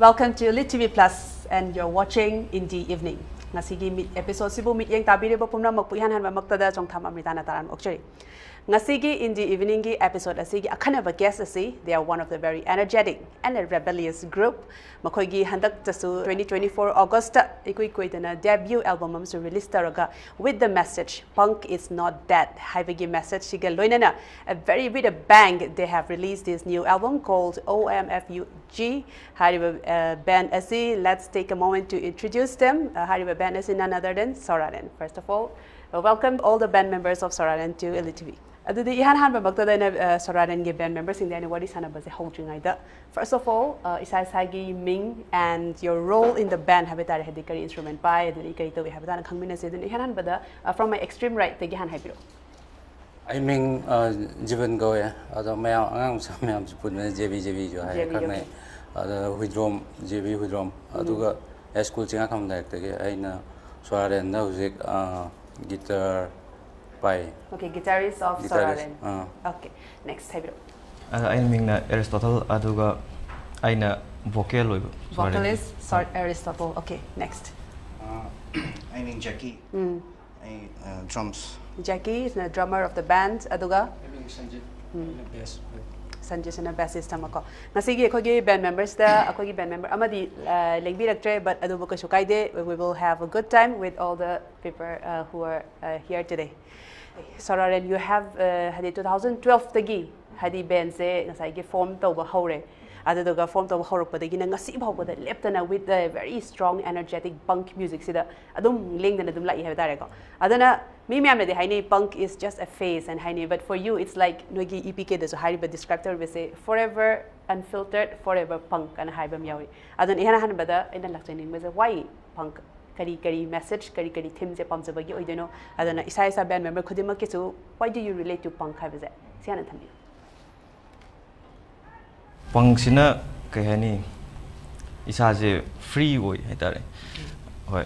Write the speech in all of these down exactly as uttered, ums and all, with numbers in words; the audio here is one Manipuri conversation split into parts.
Welcome to Lit T V Plus and you're watching Indie Evening. ꯉꯁꯤꯒꯤ ꯃꯤꯠ episode ꯁꯤꯕꯨ ꯃꯤꯠꯌꯦꯡ ꯇꯥꯕꯤꯔꯤꯕ ꯄꯨꯝꯅꯃꯛꯄꯨ ꯏꯍꯥꯟ ꯍꯥꯟꯕꯃꯛꯇꯗ ꯆꯣꯡꯊꯥꯝ ꯑꯃ꯭ꯔꯤꯇꯥꯅ ꯇꯔꯥꯝꯅ ꯑꯣꯛꯆꯔꯤ꯫ ꯉꯁꯤꯒꯤ Indie Evening ꯒꯤ episode ꯑꯁꯤꯒꯤ ꯑꯈꯟꯅꯕ guest ꯑꯁꯤ, they are one of the very energetic and a rebellious group. ꯃꯈꯣꯏꯒꯤ ꯍꯟꯗꯛꯇꯁꯨ twenty twenty-four August ꯏꯀꯨꯏ ꯀꯨꯏꯗꯅ debut album ꯑꯃꯁꯨ release ꯇꯧꯔꯒ, with the message "Punk is not dead" ꯍꯥꯏꯕꯒꯤ message ꯁꯤꯒ ꯂꯣꯏꯅꯅ, a very with a bang, they have released this new album called O M F U G. ꯍꯥꯏꯔꯤꯕ uh, band ꯑꯁꯤ, let's take a moment to introduce them. Uh, ꯍꯥꯏꯔꯤꯕ band ꯑꯁꯤ none other than Sauraren. First of all, uh, welcome all the band members of Sauraren to Elite T V. ꯑꯗꯨꯗꯤ ꯏꯍꯥꯟ ꯍꯥꯟꯕꯃꯛꯇꯗ ꯑꯩꯅ uh, Saurarenꯒꯤ band memberꯁꯤꯡꯗ ꯑꯩꯅ ꯋꯥꯔꯤ ꯁꯥꯟꯅꯕꯁꯦ ꯍꯧꯗ꯭ꯔꯤꯉꯩꯗ, first of all, uh, ꯏꯁꯥ ꯏꯁꯥꯒꯤ ꯃꯤꯡ and your role in the band ꯍꯥꯏꯕ ꯇꯥꯔꯦ, ꯍꯥꯏꯗꯤ ꯀꯔꯤ instrument ꯄꯥꯏ, ꯑꯗꯨꯗꯒꯤ ꯀꯔꯤ ꯇꯧꯏ ꯍꯥꯏꯕ ꯇꯥꯅ ꯈꯪꯃꯤꯟꯅꯁꯦ꯫ ꯑꯗꯨꯅ ꯏꯍꯥꯟ ꯍꯥꯟꯕꯗ uh, from my extreme rightꯇꯒꯤ ꯍꯥꯟꯅ ꯍꯥꯏꯕꯤꯔꯛꯑꯣ꯫ ꯑꯩ ꯃꯤꯡ ꯑ, ꯖꯤꯕꯟ ꯀꯧꯋꯦ꯫ ꯑꯗꯣ ꯃꯌꯥꯝ, ꯑꯉꯥꯡ ꯃꯆꯥ ꯃꯌꯥꯝꯁꯨ ꯄꯨꯟꯕꯅ JB JB ꯁꯨ ꯍꯥꯏ, JB, ꯈꯪꯅꯩ꯫ ꯑꯗ ꯍꯨꯏꯗ꯭ꯔꯣꯝ, JB ꯍꯨꯏꯗ꯭ꯔꯣꯝ꯫ ꯑꯗꯨꯒ ꯍꯥꯏ ꯁ꯭ꯀꯨꯜ ꯆꯤꯡꯉꯥꯈꯝ ꯂꯥꯏꯔꯤꯛꯇꯒꯤ ꯑꯩꯅ ꯁꯣꯔꯥꯔꯦꯟꯗ ꯍꯧꯖꯤꯛ ꯑ, guitar ꯄꯥꯏ꯫ Okay, guitarist of Guitarist, Sauraren. Ah. Okay, next ꯍꯥꯏꯕꯤꯔꯛꯑꯣ꯫ ꯑꯗ ꯑꯩꯅ ꯃꯤꯡꯅ ꯑꯦꯔꯤꯁꯇꯣꯇꯜ, ꯑꯗꯨꯒ ꯑꯩꯅ vocal ꯑꯣꯏꯕ ꯁꯣꯔꯥꯔꯦꯟꯒꯤ꯫ Vocalist, Sor- Aristotle. Okay, next. ꯑꯩ ꯃꯤꯡ ꯖꯦꯀꯤ꯫ ꯎꯝ꯫ ꯑꯩ drums꯫ Jackie is the drummer of the band. ꯑꯗꯨꯒ ꯑꯩ ꯃꯤꯡ ꯁꯟꯖꯤꯠ꯫ ꯎꯝ꯫ ꯑꯩꯅ bass ꯑꯣꯏ꯫ ꯁꯟꯖꯤꯠꯁꯤꯅ bassist ꯑꯃꯀꯣ꯫ ꯉꯁꯤꯒꯤ ꯑꯩꯈꯣꯏꯒꯤ band membersꯇ ꯑꯩꯈꯣꯏꯒꯤ band member ꯑꯃꯗꯤ ꯑ, ꯂꯦꯡꯕꯤꯔꯛꯇ꯭ꯔꯦ, but ꯑꯗꯨꯕꯨ ꯀꯩꯁꯨ ꯀꯥꯏꯗꯦ, we will have a good time with all the people uh, who are uh, here today. Sauraren, you have uh, ꯍꯥꯏꯗꯤ twenty twelveꯇꯒꯤ ꯍꯥꯏꯗꯤ bandꯁꯦ ꯉꯁꯥꯏꯒꯤ form ꯇꯧꯕ ꯍꯧꯔꯦ꯫ ꯑꯗꯨꯗꯨꯒ form ꯇꯧꯕ ꯍꯧꯔꯛꯄꯗꯒꯤꯅ ꯉꯁꯤ ꯐꯥꯎꯕꯗ ꯂꯦꯞꯇꯅ with the very strong energetic punk musicꯁꯤꯗ ꯑꯗꯨꯝ ꯂꯦꯡꯗꯅ ꯑꯗꯨꯝ ꯂꯥꯛꯏ ꯍꯥꯏꯕ ꯇꯥꯔꯦꯀꯣ꯫ ꯑꯗꯨꯅ ꯃꯤ ꯃꯌꯥꯝꯅꯗꯤ ꯍꯥꯏꯅꯩ "Punk is just a phase" and ꯍꯥꯏꯅꯩ, but for you it's like ꯅꯣꯏꯒꯤ EPKꯗꯁꯨ ꯍꯥꯏꯔꯤꯕ describe ꯇꯧꯔꯤꯕꯁꯦ "Forever unfiltered, forever punk" ꯑꯅ ꯍꯥꯏꯕ ꯑꯃ ꯌꯥꯎꯏ꯫ ꯑꯗꯨꯅ ꯏꯍꯥꯟ ꯍꯥꯟꯕꯗ ꯑꯩꯅ ꯂꯥꯛꯆꯅꯤꯡꯕꯁꯦ why punk? ꯀꯔꯤ ꯀꯔꯤ message, ꯀꯔꯤ ꯀꯔꯤ themeꯁꯦ ꯄꯥꯝꯖꯕꯒꯤ ꯑꯣꯏꯗꯣꯏꯅꯣ? ꯑꯗꯨꯅ ꯏꯁꯥ ꯏꯁꯥ band member ꯈꯨꯗꯤꯡꯃꯛꯀꯤꯁꯨ "Why do you relate to punk?" ꯍꯥꯏꯕꯁꯦ ꯁꯤ ꯍꯥꯟꯅ ꯊꯝꯕꯤꯌꯨ꯫ Punkꯁꯤꯅ ꯀꯩ ꯍꯥꯏꯅꯤ, ꯏꯁꯥꯁꯦ free ꯑꯣꯏ ꯍꯥꯏꯇꯥꯔꯦ꯫ ꯍꯣꯏ,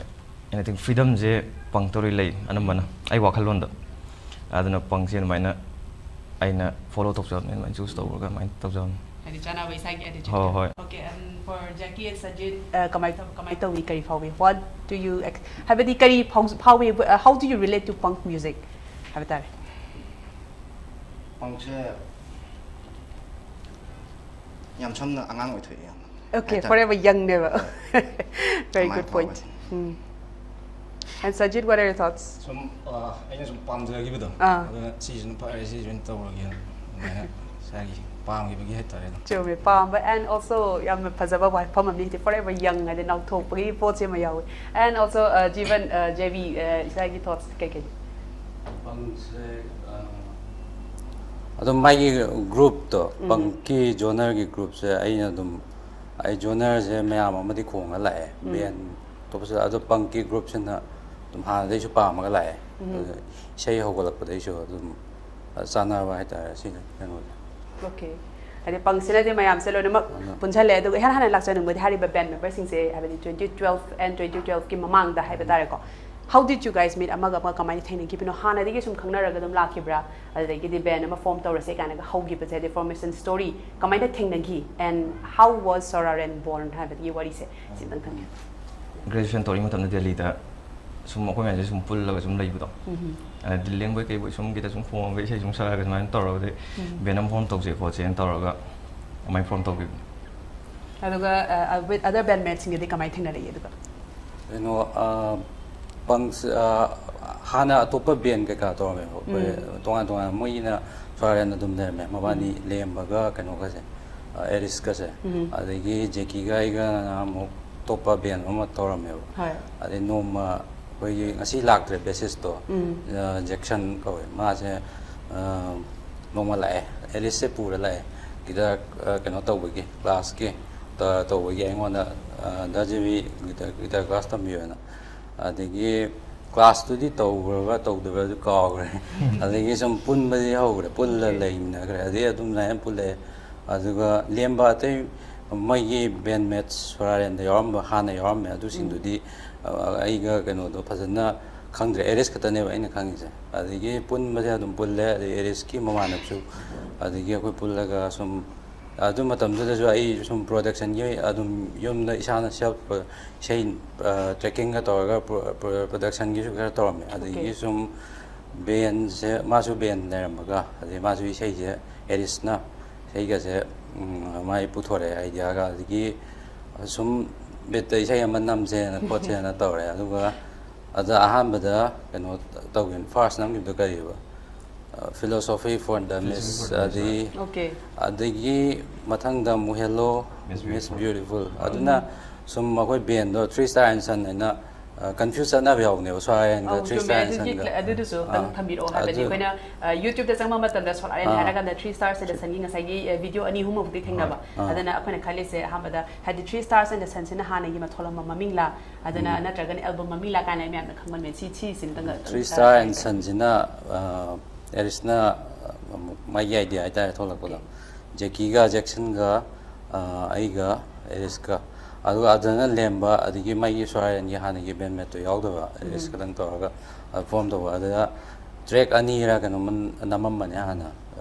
anything, freedomꯁꯦ punkꯇ ꯂꯣꯏ ꯂꯩ ꯑꯅꯝꯕꯅ ꯑꯩ ꯋꯥꯈꯜꯂꯣꯟꯗ꯫ ꯑꯗꯨꯅ punkꯁꯦ ꯑꯗꯨꯃꯥꯏꯅ ꯑꯩꯅ follow ꯇꯧꯖꯕꯅꯦ, ꯑꯗꯨꯃꯥꯏꯅ choose ꯇꯧꯔꯒ ꯑꯗꯨꯃꯥꯏꯅ ꯇꯧꯖꯕꯅꯦ꯫ ꯍꯥꯏꯗꯤ ꯆꯥꯅꯕ ꯏꯁꯥꯒꯤ attitude꯫ ꯍꯣꯏ, ꯍꯣꯏ꯫ Okay, and For Jackie and Sajid, uh, ꯀꯃꯥꯏ ꯇꯧ ꯀꯃꯥꯏ ꯇꯧꯏ? ꯀꯔꯤ ꯐꯥꯎꯏ? What do you ex- ꯍꯥꯏꯕꯗꯤ ꯀꯔꯤ ꯐꯥꯎ- ꯐꯥꯎꯏ? Uh, how do you relate to punk music? ꯍꯥꯏꯕ ꯇꯥꯔꯦ꯫ ꯄꯪꯁꯦ ꯌꯥꯝ ꯁꯝꯅ ꯑꯉꯥꯡ ꯑꯣꯏꯊꯣꯛꯑꯦ ꯌꯥꯝꯅ꯫ Okay, ꯍꯥꯏꯇꯥꯔꯦ꯫ Forever young ꯅꯦꯕ꯫ Very ꯑꯗꯨꯃꯥꯏꯅ good point. ꯐꯥꯎꯋꯦ꯫ ꯎꯝ꯫ And Sajid, what are your thoughts? ꯁꯨꯝ ꯑ, ꯑꯩꯅ ꯁꯨꯝ ꯄꯥꯝꯖꯈꯤꯕꯗꯣ ꯑꯥ꯫ ꯑꯗꯨꯅ ꯁꯤꯁꯤꯅ ꯐꯔꯦ ꯁꯤꯁꯤꯅ ꯇꯧꯔꯒꯦꯅ ꯑꯗꯨꯃꯥꯏꯅ ꯏꯁꯥꯒꯤ ꯄꯥꯝꯈꯤꯕꯒꯤ ꯍꯥꯏꯇꯥꯔꯦ ꯑꯗꯨꯝ꯫ ꯆꯨꯝꯃꯦ, ꯄꯥꯝꯕ and also ꯌꯥꯝꯅ ꯐꯖꯕ ꯋꯥꯐꯝ ꯑꯃꯅꯤ ꯍꯥꯏꯗꯤ Forever young ꯍꯥꯏꯗꯤ ꯅꯧꯊꯣꯛꯄꯒꯤ ꯄꯣꯠꯁꯤ ꯑꯃ ꯌꯥꯎꯋꯤ꯫ And also, uh, Jeevan, uh, J V, uh, ꯏꯁꯥꯒꯤ thoughts ꯀꯩꯀꯩ? ꯄꯪꯁꯦ ꯑ, ꯑꯗꯨꯝ ꯃꯥꯒꯤ ꯒ꯭ꯔꯨꯞꯇꯣ, ꯄꯪꯀꯤ ꯖꯣꯅꯔꯒꯤ ꯒ꯭ꯔꯨꯞꯁꯦ ꯑꯩꯅ ꯑꯗꯨꯝ, ꯑꯩ ꯖꯣꯅꯔꯁꯦ ꯃꯌꯥꯝ ꯑꯃꯗꯤ ꯈꯣꯡꯉ ꯂꯥꯛꯑꯦ, ꯕꯦꯟ ꯑꯇꯣꯞꯄꯁꯨ, ꯑꯗꯣ ꯄꯪꯀꯤ ꯒ꯭ꯔꯨꯞꯁꯤꯅ ꯑꯗꯨꯝ ꯍꯥꯟꯅꯗꯩꯁꯨ ꯄꯥꯝꯃꯒ ꯂꯥꯛꯑꯦ꯫ ꯑꯗꯨ ꯏꯁꯩ ꯍꯧꯒꯠꯂꯛꯄꯗꯩꯁꯨ ꯑꯗꯨꯝ ꯆꯥꯟꯅꯕ ꯍꯥꯏꯇꯥꯔꯦ ꯁꯤꯅ ꯀꯩꯅꯣꯁꯦ꯫ Okay, ꯍꯥꯏꯗꯤ ꯄꯪꯁꯤꯅꯗꯤ ꯃꯌꯥꯝꯁꯦ ꯂꯣꯏꯅꯃꯛ ꯑꯗꯨꯅ ꯄꯨꯟꯁꯜꯂꯦ꯫ ꯑꯗꯨꯒ ꯏꯍꯥꯟ ꯍꯥꯟꯅ ꯂꯥꯛꯆꯅꯤꯡꯕꯗꯤ ꯍꯥꯏꯔꯤꯕ ꯕꯦꯟ ꯃꯦꯝꯕꯔꯁꯤꯡꯁꯦ, ꯍꯥꯏꯕꯗꯤ twenty twelve and twenty twelve ꯀꯤ ꯃꯃꯥꯡꯗ ꯍꯥꯏꯕ ꯇꯥꯔꯦꯀꯣ, how did you guys meet? ꯑꯃꯒ ꯑꯃꯒ ꯀꯃꯥꯏꯅ ꯊꯦꯡꯅꯈꯤꯕꯅꯣ? ꯍꯥꯟꯅꯗꯒꯤ ꯁꯨꯝ ꯈꯪꯅꯔꯒ ꯑꯗꯨꯝ ꯂꯥꯛꯈꯤꯕ꯭ꯔꯥ? ꯑꯗꯨꯗꯒꯤꯗꯤ ꯕꯦꯟ ꯑꯃ ꯐꯣꯝ ꯇꯧꯔꯁꯦ ꯀꯥꯏꯅꯒ ꯍꯧꯈꯤꯕꯁꯦ, ꯍꯥꯏꯗꯤ formation story ꯀꯃꯥꯏꯅ ꯊꯦꯡꯅꯈꯤ? And how was Soraren born ꯍꯥꯏꯕꯒꯤ ꯋꯥꯔꯤꯁꯦ ꯁꯤꯇꯪ ꯈꯪꯒꯦ꯫ ꯒ꯭ꯔꯦꯖꯨꯑꯦꯁꯟ ꯇꯧꯔꯤꯉꯩ ꯃꯇꯝꯗ ꯗꯦꯜꯂꯤꯗ ꯁꯨꯝ ꯑꯩꯈꯣꯏ ꯃꯌꯥꯝꯁꯦ ꯁꯨꯝ ꯄꯨꯜꯂꯒ ꯁꯨꯝ ꯂꯩꯕꯗꯣ, ꯑꯗ ꯗꯤꯜ ꯂꯦꯡꯕꯣꯏ ꯀꯩꯕꯣꯏ ꯁꯨꯝ ꯒꯤꯇ ꯁꯨꯝ ꯈꯣꯡꯉꯒ ꯏꯁꯩ ꯁꯨꯝ ꯁꯛꯑꯒ ꯁꯨꯃꯥꯏꯅ ꯇꯧꯔꯒꯗꯤ ꯕꯦꯟ ꯑꯃ ꯐꯣꯝ ꯇꯧꯁꯦ ꯈꯣꯠꯁꯦꯅ ꯇꯧꯔꯒ ꯑꯗꯨꯃꯥꯏꯅ ꯐꯣꯝ ꯇꯧꯈꯤꯕꯅꯤ꯫ ꯑꯗꯨꯒ, uh, with other bandmates ꯁꯤꯡꯒꯗꯤ ꯀꯃꯥꯏꯅ ꯊꯦꯡꯅꯔꯛꯏ? ꯑꯗꯨꯒ ꯀꯩꯅꯣ, ꯑ, ꯄꯪꯁ ꯑ, ꯍꯥꯟꯅ ꯑꯇꯣꯞꯄ ꯕꯦꯟ ꯀꯩꯀꯥ ꯇꯧꯔꯝꯃꯦꯕ ꯑꯩꯈꯣꯏ꯫ ꯇꯣꯉꯥꯟ ꯇꯣꯉꯥꯟꯅ ꯃꯣꯏꯒꯤꯅ ꯁꯣꯔꯥꯔꯦꯟ ꯑꯗꯨꯝ ꯂꯩꯔꯝꯃꯦ, ꯃꯕꯥꯅꯤ ꯂꯦꯝꯕꯒ ꯀꯩꯅꯣꯒꯁꯦ, ꯑ, ꯑꯦꯔꯤꯁꯀꯁꯦ꯫ ꯑꯗꯒꯤ ꯖꯦꯀꯤꯒ ꯑꯩꯒꯅ ꯑꯃꯨꯛ ꯑꯇꯣꯞꯄ ꯕꯦꯟ ꯑꯃ ꯇꯧꯔꯝꯃꯦꯕ꯫ ꯍꯣꯏ꯫ ꯑꯗꯩ ꯅꯣꯡꯃ ꯑꯩꯈꯣꯏꯒꯤ ꯉꯁꯤ ꯂꯥꯛꯇ꯭ꯔꯦ ꯕꯦꯁꯤꯁꯇꯣ, ꯑ, ꯖꯦꯛꯁꯟ ꯀꯧꯋꯦ, ꯃꯥꯁꯦ, ꯑ, ꯅꯣꯡꯃ ꯂꯥꯛꯑꯦ, ꯑꯦꯔꯤꯁꯁꯦ ꯄꯨꯔ ꯂꯥꯛꯑꯦ꯫ ꯒꯤꯇꯔ, ꯑ, ꯀꯩꯅꯣ ꯇꯧꯕꯒꯤ, ꯀ꯭ꯂꯥꯁꯀꯤ ꯇ- ꯇꯧꯕꯒꯤ ꯑꯩꯉꯣꯟꯗ, ꯑ, "ꯗꯥ ꯖꯦꯕꯤ ꯒꯤꯇꯔ, ꯒꯤꯇꯔ ꯀ꯭ꯂꯥꯁ ꯇꯝꯕꯤꯌꯣꯅ", ꯑꯗꯒꯤ ꯀ꯭ꯂꯥꯁꯇꯨꯗꯤ ꯇꯧꯈ꯭ꯔꯕ ꯇꯧꯗꯕ꯭ꯔꯥꯁꯨ ꯀꯥꯎꯈ꯭ꯔꯦ꯫ ꯑꯗꯒꯤ ꯁꯨꯝ ꯄꯨꯟꯕꯗꯤ ꯍꯧꯈ꯭ꯔꯦ, ꯄꯨꯜꯂ ꯂꯩꯃꯤꯟꯅꯈ꯭ꯔꯦ꯫ ꯑꯗꯩ ꯑꯗꯨꯝ ꯂꯥꯏꯅ ꯄꯨꯜꯂꯛꯑꯦ꯫ ꯑꯗꯨꯒ ꯂꯦꯝꯕ ꯑꯇꯩ ꯃꯣꯏꯒꯤ ꯕꯦꯟ ꯃꯦꯠꯁ ꯁꯣꯔꯥꯔꯦꯟꯗ ꯌꯥꯎꯔꯝꯕ, ꯍꯥꯟꯅ ꯌꯥꯎꯔꯝꯃꯦ, ꯑꯗꯨꯁꯤꯡꯗꯨꯗꯤ, ꯑ, ꯑꯩꯒ ꯀꯩꯅꯣꯗꯣ ꯐꯖꯅ ꯈꯪꯗ꯭ꯔꯦ, ꯑꯦꯔꯤꯁ ꯈꯛꯇꯅꯦꯕ ꯑꯩꯅ ꯈꯪꯉꯤꯁꯦ꯫ ꯑꯗꯒꯤ ꯄꯨꯟꯕꯁꯦ ꯑꯗꯨꯝ ꯄꯨꯜꯂꯦ꯫ ꯑꯗꯩ ꯑꯦꯔꯤꯁꯀꯤ ꯃꯃꯥꯟꯅꯕꯁꯨ, ꯑꯗꯒꯤ ꯑꯩꯈꯣꯏ ꯄꯨꯜꯂꯒ ꯁꯨꯝ ꯑꯗꯨ ꯃꯇꯝꯗꯨꯗꯁꯨ ꯑꯩ ꯁꯨꯝ ꯄ꯭ꯔꯣꯗꯛꯁꯟꯒꯤ ꯑꯗꯨꯝ ꯌꯨꯝꯗ ꯏꯁꯥꯅ ꯁꯦꯜꯐ ꯏꯁꯩ ꯇ꯭ꯔꯦꯛꯀꯤꯡꯒ ꯇꯧꯔꯒ ꯄ꯭ꯔꯣꯗꯛꯁꯟꯒꯤꯁꯨ ꯈꯔ ꯇꯧꯔꯝꯃꯦ꯫ ꯑꯗꯒꯤ Okay. ꯁꯨꯝ ꯕꯦꯟꯁꯦ, ꯃꯥꯁꯨ ꯕꯦꯟ ꯂꯩꯔꯝꯃꯒ, ꯑꯗꯩ ꯃꯥꯁꯨ ꯏꯁꯩꯁꯦ, ꯑꯦꯔꯤꯁꯅ ꯏꯁꯩꯒꯁꯦ ꯎꯝ, ꯃꯥꯏ ꯄꯨꯊꯣꯔꯛꯑꯦ ꯑꯥꯏꯗꯤꯌꯥꯒ꯫ ꯑꯗꯒꯤ ꯁꯨꯝ ꯕꯤꯠꯇ ꯏꯁꯩ ꯑꯃ ꯅꯝꯁꯦꯅ ꯈꯣꯠꯁꯦꯅ ꯇꯧꯔꯦ꯫ ꯑꯗꯨꯒ ꯑꯗ ꯑꯍꯥꯟꯕꯗ ꯀꯩꯅꯣ ꯇꯧꯈꯤꯕ, ꯐꯥꯔꯁ ꯅꯝꯈꯤꯕꯗꯣ ꯀꯔꯤꯕ? Philosophy for the Miss, Philosophy for the Miss. ꯑꯗꯒꯤ Okay. ꯑꯗꯒꯤ ꯃꯊꯪꯗ ꯑꯃꯨꯛ Hello Miss Miss Beautiful. Beautiful, ꯑꯗꯨꯅ ꯁꯨꯝ ꯑꯩꯈꯣꯏ ꯕꯦꯟꯗꯣ ꯊ꯭ꯔꯤ ꯁ꯭ꯇꯥꯔ ꯑꯦꯟ ꯁꯟ ꯍꯥꯏꯅ ꯀꯟꯐ꯭ꯌꯨꯁ ꯆꯠꯅꯕ ꯌꯥꯎꯕꯅꯦꯕ, ꯁꯣꯔꯥ ꯔꯦꯟꯒ ꯑꯧ, ꯊ꯭ꯔꯤ ꯆꯨꯝꯃꯦ꯫ ꯁ꯭ꯇꯥꯔ ꯑꯦꯟ ꯑꯗꯨꯒꯤ ꯁꯟꯒ꯫ cla- ꯑꯗꯨꯗꯨꯁꯨ ꯑꯝꯇꯪ ꯑꯥ, ꯊꯝꯕꯤꯔꯛꯑꯣ ꯍꯥꯏꯕꯗꯤ ꯑꯗꯨ- ꯑꯩꯈꯣꯏꯅ ꯌꯨꯇ꯭ꯌꯨꯕꯇ ꯆꯪꯕ ꯃꯇꯝꯗ ꯁꯣꯔꯥ ꯔꯦꯟ ꯑꯥ꯫ ꯍꯥꯏꯔꯀꯥꯟꯗ ꯊ꯭ꯔꯤ ꯁ꯭ꯇꯥꯔ ꯑꯦꯟ ꯁꯟꯒꯤ ꯉꯁꯥꯏꯒꯤ ꯚꯤꯗꯤꯑꯣ ꯑꯅꯤ ꯑꯍꯨꯝꯃꯨꯛꯇꯤ ꯊꯦꯡꯅꯕ꯫ ꯑꯥ꯫ ꯑꯗꯨꯅ ꯑꯩꯈꯣꯏꯅ ꯈꯜꯂꯤꯁꯦ ꯑꯍꯥꯟꯕꯗ ꯍꯥꯏꯗꯤ ꯊ꯭ꯔꯤ ꯁ꯭ꯇꯥꯔ ꯑꯦꯟ ꯁꯟꯁꯤꯅ ꯍꯥꯟꯅꯒꯤ ꯃꯊꯣꯜ ꯑꯃ ꯃꯃꯤꯡꯂꯥ, ꯑꯗꯨꯅ ꯅꯠꯇ꯭ꯔꯒꯅ ꯑꯦꯜꯕꯝ ꯃꯃꯤꯡꯂꯥ ꯀꯥꯏꯅ ꯃꯌꯥꯝꯅ ꯈꯪꯃꯟꯕ ꯁꯤ ꯁꯤꯁꯤꯝꯇꯪꯒ ꯊ꯭ꯔꯤ ꯁ꯭ꯇꯥꯔ ꯑꯦꯟ ꯁꯟꯁꯤꯅ ꯑꯦꯔꯤꯁꯅ ꯑꯃꯨꯛ ꯃꯥꯒꯤ ꯑꯥꯏꯗꯤꯌꯥ ꯍꯥꯏꯇꯥꯔꯦ ꯊꯣꯛꯂꯛꯄꯗꯣ꯫ ꯖꯦꯀꯤꯒ ꯖꯦꯛꯁꯟꯒ ꯑꯩꯒ ꯑꯦꯔꯤꯁꯀ, ꯑꯗꯨꯒ ꯑꯗꯨꯅ ꯂꯦꯝꯕ ꯑꯗꯒꯤ ꯃꯥꯒꯤ ꯁꯣꯔꯥ ꯔꯦꯟꯒꯤ ꯍꯥꯟꯅꯒꯤ ꯕꯦꯟꯃꯦꯠꯇꯣ ꯌꯥꯎꯗꯕ, ꯑꯦꯔꯤꯁ ꯈꯛꯇꯪ ꯇꯧꯔꯒ ꯐꯣꯝ ꯇꯧꯕ꯫ ꯑꯗꯨꯗ ꯇ꯭ꯔꯦꯛ ꯑꯅꯤꯔ ꯀꯩꯅꯣꯝꯃ ꯅꯝꯃꯝꯕꯅꯦ ꯍꯥꯟꯅ,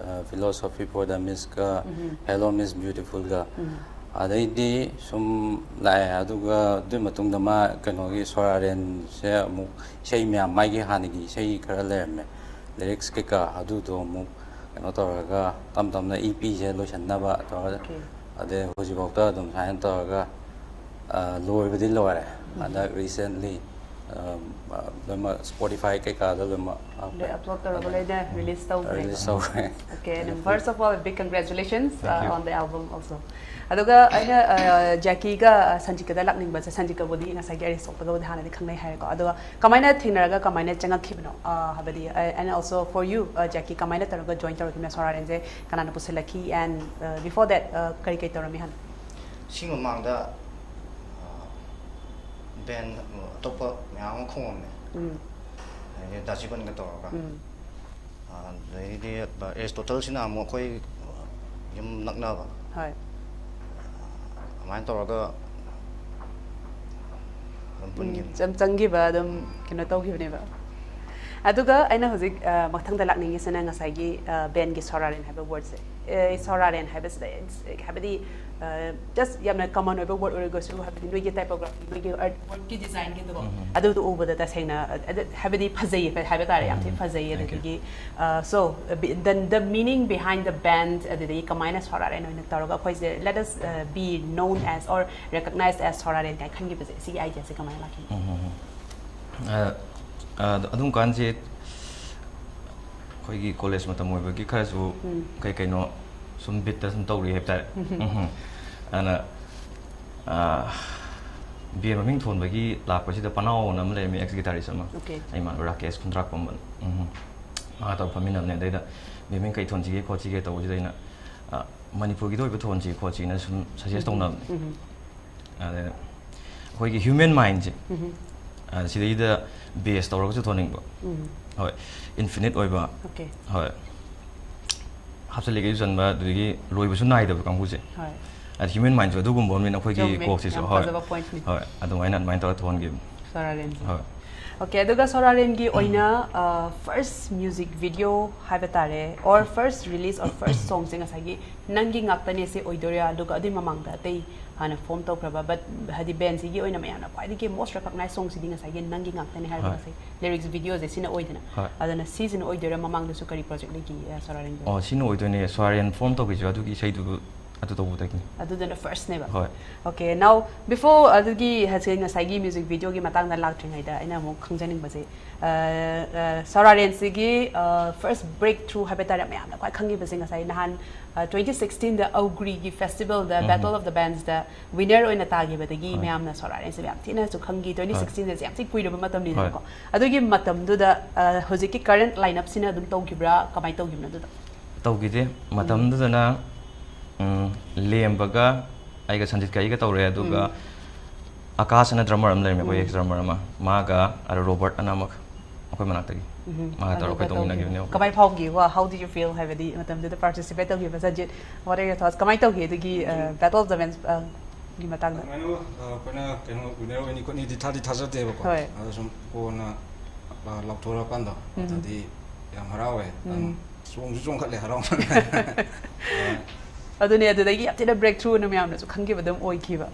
Philosophy for the Missꯀ Hello Miss Beautifulꯒ꯫ ꯑꯗꯩꯗꯤ ꯁꯨꯝ ꯂꯥꯛꯑꯦ꯫ ꯑꯗꯨꯒ ꯑꯗꯨꯒꯤ ꯃꯇꯨꯡꯗ ꯃꯥ ꯀꯩꯅꯣꯒꯤ ꯁꯣꯔꯥ ꯔꯦꯟꯁꯦ ꯑꯃꯨꯛ ꯏꯁꯩ ꯃꯌꯥꯝ, ꯃꯥꯒꯤ ꯍꯥꯟꯅꯒꯤ ꯏꯁꯩ ꯈꯔ ꯂꯩꯔꯝꯃꯦ, ꯂꯤꯔꯤꯛꯁ ꯀꯩꯀꯥ, ꯑꯗꯨꯗꯣ ꯑꯃꯨꯛ ꯀꯩꯅꯣ ꯇꯧꯔꯒ ꯇꯞ ꯇꯞꯅ ꯏ ꯄꯤꯁꯦ ꯂꯣꯏꯁꯟꯅꯕ ꯇꯧꯔꯒ, Okay. ꯑꯗꯩ ꯍꯧꯖꯤꯛꯐꯥꯎꯗ ꯑꯗꯨꯝ ꯁꯨꯃꯥꯏꯅ ꯇꯧꯔꯒ ꯑ, ꯂꯣꯏꯕꯗꯤ ꯂꯣꯏꯔꯦ꯫ ꯍꯟꯗꯛ recently ꯑ, ꯑ, ꯂꯣꯏꯅꯃꯛ Spotify ꯀꯩꯀꯥꯗ ꯂꯣꯏꯅꯃꯛ ꯍꯥꯞꯈ꯭ꯔꯦ꯫ ꯂꯣꯏ ꯑꯞꯂꯣꯗ ꯇꯧꯔꯒ ꯂꯣꯏꯅ ꯔꯤꯂꯤꯁ ꯇꯧꯈ꯭ꯔꯦ꯫ ꯔꯤꯂꯤꯁ ꯇꯧꯈ꯭ꯔꯦ꯫ Okay, and first of all, big congratulations Thank you. uh, on the album also. ꯑꯗꯨꯒ ꯑꯩꯅ ꯖꯦꯀꯤꯒ ꯁꯟꯖꯤꯠꯀꯗ ꯂꯥꯛꯅꯤꯡꯕꯁꯦ, ꯁꯟꯖꯤꯠꯀꯕꯨꯗꯤ ꯉꯁꯥꯏꯒꯤ ꯑꯦꯔꯤꯁ ꯊꯣꯛꯂꯒꯕꯨꯗꯤ ꯍꯥꯟꯅꯗꯤ ꯈꯪꯅꯩ ꯍꯥꯏꯔꯦꯀꯣ꯫ ꯑꯗꯨꯒ ꯀꯃꯥꯏꯅ ꯊꯦꯡꯅꯔꯒ ꯀꯃꯥꯏꯅ ꯆꯪꯉꯛꯈꯤꯕꯅꯣ? ꯑ, ꯍꯥꯏꯕꯗꯤ, uh, and also for you, uh, ꯖꯦꯀꯤ ꯀꯃꯥꯏꯅ ꯇꯧꯔꯒ ꯖꯣꯏꯟ ꯇꯧꯔꯛꯈꯤꯕꯅꯣ ꯁꯣꯔꯥ ꯔꯦꯟꯁꯦ? ꯀꯅꯥꯅ ꯄꯨꯁꯤꯜꯂꯛꯈꯤ? And uh, before that, uh, ꯀꯔꯤ ꯀꯔꯤ ꯇꯧꯔꯝꯃꯤ ꯍꯥꯟꯅ? ꯁꯤ ꯃꯃꯥꯡꯗ ꯕꯦꯟ ꯑꯇꯣꯞꯄ ꯃꯌꯥꯝ ꯑꯃ ꯈꯣꯡꯉꯝꯃꯦ꯫ ꯎꯝ. ꯍꯥꯏꯗꯤ ꯗꯥ ꯆꯤꯕꯟꯒ ꯇꯧꯔꯒ꯫ ꯎꯝ. ꯑꯗꯩꯗꯤ ꯑꯦꯔꯤꯁꯇꯣꯇꯜꯁꯤꯅ ꯑꯃꯨꯛ ꯑꯩꯈꯣꯏ ꯌꯨꯝ ꯅꯛꯅꯕ꯫ ꯍꯣꯏ. ꯑꯗꯨꯃꯥꯏꯅ ꯇꯧꯔꯒ ꯑꯗꯨꯝ ꯎꯝ, ꯄꯨꯟꯈꯤꯕꯅꯤ꯫ ꯆꯪ- ꯆꯪꯈꯤꯕ ꯑꯗꯨꯝ ꯀꯩꯅꯣ ꯇꯧꯈꯤꯕꯅꯦꯕ꯫ ꯑꯗꯨꯒ ꯑꯩꯅ ꯍꯧꯖꯤꯛ ꯑ, ꯃꯊꯪꯗ ꯂꯥꯛꯅꯤꯡꯉꯤꯁꯤꯅ ꯉꯁꯥꯏꯒꯤ ꯕꯦꯟꯒꯤ ꯁꯣꯔꯥꯔꯦꯟ ꯍꯥꯏꯕ ꯋꯥꯔꯗꯁꯦ꯫ ꯑꯦ, ꯁꯣꯔꯥꯔꯦꯟ ꯍꯥꯏꯕꯁꯤꯗ, it's, ꯍꯥꯏꯕꯗꯤ, just ꯌꯥꯝꯅ common ꯑꯣꯏꯕ word ꯑꯣꯏꯔꯒꯁꯨ, ꯍꯥꯏꯕꯗꯤ ꯅꯣꯏꯒꯤ typography, ꯅꯣꯏꯒꯤ artworkꯀꯤ designꯒꯤꯗꯨꯀꯣ, ꯑꯗꯨꯗꯣ ꯎꯕꯗ ꯇꯁꯦꯡꯅ, ꯑꯗ, ꯍꯥꯏꯕꯗꯤ ꯐꯖꯩꯌꯦ ꯍꯥꯏꯕ ꯇꯥꯔꯦ, ꯌꯥꯝ ꯊꯤꯅ ꯐꯖꯩꯌꯦ꯫ Thank you. ꯑꯗꯨꯗꯒꯤ, so, the, the meaning behind the band, ꯑꯗꯨꯗꯒꯤ ꯀꯃꯥꯏꯅ ꯁꯣꯔꯥꯔꯦꯟ ꯑꯣꯏꯅ ꯇꯧꯔꯒ ꯑꯩꯈꯣꯏꯁꯦ let us be known as or recognized as ꯁꯣꯔꯥꯔꯦꯟ ꯀꯥꯏꯅ ꯈꯟꯈꯤꯕꯁꯦ, ꯁꯤꯒꯤ ideaꯁꯦ ꯀꯃꯥꯏꯅ ꯂꯥꯛꯈꯤꯕꯅꯣ? ꯑ, ꯑ, ꯑꯗꯨꯝ ꯀꯥꯟꯁꯦ ꯑꯩꯈꯣꯏꯒꯤ ꯀꯣꯂꯦꯖ ꯃꯇꯝ ꯑꯣꯏꯕꯒꯤ ꯈꯔꯁꯨ ꯀꯩ ꯀꯩꯅꯣ ꯁꯨꯝ ꯕꯤꯠꯇ ꯁꯨꯝ ꯇꯧꯔꯤ ꯍꯥꯏꯕ ꯇꯥꯔꯦ꯫ ꯎꯝ꯫ ꯑꯗꯨꯅ, ꯑ, ꯕꯦꯟ ꯃꯃꯤꯡ ꯊꯣꯟꯕꯒꯤ ꯂꯥꯛꯄꯁꯤꯗ ꯄꯅꯥꯎꯅ ꯑꯃ ꯂꯩꯔꯝꯃꯤ, ex guitarist ꯑꯃ꯫ Okay. ꯑꯩ ꯏꯃꯥꯟꯅꯕ ꯔꯥꯀꯦꯁ ꯈꯨꯟꯗ꯭ꯔꯥꯛꯄꯝ꯫ ꯎꯝ꯫ ꯃꯥꯒ ꯇꯧꯔ ꯐꯝꯃꯤꯟꯅꯕꯅꯦ꯫ ꯑꯗꯩꯗ ꯕꯦꯟ ꯃꯃꯤꯡ ꯀꯩ ꯊꯣꯟꯁꯤꯒꯦ ꯈꯣꯠꯁꯤꯒꯦ ꯇꯧꯕꯁꯤꯗ ꯑꯩꯅ, ꯑ, ꯃꯅꯤꯄꯨꯔꯒꯤꯗ ꯑꯣꯏꯕ ꯊꯣꯟꯁꯤ ꯈꯣꯠꯁꯤꯅ ꯁꯨꯝ suggest ꯇꯧꯅꯕꯅꯦ꯫ ꯎꯝ꯫ ꯑꯗꯩꯗ ꯑꯩꯈꯣꯏꯒꯤ human mindꯁꯦ, ꯑ, ꯁꯤꯗꯩꯗ base ꯇꯧꯔꯒꯁꯨ ꯊꯣꯟꯅꯤꯡꯕ꯫ ꯎꯝ꯫ ꯍꯣꯏ, infinite ꯑꯣꯏꯕ꯫ Okay. ꯍꯣꯏ, ꯍꯥꯞꯆꯤꯜꯂꯤꯈꯩꯁꯨ ꯆꯟꯕ, ꯑꯗꯨꯗꯒꯤ ꯂꯣꯏꯕꯁꯨ ꯅꯥꯏꯗꯕ ꯀꯥꯡꯕꯨꯁꯦ꯫ ꯍꯣꯏ꯫ ꯑꯗ human mindꯁꯨ ꯑꯗꯨꯒꯨꯝꯕ ꯑꯃꯅꯤꯅ ꯑꯩꯈꯣꯏꯒꯤ ꯆꯨꯝꯃꯦ, ꯀꯣꯛꯁꯤꯁꯨ꯫ ꯌꯥꯝ ꯍꯣꯏ꯫ ꯐꯖꯕ pointꯅꯤ꯫ ꯍꯣꯏ, ꯑꯗꯨꯃꯥꯏꯅ, ꯑꯗꯨꯃꯥꯏꯅ ꯇꯧꯔꯒ ꯊꯣꯟꯈꯤꯕꯅꯤ꯫ ꯁꯣꯔꯥꯔꯦꯟꯁꯦ꯫ ꯍꯣꯏ꯫ Okay, ꯑꯗꯨꯒ ꯁꯣꯔꯥꯔꯦꯟꯒꯤ ꯑꯣꯏꯅ, ꯑ, first music video ꯍꯥꯏꯕ ꯇꯥꯔꯦ, or first release or first songꯁꯦ ꯉꯁꯥꯏꯒꯤ ꯅꯪꯒꯤ ꯉꯥꯛꯇꯅꯦ ꯁꯤ ꯑꯣꯏꯗꯣꯏꯔꯥ, ꯑꯗꯨꯒ ꯑꯗꯨꯏ ꯃꯃꯥꯡꯗ ꯑꯇꯩ ꯍꯥꯟꯅ form ꯇꯧꯈ꯭ꯔꯕ, but ꯍꯥꯏꯗꯤ bandꯁꯤꯒꯤ ꯑꯣꯏꯅ ꯃꯌꯥꯝꯅ ꯈ꯭ꯋꯥꯏꯗꯒꯤ most recognized songꯁꯤꯗꯤ ꯉꯁꯥꯏꯒꯤ ꯅꯪꯒꯤ ꯉꯥꯛꯇꯅꯦ ꯍꯥꯏꯔꯒ ꯍꯣꯏ꯫ ꯉꯁꯥꯏ lyrics videoꯁꯦ ꯁꯤꯅ ꯑꯣꯏꯗꯅ꯫ ꯍꯣꯏ꯫ ꯑꯗꯨꯅ ꯁꯤꯁꯤꯅ ꯑꯣꯏꯗꯣꯏꯔꯥ, ꯃꯃꯥꯡꯗꯁꯨ ꯀꯔꯤ project ꯂꯩꯈꯤ, ꯑ, ꯁꯣꯔꯥꯔꯦꯟꯒꯤ? ꯑꯣ, ꯁꯤꯅ ꯑꯣꯏꯗꯣꯏꯅꯦ꯫ ꯁꯣꯔꯥꯔꯦꯟ form ꯇꯧꯈꯤꯁꯦ ꯑꯗꯨꯒꯤ ꯏꯁꯩꯗꯨ ꯑꯗꯨ ꯇꯧꯕꯗꯒꯤꯅꯤ꯫ ꯑꯗꯨꯗꯨꯅ firstꯅꯦꯕ꯫ ꯍꯣꯏ꯫ Okay, now before ꯑꯗꯨꯒꯤ ꯍꯧꯖꯤꯛ ꯉꯁꯥꯏꯒꯤ music videoꯒꯤ ꯃꯇꯥꯡꯗ ꯂꯥꯛꯇ꯭ꯔꯤꯉꯩꯗ ꯑꯩꯅ ꯑꯃꯨꯛ ꯈꯪꯖꯅꯤꯡꯕꯁꯦ, ꯑ, ꯑ, ꯁꯣꯔꯥꯔꯦꯟꯁꯤꯒꯤ, ꯑ, first breakthrough ꯍꯥꯏꯕ ꯇꯥꯔꯦ, ꯃꯌꯥꯝꯅ ꯈ꯭ꯋꯥꯏ ꯈꯪꯉꯤꯕꯁꯦ ꯉꯁꯥꯏ ꯅꯍꯥꯟ, ꯑ, twenty sixteenꯗ ꯑꯒ꯭ꯔꯤꯒꯤ festivalꯗ, Battle of the Bandsꯇ winner ꯑꯣꯏꯅ ꯇꯥꯈꯤꯕꯗꯒꯤ ꯍꯣꯏ꯫ ꯃꯌꯥꯝꯅ ꯁꯣꯔꯥꯔꯦꯟꯁꯦ ꯌꯥꯝ ꯊꯤꯅꯁꯨ ꯈꯪꯈꯤ꯫ Twenty sixteenꯁꯦ ꯌꯥꯝ ꯊꯤ ꯀꯨꯏꯔꯕ ꯃꯇꯝꯅꯤꯗꯅꯀꯣ꯫ ꯍꯣꯏ꯫ ꯑꯗꯨꯒꯤ ꯃꯇꯝꯗꯨꯗ, ꯑ, ꯍꯧꯖꯤꯛꯀꯤ current lineupꯁꯤꯅ ꯑꯗꯨꯝ ꯇꯧꯈꯤꯕ꯭ꯔꯥ, ꯀꯃꯥꯏꯅ ꯇꯧꯈꯤꯕꯅꯣ ꯑꯗꯨꯗ? ꯇꯧꯈꯤꯗꯦ꯫ ꯃꯇꯝꯗꯨꯗꯅ, ꯎꯝ, ꯂꯦꯝꯕꯒ ꯑꯩꯒ ꯁꯟꯖꯤꯠꯀ ꯑꯩꯒ ꯇꯧꯔꯦ, ꯑꯗꯨꯒ ꯑꯀꯥꯁ ꯑꯅ drummer ꯑꯃ ꯂꯩꯔꯝꯃꯦ, ꯑꯩꯈꯣꯏ ex drummer ꯑꯃ, ꯃꯥꯒ, ꯑꯗ ꯔꯣꯕꯔꯠ ꯑꯅ ꯑꯃꯒ ꯑꯩꯈꯣꯏ ꯃꯅꯥꯛꯇꯒꯤ꯫ ꯃꯥꯒ ꯇꯧꯔꯒ ꯑꯩꯈꯣꯏ ꯇꯧꯃꯤꯟꯅꯈꯤꯕꯅꯦ꯫ ꯀꯃꯥꯏꯅ ꯐꯥꯎꯈꯤ? How did you feel? ꯍꯥꯏꯕꯗꯤ ꯃꯇꯝꯗꯨꯗ participate ꯇꯧꯈꯤꯕ Sanjit, what are your thoughts? ꯀꯃꯥꯏꯅ ꯇꯧꯈꯤ ꯑꯗꯨꯒꯤ, ꯑ, Battle of the Bands, ꯑ, ꯒꯤ ꯃꯇꯥꯡꯗ? ꯑꯗꯨꯃꯥꯏꯅ, ꯑ, ꯑꯩꯈꯣꯏꯅ ꯀꯩꯅꯣ winner ꯑꯣꯏꯅꯤ ꯈꯣꯠꯅꯤꯗꯤ ꯊꯥꯗꯤ ꯊꯥꯖꯗꯦꯕꯀꯣ꯫ ꯍꯣꯏ꯫ ꯑꯗꯣ ꯁꯨꯝ ꯀꯣꯟꯅ, ꯑ, ꯂꯥꯎꯊꯣꯔꯛꯑꯀꯥꯟꯗ ꯑꯗꯨꯗꯤ ꯌꯥꯝ ꯍꯔꯥꯎꯋꯦ꯫ ꯑꯗꯨꯝ ꯆꯣꯡꯁꯨ ꯆꯣꯡꯈꯠꯂꯦ ꯍꯔꯥꯎꯃꯟꯗꯅ꯫ ꯑꯗꯨꯅꯦ, ꯑꯗꯨꯗꯒꯤ ꯌꯥꯝ ꯊꯤꯅ ꯕ꯭ꯔꯦꯛ ꯊ꯭ꯔꯨ ꯑꯣꯏꯅ ꯃꯌꯥꯝꯅꯁꯨ ꯈꯪꯈꯤꯕ ꯑꯗꯨꯝ ꯑꯣꯏꯈꯤꯕ꯫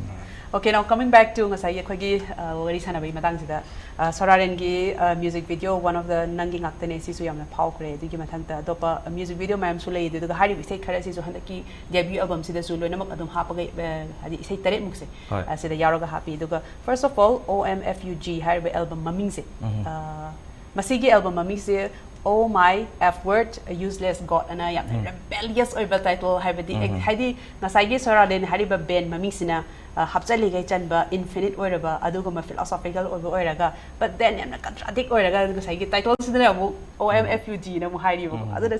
Okay, now coming back to ꯉꯁꯥꯏꯒꯤ ꯑꯩꯈꯣꯏꯒꯤ ꯑ, ꯋꯥꯔꯤ ꯁꯥꯟꯅꯕꯒꯤ ꯃꯇꯥꯡꯁꯤꯗ, ꯑ, ꯁꯣꯔꯥꯔꯦꯟꯒꯤ music video One of the Nanggi ꯉꯥꯛꯇꯅꯦ, ꯁꯤꯁꯨ ꯌꯥꯝꯅ ꯐꯥꯎꯈ꯭ꯔꯦ꯫ ꯑꯗꯨꯒꯤ ꯃꯊꯪꯗ ꯑꯇꯣꯞꯄ ꯃ꯭ꯌꯨꯖꯤꯛ ꯚꯤꯗꯤꯑꯣ ꯃꯌꯥꯝꯁꯨ ꯂꯩ, ꯑꯗꯨꯒ ꯍꯥꯏꯔꯤꯕ ꯏꯁꯩ ꯈꯔ ꯑꯁꯤꯁꯨ ꯍꯟꯗꯛꯀꯤ ꯗꯦꯕ꯭ꯌꯨ ꯑꯦꯜꯕꯝꯁꯤꯗꯁꯨ ꯂꯣꯏꯅꯃꯛ ꯑꯗꯨꯝ ꯍꯥꯞꯄꯒ, ꯑ, ꯍꯥꯏꯗꯤ ꯏꯁꯩ ꯇꯔꯦꯠꯃꯨꯛꯁꯦ ꯍꯣꯏ꯫ ꯑ, ꯁꯤꯗ ꯌꯥꯎꯔꯒ ꯍꯥꯞꯄꯤ꯫ ꯑꯗꯨꯒ First of All, O M F U G ꯍꯥꯏꯔꯤꯕ ꯑꯦꯜꯕꯝ ꯃꯃꯤꯡꯁꯦ, ꯎꯝ꯫ ꯑ, ꯃꯁꯤꯒꯤ album ꯃꯃꯤꯡꯁꯦ Oh My F Word, A Useless God ꯑꯅ ꯌꯥꯝꯅ ꯎꯝ꯫ ꯔꯦꯕꯦꯂꯤꯌꯁ ꯑꯣꯏꯕ ꯇꯥꯏꯇꯜ, ꯍꯥꯏꯕꯗꯤ ꯎꯝ꯫ ꯍꯥꯏꯗꯤ ꯉꯁꯥꯏꯒꯤ ꯁꯣꯔꯥꯔꯦꯟ ꯍꯥꯏꯔꯤꯕ ꯕꯦꯟ ꯃꯃꯤꯡꯁꯤꯅ, ꯑ, ꯍꯥꯞꯆꯜꯂꯤꯈꯩ ꯆꯟꯕ, ꯏꯟꯐꯤꯅꯤꯠ ꯑꯣꯏꯔꯕ, ꯑꯗꯨꯒꯨꯝꯕ ꯐꯤꯂꯣꯁꯣꯐꯤꯀꯦꯜ ꯑꯣꯏꯕ ꯑꯣꯏꯔꯒ, but then ꯌꯥꯝꯅ ꯀꯟꯇ꯭ꯔꯥꯗꯤꯛ ꯑꯣꯏꯔꯒ ꯉꯁꯥꯏꯒꯤ ꯇꯥꯏꯇꯜꯁꯤꯗꯅ ꯑꯃꯨꯛ O M F U G ꯅ ꯑꯃꯨꯛ ꯍꯥꯏꯔꯤꯕꯀꯣ꯫ ꯎꯝ꯫ ꯑꯗꯨꯅ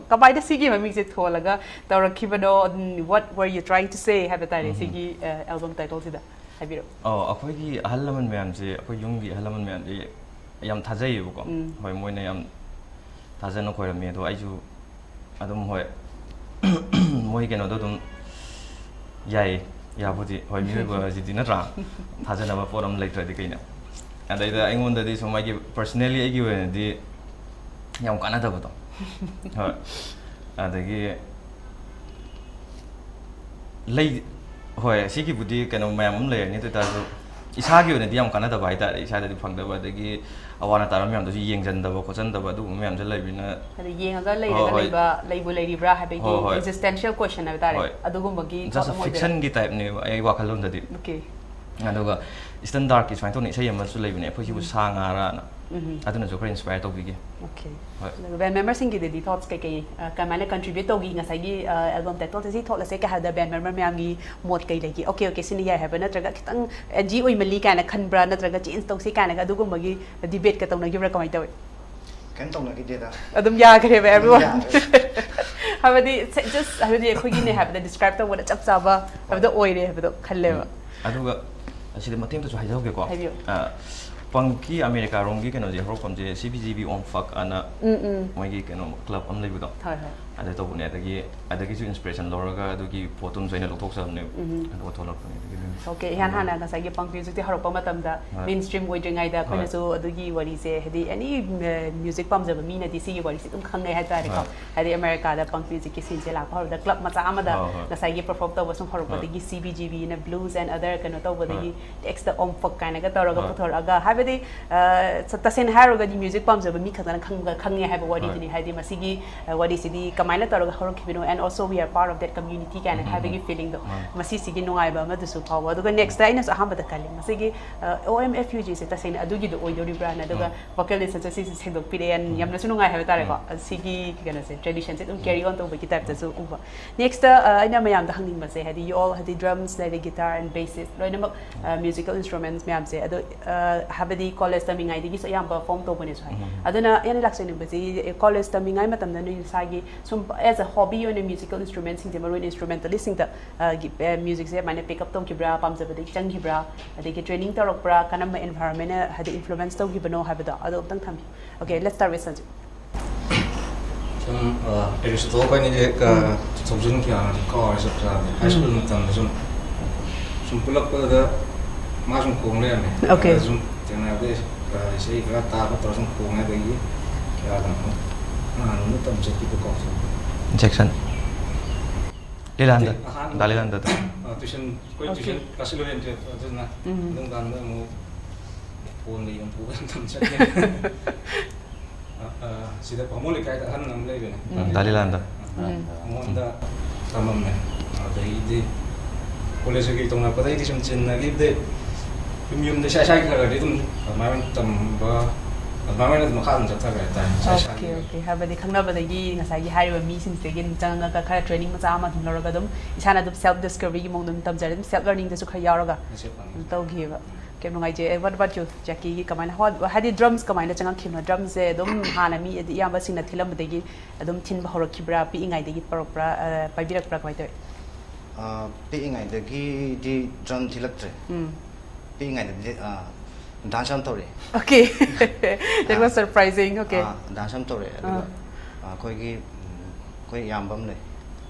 ꯀꯃꯥꯏꯅ ꯁꯤꯒꯤ ꯃꯃꯤꯡꯁꯦ ꯊꯣꯜꯂꯒ ꯇꯧꯔꯛꯈꯤꯕꯅꯣ? What were you trying to say ꯍꯥꯏꯕ ꯇꯥꯔꯦ, ꯎꯝ꯫ ꯁꯤꯒꯤ ꯑꯦꯜꯕꯝ ꯇꯥꯏꯇꯜꯁꯤꯗ ꯍꯥꯏꯕꯤꯔꯛꯑꯣ꯫ ꯑꯣ, ꯑꯩꯈꯣꯏꯒꯤ ꯑꯍꯜ ꯂꯃꯟ ꯃꯌꯥꯝꯁꯦ, ꯑꯩꯈꯣꯏ ꯌꯨꯝꯒꯤ ꯑꯍꯜ ꯂꯃꯟ ꯃꯌꯥꯝꯁꯦ ꯌꯥꯝ ꯊꯥꯖꯩꯌꯦꯕꯀꯣ꯫ ꯎꯝ꯫ ꯍꯣꯏ, ꯃꯣꯏꯅ ꯌꯥꯝ ꯊꯥꯖꯅ ꯈꯣꯏꯔꯝꯃꯤ꯫ ꯑꯗꯣ ꯑꯩꯁꯨ ꯑꯗꯨꯝ, ꯍꯣꯏ, ꯃꯣꯏ ꯀꯩꯅꯣꯗꯣ ꯑꯗꯨꯝ ꯌꯥꯏꯌꯦ, ꯌꯥꯕꯨꯗꯤ꯫ ꯍꯣꯏ, ꯃꯤꯑꯣꯏꯕ ꯍꯥꯏꯁꯤꯗꯤ ꯅꯠꯇ꯭ꯔꯥ? ꯊꯥꯖꯅꯕ ꯄꯣꯠ ꯑꯃ ꯂꯩꯇ꯭ꯔꯗꯤ ꯀꯩꯅꯣ? ꯑꯗꯩꯗ ꯑꯩꯉꯣꯟꯗꯗꯤ ꯁꯨꯝ ꯑꯩꯒꯤ personally ꯑꯩꯒꯤ ꯑꯣꯏꯅꯗꯤ ꯌꯥꯝ ꯀꯥꯟꯅꯗꯕꯗꯣ꯫ ꯍꯣꯏ꯫ ꯑꯗꯒꯤ ꯂꯩ, ꯍꯣꯏ, ꯁꯤꯒꯤꯕꯨꯗꯤ ꯀꯩꯅꯣ ꯃꯌꯥꯝ ꯑꯃ ꯂꯩꯔꯅꯤ, ꯑꯗꯨ ꯑꯣꯏꯇꯥꯔꯁꯨ ꯏꯁꯥꯒꯤ ꯑꯣꯏꯅꯗꯤ ꯌꯥꯝ ꯀꯥꯟꯅꯗꯕ ꯍꯥꯏꯇꯥꯔꯦ꯫ ꯏꯁꯥꯗꯗꯤ ꯐꯪꯗꯕ, ꯑꯗꯒꯤ ꯑꯋꯥ ꯑꯅꯥ ꯇꯥꯕ ꯃꯌꯥꯝꯗꯨꯁꯨ ꯌꯦꯡꯁꯤꯟꯗꯕ ꯈꯣꯠꯆꯟꯗꯕ ꯑꯗꯨꯒꯨꯝꯕ ꯃꯌꯥꯝꯁꯨ ꯂꯩꯕꯅꯤꯅ꯫ ꯑꯗ ꯌꯦꯡꯉꯒ ꯂꯩꯔꯒ ꯍꯣꯏ, ꯍꯣꯏ꯫ ꯂꯩꯕ, ꯂꯩꯕꯨ ꯂꯩꯔꯤꯕ꯭ꯔꯥ ꯍꯥꯏꯕꯒꯤ ꯍꯣꯏ, ꯍꯣꯏ꯫ existential question ꯍꯥꯏꯕ ꯇꯥꯔꯦ, ꯍꯣꯏ꯫ ꯑꯗꯨꯒꯨꯝꯕꯒꯤ Just a ꯄꯣꯠ ꯑꯃ ꯑꯣꯏꯗꯣꯏꯔꯥ? Fiction ꯒꯤ type ꯅꯦꯕ ꯑꯩ ꯋꯥꯈꯜꯂꯣꯟꯗꯗꯤ꯫ Okay. ꯑꯗꯨꯒ Eastern Dark ꯀꯤ ꯁꯨꯃꯥꯏꯅ ꯇꯧꯅ ꯏꯁꯩ ꯑꯃꯁꯨ ꯂꯩꯕꯅꯦ, ꯑꯩꯈꯣꯏ ꯁꯤꯕꯨ ꯁꯥ ꯉꯥꯔꯥꯅ꯫ ꯎꯝ꯫ ꯑꯗꯨꯅꯁꯨ ꯈꯔ inspire ꯇꯧꯕꯤꯒꯦ꯫ Okay. ꯍꯣꯏ꯫ ꯑꯗꯨꯒ band member ꯁꯤꯡꯒꯤꯗꯗꯤ thoughts ꯀꯩꯀꯩ, ꯑ, ꯀꯃꯥꯏꯅ contribute ꯇꯧꯈꯤ? ꯉꯁꯥꯏꯒꯤ, ꯑ, album title ꯁꯦ ꯁꯤ ꯊꯣꯛꯂꯁꯦ ꯀꯩ ꯍꯥꯏꯕꯗ band member ꯃꯌꯥꯝꯒꯤ ꯃꯣꯠ ꯀꯩ ꯂꯩꯒꯦ? Okay, okay, ꯁꯤꯅ ꯌꯥꯏ ꯍꯥꯏꯕ, ꯅꯠꯇ꯭ꯔꯒ ꯈꯤꯇꯪ edgy ꯑꯣꯏꯃꯜꯂꯤ ꯀꯥꯏꯅ ꯈꯟꯕ꯭ꯔꯥ, ꯅꯠꯇ꯭ꯔꯒ change ꯇꯧꯁꯤ ꯀꯥꯏꯅꯒ ꯑꯗꯨꯒꯨꯝꯕꯒꯤ debate ꯀ ꯇꯧꯅꯈꯤꯕ꯭ꯔꯥ, ꯀꯃꯥꯏꯅ ꯇꯧꯏ? ꯀꯩꯝ ꯇꯧꯅꯈꯤꯗꯦꯗ꯫ ꯑꯗꯨꯝ ꯌꯥꯈ꯭ꯔꯦꯕ everyone꯫ ꯌꯥꯈ꯭ꯔꯦ꯫ ꯍꯥꯏꯕꯗꯤ, just ꯍꯥꯏꯕꯗꯤ ꯑꯩꯈꯣꯏꯒꯤꯅꯦ ꯍꯥꯏꯕꯗ describe ꯇꯧꯕꯗ ꯆꯞ ꯆꯥꯕ ꯍꯥꯏꯕꯗꯣ ꯑꯣꯏꯔꯦ ꯍꯥꯏꯕꯗꯣ ꯈꯜꯂꯦꯕ꯫ ꯑꯗꯨꯒ ꯑꯁꯤꯗ ꯃꯇꯦꯛ ꯑꯃꯇꯁꯨ ꯍꯥꯏꯖꯍꯧꯒꯦꯀꯣ꯫ ꯍꯥꯏꯕꯤꯌꯨ꯫ ꯑ, ꯄꯪꯀꯤ ꯑꯃꯦꯔꯤꯀꯥꯔꯣꯝꯒꯤ ꯀꯩꯅꯣꯁꯦ, ꯍꯧꯔꯛꯐꯝꯁꯦ C B G B on Fuck ꯑꯅ ꯎꯝ, ꯎꯝ꯫ ꯃꯣꯏꯒꯤ ꯀꯩꯅꯣ club ꯑꯃ ꯂꯩꯕꯗꯣ꯫ ꯍꯣꯏ, ꯍꯣꯏ꯫ ꯑꯗꯨ ꯇꯧꯕꯅꯦ꯫ ꯑꯗꯒꯤ ꯑꯗꯒꯤꯁꯨ inspiration ꯂꯧꯔꯒ ꯑꯗꯨꯒꯤ ꯄꯣꯠꯇꯨꯝꯁꯨ ꯑꯩꯅ ꯂꯧꯊꯣꯛꯆꯕꯅꯦ꯫ ꯎꯝ꯫ ꯑꯗꯨꯒ ꯊꯣꯛꯂꯛꯄꯅꯦ ꯑꯗꯨꯒꯤ ꯃꯤꯝꯁ꯫ Okay, ꯏꯍꯥꯟ ꯍꯥꯟꯅ ꯉꯁꯥꯏꯒꯤ ꯄꯪꯀꯤ ꯃ꯭ꯌꯨꯖꯤꯛꯇꯤ ꯍꯧꯔꯛꯄ ꯃꯇꯝꯗ ꯍꯣꯏ꯫ ꯃꯦꯟ ꯁ꯭ꯇ꯭ꯔꯤꯝ ꯑꯣꯏꯗ꯭ꯔꯤꯉꯩꯗ ꯍꯣꯏ꯫ ꯑꯩꯈꯣꯏꯅꯁꯨ ꯑꯗꯨꯒꯤ ꯋꯥꯔꯤꯁꯦ, ꯍꯥꯏꯗꯤ ꯑꯦꯅꯤ ꯃ꯭ꯌꯨꯖꯤꯛ ꯄꯥꯝꯖꯕ ꯃꯤꯅꯗꯤ ꯁꯤꯒꯤ ꯋꯥꯔꯤꯁꯦ ꯑꯗꯨꯝ ꯈꯪꯅꯩ ꯍꯥꯏꯇꯥꯔꯦꯀꯣ꯫ ꯍꯣꯏ꯫ ꯍꯥꯏꯗꯤ ꯑꯃꯦꯔꯤꯀꯥꯗ ꯄꯪꯀꯤ ꯃ꯭ꯌꯨꯖꯤꯛꯀꯤ ꯁꯤꯟꯁꯦ ꯂꯥꯛꯄ ꯍꯧꯔꯛꯄꯗ ꯀ꯭ꯂꯕ ꯃꯆꯥ ꯑꯃꯗ ꯍꯣꯏ, ꯍꯣꯏ꯫ ꯉꯁꯥꯏꯒꯤ ꯄꯔꯐꯣꯔꯝ ꯇꯧꯕ ꯁꯨꯝ ꯍꯧꯔꯛꯄꯗꯒꯤ C B G B ꯅ blues and other ꯀꯩꯅꯣ ꯇꯧꯕꯗꯒꯤ ꯍꯣꯏ꯫ ꯇꯦꯛꯁꯇ ꯑꯣꯝ ꯐꯛ ꯀꯥꯏꯅꯒ ꯇꯧꯔꯒ ꯍꯣꯏ꯫ ꯄꯨꯊꯣꯔꯛꯑꯒ, ꯍꯥꯏꯕꯗꯤ ꯑ, ꯁ-, ꯇꯁꯦꯡꯅ ꯍꯥꯏꯔꯨꯔꯒꯗꯤ ꯃ꯭ꯌꯨꯖꯤꯛ ꯄꯥꯝꯖꯕ ꯃꯤ ꯈꯛꯇꯅ ꯈꯪꯕ-, ꯈꯪꯉꯦ ꯍꯥꯏꯕ ꯋꯥꯔꯤꯗꯨꯅꯤ꯫ ꯍꯣꯏ꯫ ꯍꯥꯏꯗꯤ ꯃꯁꯤꯒꯤ ꯑ, ꯋꯥꯔꯤꯁꯤꯗꯤ ꯀꯃꯥꯏꯅ ꯇꯧꯔꯒ ꯍꯧꯔꯛꯈꯤꯕꯅꯣ, and also we are part of that community ꯀꯥꯏꯅ ꯎꯝ, ꯍꯥꯏꯕꯒꯤ ꯎꯝ꯫ ꯐꯤꯂꯤꯡꯗꯣ ꯃꯥꯅꯦ꯫ ꯃꯁꯤꯁꯤꯒꯤ ꯅꯨꯡꯉꯥꯏꯕ ꯑꯃꯗꯨꯁꯨ ꯐꯥꯎꯕ꯫ ꯑꯗꯨꯒ ꯅꯦꯛꯁꯇ ꯑꯩꯅꯁꯨ ꯑꯍꯥꯟꯕꯗ ꯈꯜꯂꯤ, ꯃꯁꯤꯒꯤ ꯑ, O M F U G ꯁꯦ ꯇꯁꯦꯡꯅ ꯑꯗꯨꯒꯤꯗꯣ ꯑꯣꯏꯗꯣꯔꯤꯕ꯭ꯔꯥꯅ, ꯑꯗꯨꯒ ꯎꯝ꯫ ꯚꯣꯀꯦꯂꯤꯁ ꯑꯁꯤ ꯁꯤꯁꯦ ꯁꯦꯡꯗꯣꯛꯄꯤꯔꯛꯑꯦ, and ꯎꯝ꯫ ꯌꯥꯝꯅꯁꯨ ꯅꯨꯡꯉꯥꯏ ꯍꯥꯏꯕ ꯇꯥꯔꯦꯀꯣ꯫ ꯎꯝ꯫ ꯑ, ꯁꯤꯒꯤ ꯀꯩꯅꯣꯁꯦ, ꯇ꯭ꯔꯦꯗꯤꯁꯟꯁꯦ ꯑꯗꯨꯝ ꯎꯝ꯫ ꯀꯦꯔꯤ ꯑꯣꯟ ꯇꯧꯕꯒꯤ ꯇꯥꯏꯞꯇꯁꯨ ꯎꯕ꯫ ꯅꯦꯛꯁꯇ ꯑ, ꯑꯩꯅ ꯃꯌꯥꯝꯗ ꯍꯪꯅꯤꯡꯕꯁꯦ, ꯍꯥꯏꯗꯤ you all, ꯍꯥꯏꯗꯤ drums, ꯍꯥꯏꯗꯤ guitar and bassist ꯂꯣꯏꯅꯃꯛ, ꯑ, musical instruments ꯃꯌꯥꯝꯁꯦ, ꯑꯗꯣ ꯑ, ꯍꯥꯏꯕꯗꯤ ꯀꯣꯂꯦꯖ ꯇꯝꯃꯤꯉꯩꯗꯒꯤꯁꯨ ꯑꯌꯥꯝꯕ ꯐꯣꯝ ꯇꯧꯕꯅꯦꯁꯨ ꯍꯥꯏ꯫ ꯎꯝ꯫ ꯑꯗꯨꯅ ꯑꯩꯅ ꯂꯥꯛꯆꯅꯤꯡꯕꯁꯤ, ꯀꯣꯂꯦꯖ ꯇꯝꯃꯤꯉꯩ ꯃꯇꯝꯗ ꯅꯣꯏ ꯅꯁꯥꯒꯤ ꯁꯨꯝ as a hobby ꯑꯣꯏꯅ musical instrumentꯁꯤꯡꯁꯦ, ꯃꯔꯨꯑꯣꯏꯅ instrumentalistꯁꯤꯡꯗ, ꯑ, ꯒꯤ-, ꯑ, ꯃ꯭ꯌꯨꯖꯤꯛꯁꯦ ꯑꯗꯨꯃꯥꯏꯅ pick up ꯇꯧꯈꯤꯕ꯭ꯔꯥ, ꯄꯥꯝꯖꯕꯗꯒꯤ ꯆꯪꯈꯤꯕ꯭ꯔꯥ, ꯑꯗꯒꯤ training ꯇꯧꯔꯛꯄ꯭ꯔꯥ, ꯀꯔꯝꯕ environmentꯅ ꯍꯥꯏꯗꯤ influence ꯇꯧꯈꯤꯕꯅꯣ ꯍꯥꯏꯕꯗꯣ, ꯑꯗꯣ ꯑꯝꯇꯪ ꯊꯝꯕꯤꯌꯨ꯫ Okay, let's start with Sanjit. ꯁꯨꯝ ꯑꯦꯔꯤꯁꯇꯣ ꯑꯩꯈꯣꯏꯅꯤꯁꯦ ꯎꯝ꯫ ꯇꯨ ꯊꯥꯎꯖꯟ ꯀꯌꯥꯅꯣꯗꯤ ꯀꯥꯎꯔꯦ ꯆꯞ ꯆꯥꯕꯗꯤ꯫ ꯍꯥꯏ ꯁ꯭ꯀꯨꯜ ꯎꯝ꯫ ꯃꯇꯝꯗ ꯁꯨꯝ ꯁꯨꯝ ꯄꯨꯜꯂꯛꯄꯗ ꯃꯥ ꯁꯨꯝ ꯈꯣꯡ ꯂꯩꯔꯝꯃꯦ꯫ Okay꯫ ꯑꯗ ꯁꯨꯝ ꯊꯦꯡꯅꯕꯗ ꯏꯁꯩ ꯈꯔ ꯇꯥꯕ ꯇꯧꯔ ꯁꯨꯝ ꯈꯣꯡꯉꯦ꯫ ꯑꯗꯒꯤ ꯀꯌꯥꯗꯅꯣ ꯅꯍꯥꯟ ꯑꯃ ꯇꯝ ꯆꯠꯈꯤꯕ ꯀꯥꯎꯊꯣꯛꯈ꯭ꯔꯦ꯫ ꯖꯦꯛꯁꯟ꯫ ꯂꯤꯂꯥꯟꯗ꯫ ꯑꯍꯥꯟꯕ ꯗꯥ ꯂꯤꯂꯥꯟꯗꯗ꯫ ꯇꯨꯏꯁꯟ, ꯑꯩꯈꯣꯏ Okay꯫ Tuition class eleven twelve ꯑꯗꯨꯅ ꯎꯝ꯫ ꯑꯗꯨꯝ ꯀꯥꯟꯗ ꯑꯃꯨꯛ ꯐꯣꯟꯒ ꯌꯣꯟꯊꯣꯛꯑꯒ ꯇꯝ ꯆꯠꯈ꯭ꯔꯦ꯫ ꯑ, ꯑ, ꯁꯤꯗ ꯕꯥꯃꯣꯟ ꯂꯩꯀꯥꯏꯗ ꯑꯍꯟ ꯑꯃ ꯂꯩꯕꯅꯦ꯫ ꯎꯝ꯫ ꯗꯥ ꯂꯤꯂꯥꯟꯗ꯫ ꯎꯝ꯫ ꯃꯉꯣꯟꯗ ꯇꯝꯃꯝꯃꯦ꯫ ꯑꯗꯩꯗꯤ ꯀꯣꯂꯦꯖ ꯀꯩꯀꯩ ꯇꯧꯅꯔꯛꯄꯗꯩꯗꯤ ꯁꯨꯝ ꯆꯤꯟꯅꯈꯤꯕꯗꯩ ꯌꯨꯝ ꯌꯨꯝꯗ ꯏꯁꯥ ꯏꯁꯥꯒꯤ ꯈꯔ ꯈꯔꯗꯤ ꯑꯗꯨꯝ ꯑꯗꯨꯃꯥꯏꯅ ꯑꯣꯏꯅ ꯇꯝꯕ, ꯑꯗꯨꯃꯥꯏꯅ ꯑꯣꯏꯅ ꯑꯗꯨꯝ ꯃꯈꯥ ꯑꯗꯨꯝ ꯆꯠꯊꯈ꯭ꯔꯦ ꯍꯥꯏꯇꯥꯔꯦ꯫ ꯏꯁꯥ ꯏꯁꯥꯒꯤ Okay, okay꯫ ꯍꯥꯏꯕꯗꯤ ꯈꯪꯅꯕꯗꯒꯤ ꯉꯁꯥꯏꯒꯤ ꯍꯥꯏꯔꯤꯕ ꯃꯤꯁꯤꯡꯁꯤꯗꯒꯤ ꯑꯗꯨꯝ ꯆꯪꯉꯒ ꯈꯔ training ꯃꯆꯥ ꯑꯃ ꯑꯗꯨꯝ ꯂꯧꯔꯒ ꯑꯗꯨꯝ ꯏꯁꯥꯅ ꯑꯗꯨꯝ self discoveryꯒꯤ ꯃꯑꯣꯡꯗ ꯑꯗꯨꯝ ꯇꯝꯖꯔꯦ, ꯑꯗꯨꯝ self learningꯗꯁꯨ ꯈꯔ ꯌꯥꯎꯔꯒ ꯃꯁꯦ ꯐꯪꯉꯤ꯫ ꯑꯗꯨꯝ ꯇꯧꯈꯤꯕ꯫ ꯌꯥꯝ ꯅꯨꯡꯉꯥꯏꯖꯩ꯫ What about you, Jackie? ꯀꯃꯥꯏꯅ, ꯍꯣ-, ꯍꯥꯏꯗꯤ drums ꯀꯃꯥꯏꯅ ꯆꯪꯉꯛꯈꯤꯕꯅꯣ? Drumꯁꯦ ꯑꯗꯨꯝ ꯍꯥꯟꯅ ꯃꯤ ꯑꯌꯥꯝꯕꯁꯤꯡꯅ ꯊꯤꯜꯂꯝꯕꯗꯒꯤ ꯑꯗꯨꯝ ꯊꯤꯟꯕ ꯍꯧꯔꯛꯈꯤꯕ꯭ꯔꯥ? ꯄꯤꯛꯏꯉꯩꯗꯒꯤ ꯄꯨꯔꯛꯄ꯭ꯔꯥ? ꯑ, ꯄꯥꯏꯕꯤꯔꯛꯄ꯭ꯔꯥ? ꯀꯃꯥꯏꯅ ꯇꯧꯏ? ꯑ, ꯄꯤꯛꯏꯉꯩꯗꯒꯤꯗꯤ drum ꯊꯤꯜꯂꯛꯇ꯭ꯔꯦ꯫ ꯎꯝ꯫ ꯄꯤꯛꯏꯉꯩꯗꯗꯤ, ꯑ, dance ꯌꯥꯝ ꯇꯧꯔꯛꯑꯦ꯫ Okay꯫ That was surprising. Okay꯫ ꯑ, dance ꯌꯥꯝ ꯇꯧꯔꯛꯑꯦ꯫ ꯑꯗꯨꯒ, ꯑꯥ꯫ ꯑ, ꯑꯩꯈꯣꯏꯒꯤ, ꯎꯝ, ꯑꯩꯈꯣꯏ ꯏꯌꯥꯝꯕ ꯑꯃ ꯂꯩ,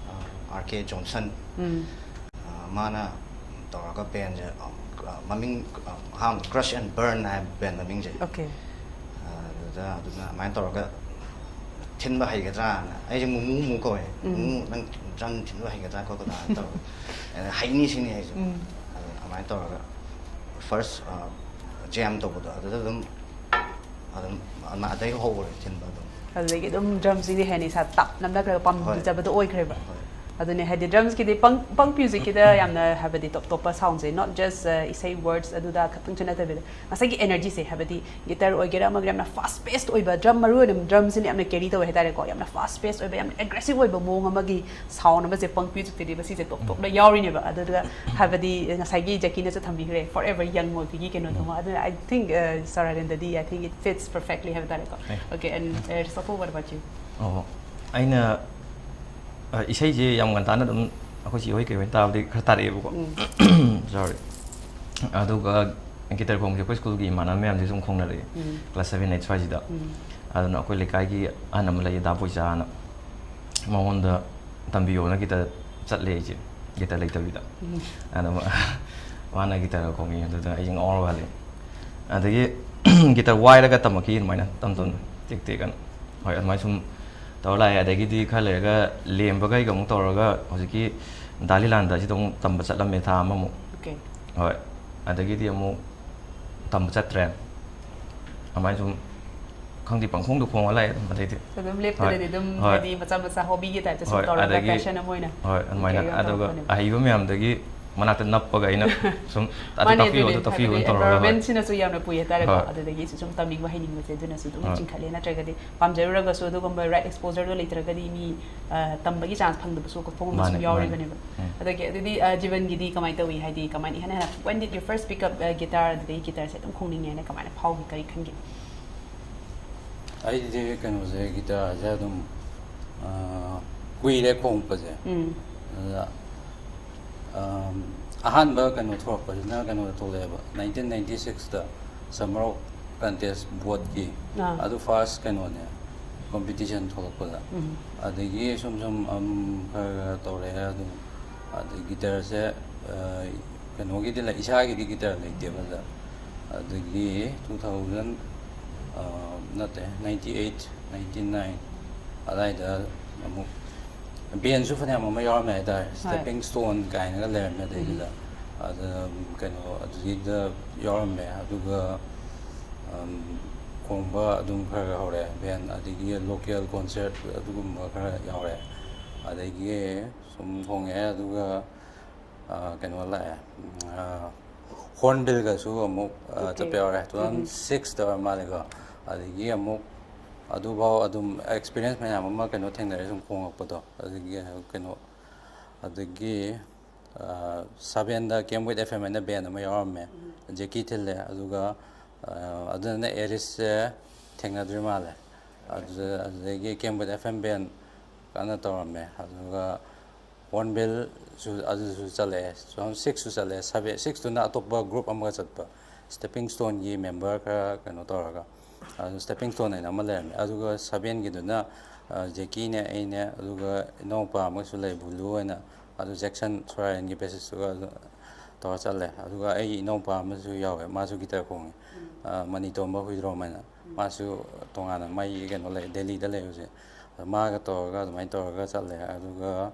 ꯑꯥꯔ ꯀꯦ ꯖꯣꯟꯁꯟ꯫ ꯎꯝ꯫ ꯑꯥ, ꯃꯥꯅ ꯇꯧꯔꯒ ꯕꯦꯟꯁꯦ, ꯑꯥ, ꯃꯃꯤꯡ, ꯑꯥ, ꯑꯍꯥꯟꯕ Crush and Burn ꯍꯥꯏꯕ ꯕꯦꯟ ꯃꯃꯤꯡꯁꯦ꯫ ꯑꯣꯀꯦ꯫ ꯑꯥ, ꯑꯗꯨꯗ, ꯑꯗꯨꯅ ꯑꯗꯨꯃꯥꯏꯅ ꯇꯧꯔꯒ ꯊꯤꯟꯕ ꯍꯩꯒꯗ꯭ꯔꯥꯅ, ꯑꯩꯁꯦ ꯃꯨꯃꯨ ꯃꯨꯃꯨ ꯀꯧꯋꯦ꯫ ꯎꯝ꯫ "ꯃꯨꯃꯨ, ꯅꯪ ꯗ꯭ꯔꯝ ꯊꯤꯟꯕ ꯍꯩꯒꯗ꯭ꯔꯥ ꯈꯣꯠꯀꯗ꯭ꯔꯥ?" ꯍꯥꯏꯅ ꯇꯧꯔꯒ, ꯑꯩꯅ "ꯍꯩꯅꯤ" ꯁꯤꯅꯤ ꯑꯩꯁꯨ꯫ ꯎꯝ꯫ ꯑꯗꯨ ꯑꯗꯨꯃꯥꯏꯅ ꯇꯧꯔꯒ ꯐꯥꯔꯁ, ꯑꯥ, ꯖꯦꯝ ꯇꯧꯕꯗꯣ ꯑꯗꯨꯗ ꯑꯗꯨꯝ, ꯑꯗꯨꯝ ꯑꯗꯨꯃꯥꯏ-, ꯑꯗꯩ ꯍꯧꯈ꯭ꯔꯦ ꯊꯤꯟꯕ ꯑꯗꯨꯝ꯫ ꯑꯗꯨꯗꯒꯤ ꯑꯗꯨꯝ ꯗ꯭ꯔꯝꯁꯤꯡꯗꯤ ꯍꯦꯟꯅ ꯏꯁꯥ ꯇꯞ ꯅꯝꯊꯈ꯭ꯔꯒ ꯍꯣꯏ꯫ ꯄꯥꯝꯖꯕꯗꯣ ꯑꯣꯏꯈ꯭ꯔꯦꯕ꯫ ꯍꯣꯏ꯫ ꯑꯗꯨꯅꯦ, ꯍꯥꯏꯗꯤ ꯗ꯭ꯔꯝꯁꯀꯤꯗꯤ ꯄꯪ-, ꯄꯪ ꯃ꯭ꯌꯨꯖꯤꯛꯀꯤꯗ ꯌꯥꯝꯅ, ꯍꯥꯏꯕꯗꯤ ꯇꯣꯞ ꯇꯣꯞꯄ ꯁꯥꯎꯟꯁꯦ, not just, ꯑ, ꯏꯁꯩ ꯋꯥꯔꯗꯁ ꯑꯗꯨꯗ ꯈꯛꯇꯪꯁꯨ ꯅꯠꯇꯕꯤꯗ, ꯉꯁꯥꯏꯒꯤ ꯑꯦꯅꯔꯖꯤꯁꯦ, ꯍꯥꯏꯕꯗꯤ ꯒꯤꯇꯔ ꯑꯣꯏꯒꯦꯔꯥ ꯑꯃꯒ ꯌꯥꯝꯅ ꯐꯥꯁ ꯄꯦꯁ ꯑꯣꯏꯕ, ꯗ꯭ꯔꯝ, ꯃꯔꯨ ꯑꯣꯏꯅ ꯗ꯭ꯔꯝꯁꯤꯅ ꯌꯥꯝꯅ ꯀꯦꯔꯤ ꯇꯧꯋꯦ ꯍꯥꯏꯇꯥꯔꯦꯀꯣ, ꯌꯥꯝꯅ ꯐꯥꯁ ꯄꯦꯁ ꯑꯣꯏꯕ, ꯌꯥꯝꯅ ꯑꯦꯒ꯭ꯔꯦꯁꯤꯞ ꯑꯣꯏꯕ ꯃꯑꯣꯡ ꯑꯃꯒꯤ ꯁꯥꯎꯟ ꯑꯃꯁꯦ ꯄꯪ ꯃ꯭ꯌꯨꯖꯤꯛꯇꯗꯤ ꯃꯁꯤꯁꯦ ꯇꯣꯞ ꯇꯣꯞꯅ ꯌꯥꯎꯔꯤꯅꯦꯕ꯫ ꯑꯗꯨꯗ ꯍꯥꯏꯕꯗꯤ ꯉꯁꯥꯏꯒꯤ ꯖꯦꯀꯤꯅꯁꯨ ꯊꯝꯕꯤꯈ꯭ꯔꯦ, forever young ꯑꯣꯏꯕꯒꯤ ꯀꯩꯅꯣꯗꯨꯃ꯫ ꯎꯝ꯫ ꯑꯗꯨꯅ I think, ꯑ, ꯁꯥꯔ ꯑꯥꯔꯦꯟꯗꯗꯤ, I think it fits perfectly ꯍꯥꯏꯕ ꯇꯥꯔꯦꯀꯣ꯫ Thank you. Okay, and, uh, Sophu, what about you? ꯑꯣ, ꯑꯩꯅ, ꯑ, ꯏꯁꯩꯁꯦ ꯌꯥꯝ ꯉꯟꯇꯥꯅ ꯑꯗꯨꯝ ꯑꯩꯈꯣꯏ ꯆꯦ ꯍꯣꯏ ꯀꯩ ꯍꯣꯏ ꯇꯥꯕꯗꯤ ꯈꯔ ꯇꯥꯔꯛꯑꯦꯕꯀꯣ꯫ ꯎꯝ꯫ Sorry. ꯑꯗꯨꯒ ꯒꯤꯇꯔ ꯈꯣꯡꯕꯁꯦ ꯑꯩꯈꯣꯏ ꯁ꯭ꯀꯨꯜꯒꯤ ꯏꯃꯥꯟꯅꯕ ꯃꯌꯥꯝꯁꯦ ꯁꯨꯝ ꯈꯣꯡꯅꯔꯛꯑꯦ꯫ ꯎꯝ꯫ Class seven, eight ꯁ꯭ꯋꯥꯏꯁꯤꯗ꯫ ꯎꯝ꯫ ꯑꯗꯨꯅ ꯑꯩꯈꯣꯏ ꯂꯩꯀꯥꯏꯒꯤ ꯑꯍꯟ ꯑꯃ ꯂꯩꯌꯦ, ꯗꯥ ꯕꯣꯏꯆꯥꯅ꯫ ꯃꯉꯣꯟꯗ ꯇꯝꯕꯤꯌꯣꯅ ꯒꯤꯇꯔ ꯆꯠꯂꯦ ꯑꯩꯁꯦ, ꯒꯤꯇꯔ ꯂꯩꯇꯕꯤꯗ꯫ ꯎꯝ꯫ ꯑꯗ ꯃꯥ-, ꯃꯥꯅ ꯒꯤꯇꯔꯒ ꯈꯣꯡꯉꯤ, ꯑꯗꯨꯗ ꯑꯩꯁꯦ ꯉꯥꯎꯔꯒ ꯍꯜꯂꯛꯑꯦ꯫ ꯑꯗꯒꯤ ꯒꯤꯇꯔ ꯋꯥꯏꯔꯒ ꯇꯝꯃꯛꯈꯤ ꯑꯗꯨꯃꯥꯏꯅ ꯇꯝ ꯇꯝꯅ, ꯎꯝ꯫ ꯇꯦꯛ ꯇꯦꯛ ꯑꯅ꯫ ꯍꯣꯏ, ꯑꯗꯨꯃꯥꯏꯅ ꯁꯨꯝ ꯇꯧꯔ ꯂꯥꯛꯑꯦ꯫ ꯑꯗꯒꯤꯗꯤ ꯈꯔ ꯂꯩꯔꯒ ꯂꯦꯝꯕꯒ ꯑꯩꯒ ꯑꯃꯨꯛ ꯇꯧꯔꯒ ꯍꯧꯖꯤꯛꯀꯤ ꯗꯥ ꯂꯤꯂꯥꯟꯗ ꯑꯁꯤꯗ ꯑꯃꯨꯛ ꯇꯝꯕ ꯆꯠꯂꯝꯃꯦ ꯊꯥ ꯑꯃꯃꯨꯛ꯫ ꯑꯣꯀꯦ꯫ ꯍꯣꯏ, ꯑꯗꯒꯤꯗꯤ ꯑꯃꯨꯛ ꯇꯝꯕ ꯆꯠꯇ꯭ꯔꯦ꯫ ꯑꯗꯨꯃꯥꯏꯅ ꯁꯨꯝ, ꯈꯪꯗꯦ, ꯄꯪꯈꯣꯡꯗ ꯈꯣꯡꯉ ꯂꯥꯛꯑꯦ ꯑꯗꯨꯝ ꯑꯗꯩꯗꯤ꯫ ꯑꯗꯨꯝ ꯂꯦꯞꯇꯅꯗꯤ ꯍꯣꯏ꯫ ꯑꯗꯨꯝ, ꯍꯣꯏ꯫ ꯍꯥꯏꯗꯤ ꯃꯆꯥ ꯃꯆꯥ ꯍꯣꯕꯤꯒꯤ ꯇꯥꯏꯞꯇ ꯁꯨꯝ ꯍꯣꯏ, ꯇꯧꯔꯒ ꯑꯗꯒꯤ, ꯄꯦꯁꯟ ꯑꯃ ꯑꯣꯏꯅ꯫ ꯍꯣꯏ, ꯑꯗꯨꯃꯥꯏꯅ꯫ ꯀꯦꯔꯤ ꯑꯣꯟ ꯑꯗꯨꯒ ꯇꯧꯔꯛꯄꯅꯦꯕ꯫ ꯑꯍꯩꯕ ꯃꯌꯥꯝꯗꯒꯤ ꯃꯅꯥꯛꯇ ꯅꯞꯄꯒ ꯑꯩꯅ ꯁꯨꯝ, "ꯑꯗꯨ ꯃꯥꯅꯦ, ꯇꯥꯛꯄꯤꯌꯣ, ꯑꯗꯨꯅꯦ, ꯑꯗꯨ ꯇꯥꯛꯄꯤꯌꯣ" ꯍꯥꯏꯕꯗꯤ ꯑꯗꯨꯝ ꯇꯧꯔꯒ, ꯍꯣꯏ꯫ ꯑꯦꯟꯚꯥꯏꯔꯣꯟꯃꯦꯟꯁꯤꯅꯁꯨ ꯌꯥꯝꯅ ꯄꯨꯏ ꯍꯥꯏꯇꯥꯔꯦꯀꯣ꯫ ꯍꯣꯏ꯫ ꯑꯗꯨꯗꯒꯤ ꯁꯨꯝ ꯇꯝꯅꯤꯡꯕ ꯍꯩꯅꯤꯡꯕꯁꯦ ꯑꯗꯨꯅꯁꯨ ꯑꯗꯨꯝ ꯍꯣꯏ꯫ ꯆꯤꯡꯈꯠꯂꯦ꯫ ꯅꯠꯇ꯭ꯔꯒꯗꯤ ꯄꯥꯝꯖꯔꯨꯔꯒꯁꯨ ꯑꯗꯨꯒꯨꯝꯕ ꯔꯥꯏꯠ ꯑꯦꯛꯁꯄꯣꯖꯔꯗꯣ ꯂꯩꯇ꯭ꯔꯒꯗꯤ ꯃꯤ, ꯑ, ꯇꯝꯕꯒꯤ ꯆꯥꯟꯁ ꯐꯪꯗꯕꯁꯨ ꯈꯣꯡꯕꯁꯨ ꯃꯥꯅꯦ, ꯃꯥꯅꯦ꯫ ꯌꯥꯎꯔꯤꯕꯅꯦꯕ꯫ ꯎꯝ꯫ ꯑꯗꯒꯤ ꯑꯗꯨꯗꯤ, ꯑ, ꯖꯤꯕꯟꯒꯤꯗꯤ ꯀꯃꯥꯏꯅ ꯇꯧꯏ? ꯍꯥꯏꯗꯤ ꯀꯃꯥꯏꯅ ꯏꯍꯥꯟ ꯍꯥꯟꯅ, when did you first pick up, ꯑ, guitar? ꯑꯗꯨꯗꯒꯤ ꯒꯤꯇꯔꯁꯦ ꯑꯗꯨꯝ ꯈꯣꯡꯅꯤꯡꯉꯦ ꯍꯥꯏꯅ ꯀꯃꯥꯏꯅ ꯐꯥꯎꯈꯤ? ꯀꯔꯤ ꯈꯟꯒꯦ? ꯑꯩꯗꯤ ꯀꯩꯅꯣꯁꯦ, ꯒꯤꯇꯥꯔꯁꯦ ꯑꯗꯨꯝ, ꯑ, ꯀꯨꯏꯔꯦ ꯈꯣꯡꯉꯛꯄꯁꯦ꯫ ꯎꯝ꯫ ꯑꯗꯨꯗ, ꯑꯝ, ꯑꯍꯥꯟꯕ ꯀꯩꯅꯣ ꯊꯣꯛꯂꯛꯄꯁꯤꯅ ꯀꯩꯅꯣꯗ ꯊꯣꯛꯂꯛꯑꯦꯕ, nineteen ninety sixꯇ Summer of Contest ꯕꯣꯠꯀꯤ꯫ ꯑꯥ꯫ ꯑꯗꯨ ꯐꯥꯔꯁ ꯀꯩꯅꯣꯅꯦ꯫ ꯀꯝꯄꯤꯇꯤꯁꯟ ꯊꯣꯛꯂꯛꯄꯗ꯫ ꯑꯗꯒꯤ ꯁꯨꯝ ꯁꯨꯝ ꯑꯗꯨꯝ ꯈꯔ ꯈꯔ ꯇꯧꯔꯛꯑꯦ ꯑꯗꯨꯝ꯫ ꯑꯗꯩ ꯒꯤꯇꯔꯁꯦ, ꯑ, ꯀꯩꯅꯣꯒꯤꯗꯤ ꯂꯩ, ꯏꯁꯥꯒꯤꯗꯤ ꯒꯤꯇꯔ ꯂꯩꯇꯦꯕ ꯑꯗ꯫ ꯑꯗꯒꯤ two thousand, ꯑ, ꯅꯠꯇꯦ, ninety eight, ninety nine ꯑꯗꯥꯏꯗ ꯑꯃꯨꯛ ꯕꯦꯟꯁꯨ ꯐꯅꯌꯥꯝ ꯑꯃ ꯌꯥꯎꯔꯝꯃꯦ ꯍꯥꯏꯇꯥꯔꯦ꯫ ꯍꯣꯏ꯫ Stepping Stone ꯀꯥꯏꯅꯒ ꯂꯩꯔꯝꯃꯦ ꯑꯗꯩꯗꯨꯗ꯫ ꯑꯗ, ꯀꯩꯅꯣ, ꯑꯗꯨꯒꯤꯗ ꯌꯥꯎꯔꯝꯃꯦ꯫ ꯑꯗꯨꯒ, ꯑꯝ, ꯈꯣꯡꯕ ꯑꯗꯨꯝ ꯈꯔ ꯈꯔ ꯍꯧꯔꯛꯑꯦ ꯕꯦꯟ, ꯑꯗꯒꯤ local concert ꯑꯗꯨꯒꯨꯝꯕ ꯈꯔ ꯌꯥꯎꯔꯦ꯫ ꯑꯗꯒꯤ ꯁꯨꯝ ꯈꯣꯡꯉꯛꯑꯦ꯫ ꯑꯗꯨꯒ, ꯑ, ꯀꯩꯅꯣ ꯂꯥꯛꯑꯦ, ꯑ, ꯍꯣꯔꯟꯕꯤꯜꯒꯁꯨ ꯑꯃꯨꯛ, ꯑ, OK꯫ ꯆꯠꯄ ꯌꯥꯎꯔꯦ꯫ Two thousand sixꯇ ꯑꯣꯏꯔ ꯃꯥꯜꯂꯦꯀꯣ꯫ ꯑꯗꯒꯤ ꯑꯃꯨꯛ ꯑꯗꯨꯐꯥꯎ ꯑꯗꯨꯝ experience ꯃꯌꯥꯝ ꯑꯃ ꯀꯩꯅꯣ ꯊꯦꯡꯅꯔꯦ ꯁꯨꯝ ꯈꯣꯡꯉꯛꯄꯗꯣ꯫ ꯑꯗꯒꯤ, ꯑ, ꯀꯩꯅꯣ, ꯑꯗꯒꯤ, ꯑ, ꯁꯕꯦꯟꯗ Camwood F M ꯍꯥꯏꯅ ꯕꯦꯟ ꯑꯃ ꯌꯥꯎꯔꯝꯃꯦ꯫ ꯖꯦꯀꯤ ꯊꯤꯜꯂꯦ꯫ ꯑꯗꯨꯒ, ꯑ, ꯑꯗꯨꯅ ꯑꯦꯔꯤꯁꯁꯦ ꯊꯦꯡꯅꯗ꯭ꯔꯤ ꯃꯥꯜꯂꯦ꯫ ꯑꯗꯨꯗ, ꯑꯗꯨꯗꯒꯤ Camwood F M ꯕꯦꯟ ꯀꯟꯅ ꯇꯧꯔꯝꯃꯦ꯫ ꯑꯗꯨꯒ ꯍꯣꯔꯟꯕꯤꯜꯁꯨ ꯑꯗꯨꯁꯨ ꯆꯠꯂꯛꯑꯦ꯫ Two thousand sixꯁꯨ ꯆꯠꯂꯛꯑꯦ꯫ Seven, sixꯇꯨꯅ ꯑꯇꯣꯞꯄ group ꯑꯃꯒ ꯆꯠꯄ, Stepping Stoneꯒꯤ member ꯈꯔ ꯀꯩꯅꯣ ꯇꯧꯔꯒ꯫ ꯑꯗꯨ Stepping Stone ꯍꯥꯏꯅ ꯑꯃ ꯂꯩꯔꯝꯃꯦ꯫ ꯑꯗꯨꯒ ꯁꯕꯦꯟꯒꯤꯗꯨꯅ, ꯑ, ꯖꯦꯀꯤꯅꯦ, ꯑꯩꯅꯦ, ꯑꯗꯨꯒ ꯏꯅꯥꯎꯄꯥ ꯑꯃꯁꯨ ꯂꯩ, ꯕꯨꯂꯨ ꯍꯥꯏꯅ, ꯑꯗꯨ ꯖꯦꯛꯁꯟ ꯁꯣꯔꯥꯌꯟꯒꯤ bassistꯇꯨꯒ ꯑꯗꯨ ꯇꯧꯔ ꯆꯠꯂꯦ꯫ ꯑꯗꯨꯒ ꯑꯩꯒꯤ ꯏꯅꯥꯎꯄꯥ ꯑꯃꯁꯨ ꯌꯥꯎꯋꯦ, ꯃꯥꯁꯨ ꯒꯤꯇꯔ ꯈꯣꯡꯉꯦ꯫ ꯑ, ꯃꯅꯤꯇꯣꯝꯕ ꯍꯨꯏꯗ꯭ꯔꯣꯝ ꯍꯥꯏꯅ꯫ ꯃꯥꯁꯨ ꯇꯣꯉꯥꯟꯅ ꯃꯥꯒꯤ ꯀꯩꯅꯣ ꯂꯩ, ꯗꯦꯜꯂꯤꯗ ꯂꯩ ꯍꯧꯖꯤꯛ꯫ ꯑꯗ ꯃꯥꯒ ꯇꯧꯔꯒ ꯑꯗꯨꯃꯥꯏꯅ ꯇꯧꯔꯒ ꯆꯠꯂꯦ꯫ ꯑꯗꯨꯒ,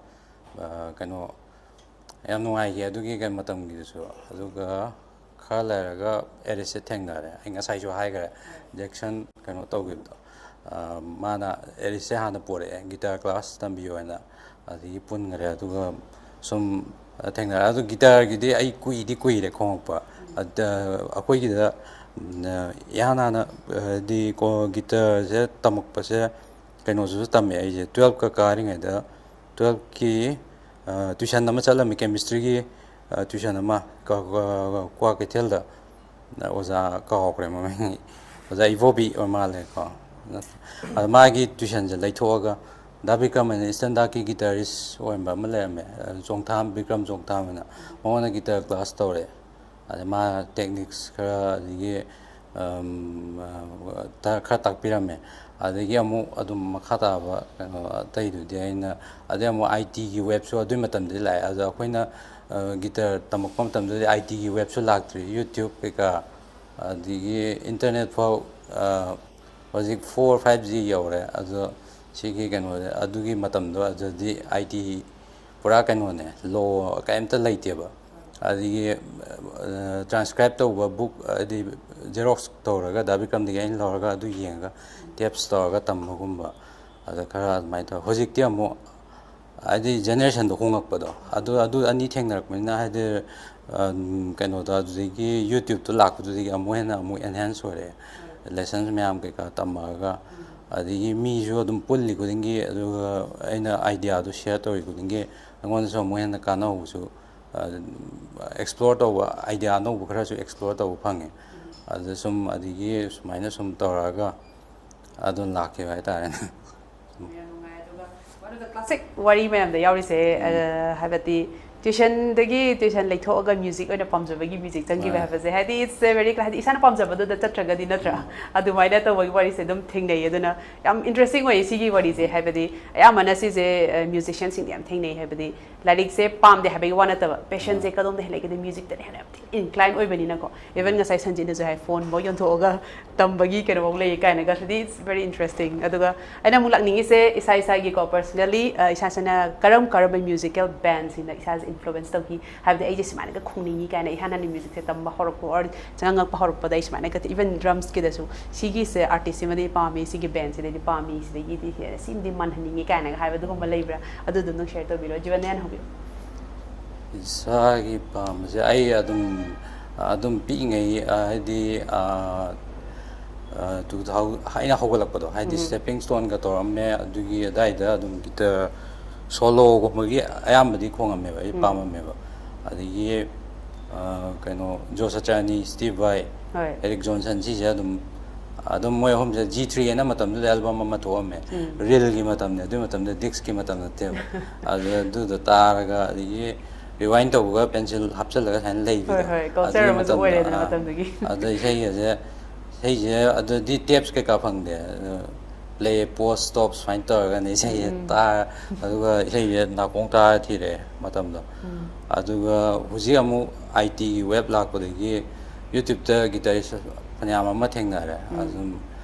ꯑ, ꯀꯩꯅꯣ, ꯌꯥꯝ ꯅꯨꯡꯉꯥꯏꯈꯤ ꯑꯗꯨꯒꯤ ꯀꯩꯅꯣ ꯃꯇꯝꯒꯤꯗꯨꯁꯨ꯫ ꯑꯗꯨꯒ ꯈꯔ ꯂꯩꯔꯒ ꯑꯦꯔꯤꯁꯁꯦ ꯊꯦꯡꯅꯔꯦ꯫ ꯑꯩ ꯉꯁꯥꯏꯁꯨ ꯍꯥꯏꯈ꯭ꯔꯦ, ꯖꯦꯛꯁꯟ ꯀꯩꯅꯣ ꯇꯧꯈꯤꯕꯗꯣ꯫ ꯑ, ꯃꯥꯅ ꯑꯦꯔꯤꯁꯁꯦ ꯍꯥꯟꯅ ꯄꯣꯔꯛꯑꯦ, ꯒꯤꯇꯥꯔ ꯀ꯭ꯂꯥꯁ ꯇꯝꯕꯤꯌꯣ ꯍꯥꯏꯅ꯫ ꯑꯗꯒꯤ ꯄꯨꯟꯈ꯭ꯔꯦ꯫ ꯑꯗꯨꯒ ꯁꯨꯝ ꯊꯦꯡꯅꯔꯦ꯫ ꯑꯗꯨ ꯒꯤꯇꯥꯔꯒꯤꯗꯤ ꯑꯩ ꯀꯨꯏꯗꯤ ꯀꯨꯏꯔꯦ ꯈꯣꯡꯉꯛꯄ꯫ ꯑꯗ ꯑꯩꯈꯣꯏꯒꯤꯗ, ꯎꯝ, ꯏꯍꯥꯟ ꯍꯥꯟꯅ, ꯍꯥꯏꯗꯤ, ꯀꯣ-, ꯒꯤꯇꯥꯔꯁꯦ ꯇꯝꯃꯛꯄꯁꯦ ꯀꯩꯅꯣꯁꯨ ꯇꯝꯃꯦ ꯑꯩꯁꯦ꯫ Twelfthꯀ ꯀꯥꯔꯤꯉꯩꯗ, twelfthꯀꯤ, ꯑ, tuition ꯑꯃ ꯆꯠꯂꯝꯃꯤ, chemistryꯒꯤ, ꯑ, tuition ꯑꯃ ꯀ-, ꯀ-, ꯀ꯭ꯋꯥꯀꯩꯊꯦꯜꯗ꯫ ꯑꯣꯖꯥ ꯀꯥꯎꯈ꯭ꯔꯦ ꯃꯃꯤꯡ, ꯑꯣꯖꯥ ꯏꯕꯣꯕꯤ ꯑꯣꯏ ꯃꯥꯜꯂꯦꯀꯣ꯫ ꯑꯗ ꯃꯥꯒꯤ tuitionꯁꯦ ꯂꯩꯊꯣꯛꯑꯒ ꯗꯥ ꯕꯤꯀ꯭ꯔꯝ ꯍꯥꯏꯅ standardꯀꯤ guitarist ꯑꯣꯏꯔꯝꯕ ꯑꯃ ꯂꯩꯔꯝꯃꯦ, ꯑ, ꯆꯣꯡꯊꯥꯝ, ꯕꯤꯀ꯭ꯔꯝ ꯆꯣꯡꯊꯥꯝ ꯍꯥꯏꯅ꯫ ꯃꯉꯣꯟꯗ guitar class ꯇꯧꯔꯦ꯫ ꯑꯗ ꯃꯥ techniques ꯈꯔ, ꯑꯗꯒꯤ ꯈꯔ ꯇꯥꯛꯄꯤꯔꯝꯃꯦ꯫ ꯑꯗꯒꯤ ꯑꯃꯨꯛ ꯑꯗꯨꯝ ꯃꯈꯥ ꯇꯥꯕ ꯀꯩꯅꯣ ꯑꯇꯩꯗꯨꯗꯤ ꯑꯩꯅ, ꯑꯗꯩ ꯑꯃꯨꯛ ꯑꯥꯏ ꯇꯤꯒꯤ ꯋꯦꯕꯁꯨ ꯑꯗꯨꯒꯤ ꯃꯇꯝꯗꯗꯤ ꯂꯥꯛꯑꯦ꯫ ꯑꯗꯣ ꯑꯩꯈꯣꯏꯅ ꯒꯤꯇꯔ ꯇꯝꯃꯛꯄ ꯃꯇꯝꯗꯗꯤ ꯑꯥꯏ ꯇꯤꯒꯤ ꯋꯦꯕꯁꯨ ꯂꯥꯛꯇ꯭ꯔꯤ, ꯌꯨꯇ꯭ꯌꯨꯕ ꯀꯩꯀꯥ, ꯑꯗꯒꯤ ꯏꯟꯇꯔꯅꯦꯠ ꯐꯥꯎ ꯍꯧꯖꯤꯛ ꯐꯣꯔ ꯐꯥꯏꯚ ꯖꯤ ꯌꯧꯔꯦ꯫ ꯑꯗꯣ ꯁꯤꯒꯤ ꯀꯩꯅꯣꯁꯦ, ꯑꯗꯨꯒꯤ ꯃꯇꯝꯗꯣ ꯑꯗꯨꯗꯤ ꯑꯥꯏ ꯇꯤ ꯄꯨꯔꯥ ꯀꯩꯅꯣꯅꯦ, ꯂꯣ ꯀꯩꯝꯇ ꯂꯩꯇꯦꯕ꯫ ꯑꯗꯒꯤ ꯇ꯭ꯔꯥꯟꯁꯀ꯭ꯔꯥꯏꯞ ꯇꯧꯕ ꯕꯨꯛ, ꯍꯥꯏꯗꯤ ꯖꯦꯔꯣꯛꯁ ꯇꯧꯔꯒ ꯗꯥ ꯕꯤꯀ꯭ꯔꯝꯗꯒꯤ ꯑꯩꯅ ꯂꯧꯔꯒ ꯑꯗꯨ ꯌꯦꯡꯉꯒ ꯇꯦꯞꯁ ꯇꯧꯔꯒ ꯇꯝꯕꯒꯨꯝꯕ, ꯑꯗ ꯈꯔ ꯑꯗꯨꯃꯥꯏꯅ ꯇꯧꯋꯦ꯫ ꯍꯧꯖꯤꯛꯇꯤ ꯑꯃꯨꯛ ꯍꯥꯏꯗꯤ ꯖꯦꯅꯦꯔꯦꯁꯟꯗꯣ ꯍꯣꯡꯉꯛꯄꯗꯣ, ꯑꯗꯨ ꯑꯗꯨ ꯑꯅꯤ ꯊꯦꯡꯅꯔꯛꯄꯅꯤꯅ, ꯍꯥꯏꯗꯤ ꯀꯩꯅꯣꯗꯣ, ꯑꯗꯨꯗꯒꯤ ꯌꯨꯇ꯭ꯌꯨꯕꯇꯣ ꯂꯥꯛꯄꯗꯨꯗꯒꯤ ꯑꯃꯨꯛ ꯍꯦꯟꯅ ꯑꯃꯨꯛ ꯑꯦꯟꯍꯦꯟꯁ ꯑꯣꯏꯔꯛꯑꯦ꯫ ꯂꯦꯁꯟꯁ ꯃꯌꯥꯝ ꯀꯩꯀꯥ ꯇꯝꯃꯛꯑꯒ, ꯑꯗꯒꯤ ꯃꯤꯁꯨ ꯑꯗꯨꯝ ꯄꯨꯜꯂꯤ ꯈꯨꯗꯤꯡꯒꯤ, ꯑꯗꯨꯒ ꯑꯩꯅ ꯑꯥꯏꯗꯤꯌꯥꯗꯣ ꯁꯤꯌꯔ ꯇꯧꯔꯤ ꯈꯨꯗꯤꯡꯒꯤ ꯑꯩꯉꯣꯟꯗꯁꯨ ꯑꯃꯨꯛ ꯍꯦꯟꯅ ꯀꯥꯟꯅꯍꯧꯕꯁꯨ, ꯑꯦꯛꯁꯄ꯭ꯂꯣꯔ ꯇꯧꯕ, ꯑꯥꯏꯗꯤꯌꯥ ꯑꯅꯧꯕ ꯈꯔꯁꯨ ꯑꯦꯛꯁꯄ꯭ꯂꯣꯔ ꯇꯧꯕ ꯐꯪꯉꯦ꯫ ꯑꯗꯨꯗ ꯁꯨꯝ, ꯑꯗꯒꯤ ꯁꯨꯃꯥꯏꯅ ꯁꯨꯝ ꯇꯧꯔꯛꯑꯒ ꯑꯗꯨꯝ ꯂꯥꯛꯈꯤꯕ ꯍꯥꯏꯇꯥꯔꯦꯅꯦ꯫ ꯌꯥꯝ ꯅꯨꯡꯉꯥꯏ꯫ ꯑꯗꯨꯒ one of the classic ꯋꯥꯔꯤ ꯃꯌꯥꯝꯗ ꯌꯥꯎꯔꯤꯁꯦ, ꯍꯥꯏꯕꯗꯤ ꯇ꯭ꯋꯤꯁꯟꯗꯒꯤ, ꯇ꯭ꯋꯤꯁꯟ ꯂꯩꯊꯣꯛꯑꯒ ꯃ꯭ꯌꯨꯖꯤꯛ ꯑꯣꯏꯅ ꯄꯥꯝꯖꯕꯒꯤ ꯃ꯭ꯌꯨꯖꯤꯛ ꯆꯪꯈꯤꯕ ꯍꯥꯏꯕꯁꯦ, ꯍꯥꯏꯗꯤ it's a very, ꯍꯥꯏꯗꯤ ꯏꯁꯥꯅ ꯄꯥꯝꯖꯕꯗꯨꯗ ꯆꯠꯇ꯭ꯔꯒꯗꯤ, ꯅꯠꯇ꯭ꯔꯥ? ꯑꯗꯨꯃꯥꯏꯅ ꯇꯧꯕꯒꯤ ꯋꯥꯔꯤꯁꯦ ꯑꯗꯨꯝ ꯊꯦꯡꯅꯩ꯫ ꯑꯗꯨꯅ ꯌꯥꯝ ꯏꯟꯇꯔꯦꯁꯇꯤꯡ ꯑꯣꯏꯌꯦ ꯁꯤꯒꯤ ꯋꯥꯔꯤꯁꯦ꯫ ꯍꯥꯏꯕꯗꯤ ꯑꯌꯥꯝꯕꯅ ꯁꯤꯁꯦ ꯃ꯭ꯌꯨꯖꯤꯁꯤꯌꯥꯟꯁꯤꯡꯗ ꯌꯥꯝ ꯊꯦꯡꯅꯩ꯫ ꯍꯥꯏꯕꯗꯤ ꯂꯥꯏꯔꯤꯛꯁꯦ ꯄꯥꯝꯗꯦ ꯍꯥꯏꯕꯒꯤ ꯋꯥ ꯅꯠꯇꯕ, ꯄꯦꯁꯟꯁꯦ ꯀꯗꯣꯝꯗ ꯍꯦꯜꯂꯛꯀꯦꯗꯤ ꯃ꯭ꯌꯨꯖꯤꯛꯇꯅ ꯍꯦꯟꯅ ꯌꯥꯝ ꯊꯤꯅ ꯏꯟꯀ꯭ꯂꯥꯏꯟ ꯑꯣꯏꯕꯅꯤꯅꯀꯣ꯫ ꯏꯚꯟ ꯉꯁꯥꯏ ꯁꯟꯖꯤꯠꯅꯁꯨ ꯍꯥꯏ, ꯐꯣꯟꯐꯥꯎ ꯌꯣꯟꯊꯣꯛꯑꯒ ꯇꯝꯕꯒꯤ ꯀꯩꯅꯣꯐꯥꯎ ꯂꯩ ꯀꯥꯏꯅꯒ꯫ It's very interesting꯫ ꯑꯗꯨꯒ ꯑꯩꯅ ꯑꯃꯨꯛ ꯂꯥꯛꯅꯤꯡꯉꯤꯁꯦ, ꯏꯁꯥ ꯏꯁꯥꯒꯤꯀꯣ, ꯄꯔꯁꯅꯦꯜꯂꯤ ꯏꯁꯥ ꯏꯁꯥꯅ ꯀꯔꯝ ꯀꯔꯝꯕ ꯃ꯭ꯌꯨꯖꯤꯀꯦꯜ ꯕꯦꯟꯁꯤꯡꯅ ꯏꯁꯥꯁꯦ ꯏꯟꯐ꯭ꯂꯨꯋꯦꯟꯁ ꯇꯧꯈꯤ, ꯍꯥꯏꯕꯗꯤ ꯑꯩꯁꯦ ꯁꯨꯃꯥꯏꯅꯒ ꯈꯣꯡꯅꯤꯡꯉꯤ ꯀꯥꯏꯅ ꯏꯍꯥꯟ ꯍꯥꯟꯅ ꯃ꯭ꯌꯨꯖꯤꯛꯁꯦ ꯇꯝꯕ ꯍꯧꯔꯛꯄ ꯑꯣꯔ ꯆꯪꯉꯛꯄ ꯍꯧꯔꯛꯄꯗ ꯑꯩ ꯁꯨꯃꯥꯏꯅꯒ, ꯏꯚꯟ ꯗ꯭ꯔꯝꯁꯀꯤꯗꯁꯨ ꯁꯤꯒꯤꯁꯦ ꯑꯥꯔꯇꯤꯁꯁꯤꯃꯗꯤ ꯄꯥꯝꯃꯤ, ꯁꯤꯒꯤ ꯕꯦꯟꯁꯤꯗꯩꯗꯤ ꯄꯥꯝꯃꯤ, ꯁꯤꯗꯒꯤꯗꯤ ꯍꯦꯟꯅ ꯁꯤꯃꯗꯤ ꯃꯥꯟꯍꯟꯅꯤꯡꯉꯤ ꯀꯥꯏꯅꯒ ꯍꯥꯏꯕ ꯑꯗꯨꯒꯨꯝꯕ ꯂꯩꯕ꯭ꯔꯥ? ꯑꯗꯨꯗꯨꯝꯇꯪ ꯁꯤꯌꯔ ꯇꯧꯕꯤꯔꯣ꯫ ꯖꯤꯕꯟꯅ ꯍꯥꯟꯅ ꯍꯧꯕꯤꯔꯣ꯫ ꯏꯁꯥꯒꯤ ꯄꯥꯝꯕꯁꯦ ꯑꯩ ꯑꯗꯨꯝ, ꯑꯗꯨꯝ ꯄꯤꯛꯏꯉꯩ, ꯍꯥꯏꯗꯤ ꯇꯨ ꯊꯥꯎꯖꯟ ꯑꯩꯅ ꯍꯧꯒꯠꯂꯛꯄꯗꯣ, ꯍꯥꯏꯗꯤ ꯁ꯭ꯇꯦꯄꯤꯡ ꯁ꯭ꯇꯣꯟꯒ ꯇꯧꯔꯝꯃꯦ, ꯑꯗꯨꯒꯤ ꯑꯗꯥꯏꯗ ꯑꯗꯨꯝ ꯒꯤꯇꯔ ꯁꯣꯂꯣꯒꯨꯝꯕꯒꯤ ꯑꯌꯥꯝꯕꯗꯤ ꯈꯣꯡꯉꯝꯃꯦꯕ, ꯑꯩ ꯄꯥꯝꯃꯝꯃꯦꯕ꯫ ꯑꯗꯒꯤ ꯀꯩꯅꯣ, ꯖꯣ ꯁꯆꯥꯅꯤ, ꯁ꯭ꯇꯤꯚ ꯚꯥꯏ, ꯍꯣꯏ꯫ ꯑꯦꯔꯤꯛ ꯖꯣꯟꯁꯟ, ꯁꯤꯁꯦ ꯑꯗꯨꯝ, ꯑꯗꯨꯝ ꯃꯣꯏ ꯑꯍꯨꯝꯁꯦ, ꯖꯤ ꯊ꯭ꯔꯤ ꯑꯅ ꯃꯇꯝꯗꯨꯗ ꯑꯦꯜꯕꯝ ꯑꯃ ꯊꯣꯛꯑꯝꯃꯦ꯫ ꯔꯤꯜꯒꯤ ꯃꯇꯝꯅꯦ, ꯑꯗꯨꯒꯤ ꯃꯇꯝꯗ ꯗꯤꯛꯁꯀꯤ ꯃꯇꯝ ꯅꯠꯇꯦꯕ꯫ ꯑꯗꯨ, ꯑꯗꯨꯗꯣ ꯇꯥꯔꯒ, ꯑꯗꯒꯤ ꯔꯤꯋꯥꯏꯟ ꯇꯧꯕꯒ ꯄꯦꯟꯁꯤꯜ ꯍꯥꯞꯆꯜꯂꯒ ꯁꯨꯃꯥꯏꯅ ꯂꯩꯕꯤꯗꯣ꯫ ꯍꯣꯏ, ꯍꯣꯏ, ꯀꯜꯆꯔ ꯑꯗꯨꯒꯤ ꯑꯃꯁꯨ ꯃꯇꯝꯗ, ꯑꯣꯏꯔꯦꯗꯅ ꯑꯥ, ꯃꯇꯝꯗꯨꯒꯤ꯫ ꯑꯗ ꯏꯁꯩ ꯑꯁꯦ ꯏꯁꯩꯁꯦ ꯑꯗꯨꯗꯤ ꯇꯦꯞꯁ ꯀꯩꯀꯥ ꯐꯪꯗꯦ꯫ ꯄ꯭ꯂꯦ, ꯄꯣꯁ, ꯁ꯭ꯇꯣꯞ ꯁꯨꯃꯥꯏꯅ ꯇꯧꯔꯒꯅꯦ ꯏꯁꯩꯁꯦ ꯇꯥꯔ, ꯑꯗꯨꯒ ꯏꯁꯩꯁꯦ ꯅꯥꯀꯣꯡ ꯇꯥꯔ ꯊꯤꯔꯛꯑꯦ ꯃꯇꯝꯗꯣ꯫ ꯑꯗꯨꯒ ꯍꯧꯖꯤꯛ ꯑꯃꯨꯛ ꯑꯥꯏ ꯇꯤꯒꯤ ꯋꯦꯕ ꯂꯥꯛꯄꯗꯒꯤ ꯌꯨꯇ꯭ꯌꯨꯕꯇ ꯒꯤꯇꯥꯔꯤꯁ ꯐꯅꯌꯥꯝ ꯑꯃ ꯊꯦꯡꯅꯔꯦ꯫ ꯑꯗꯨꯝ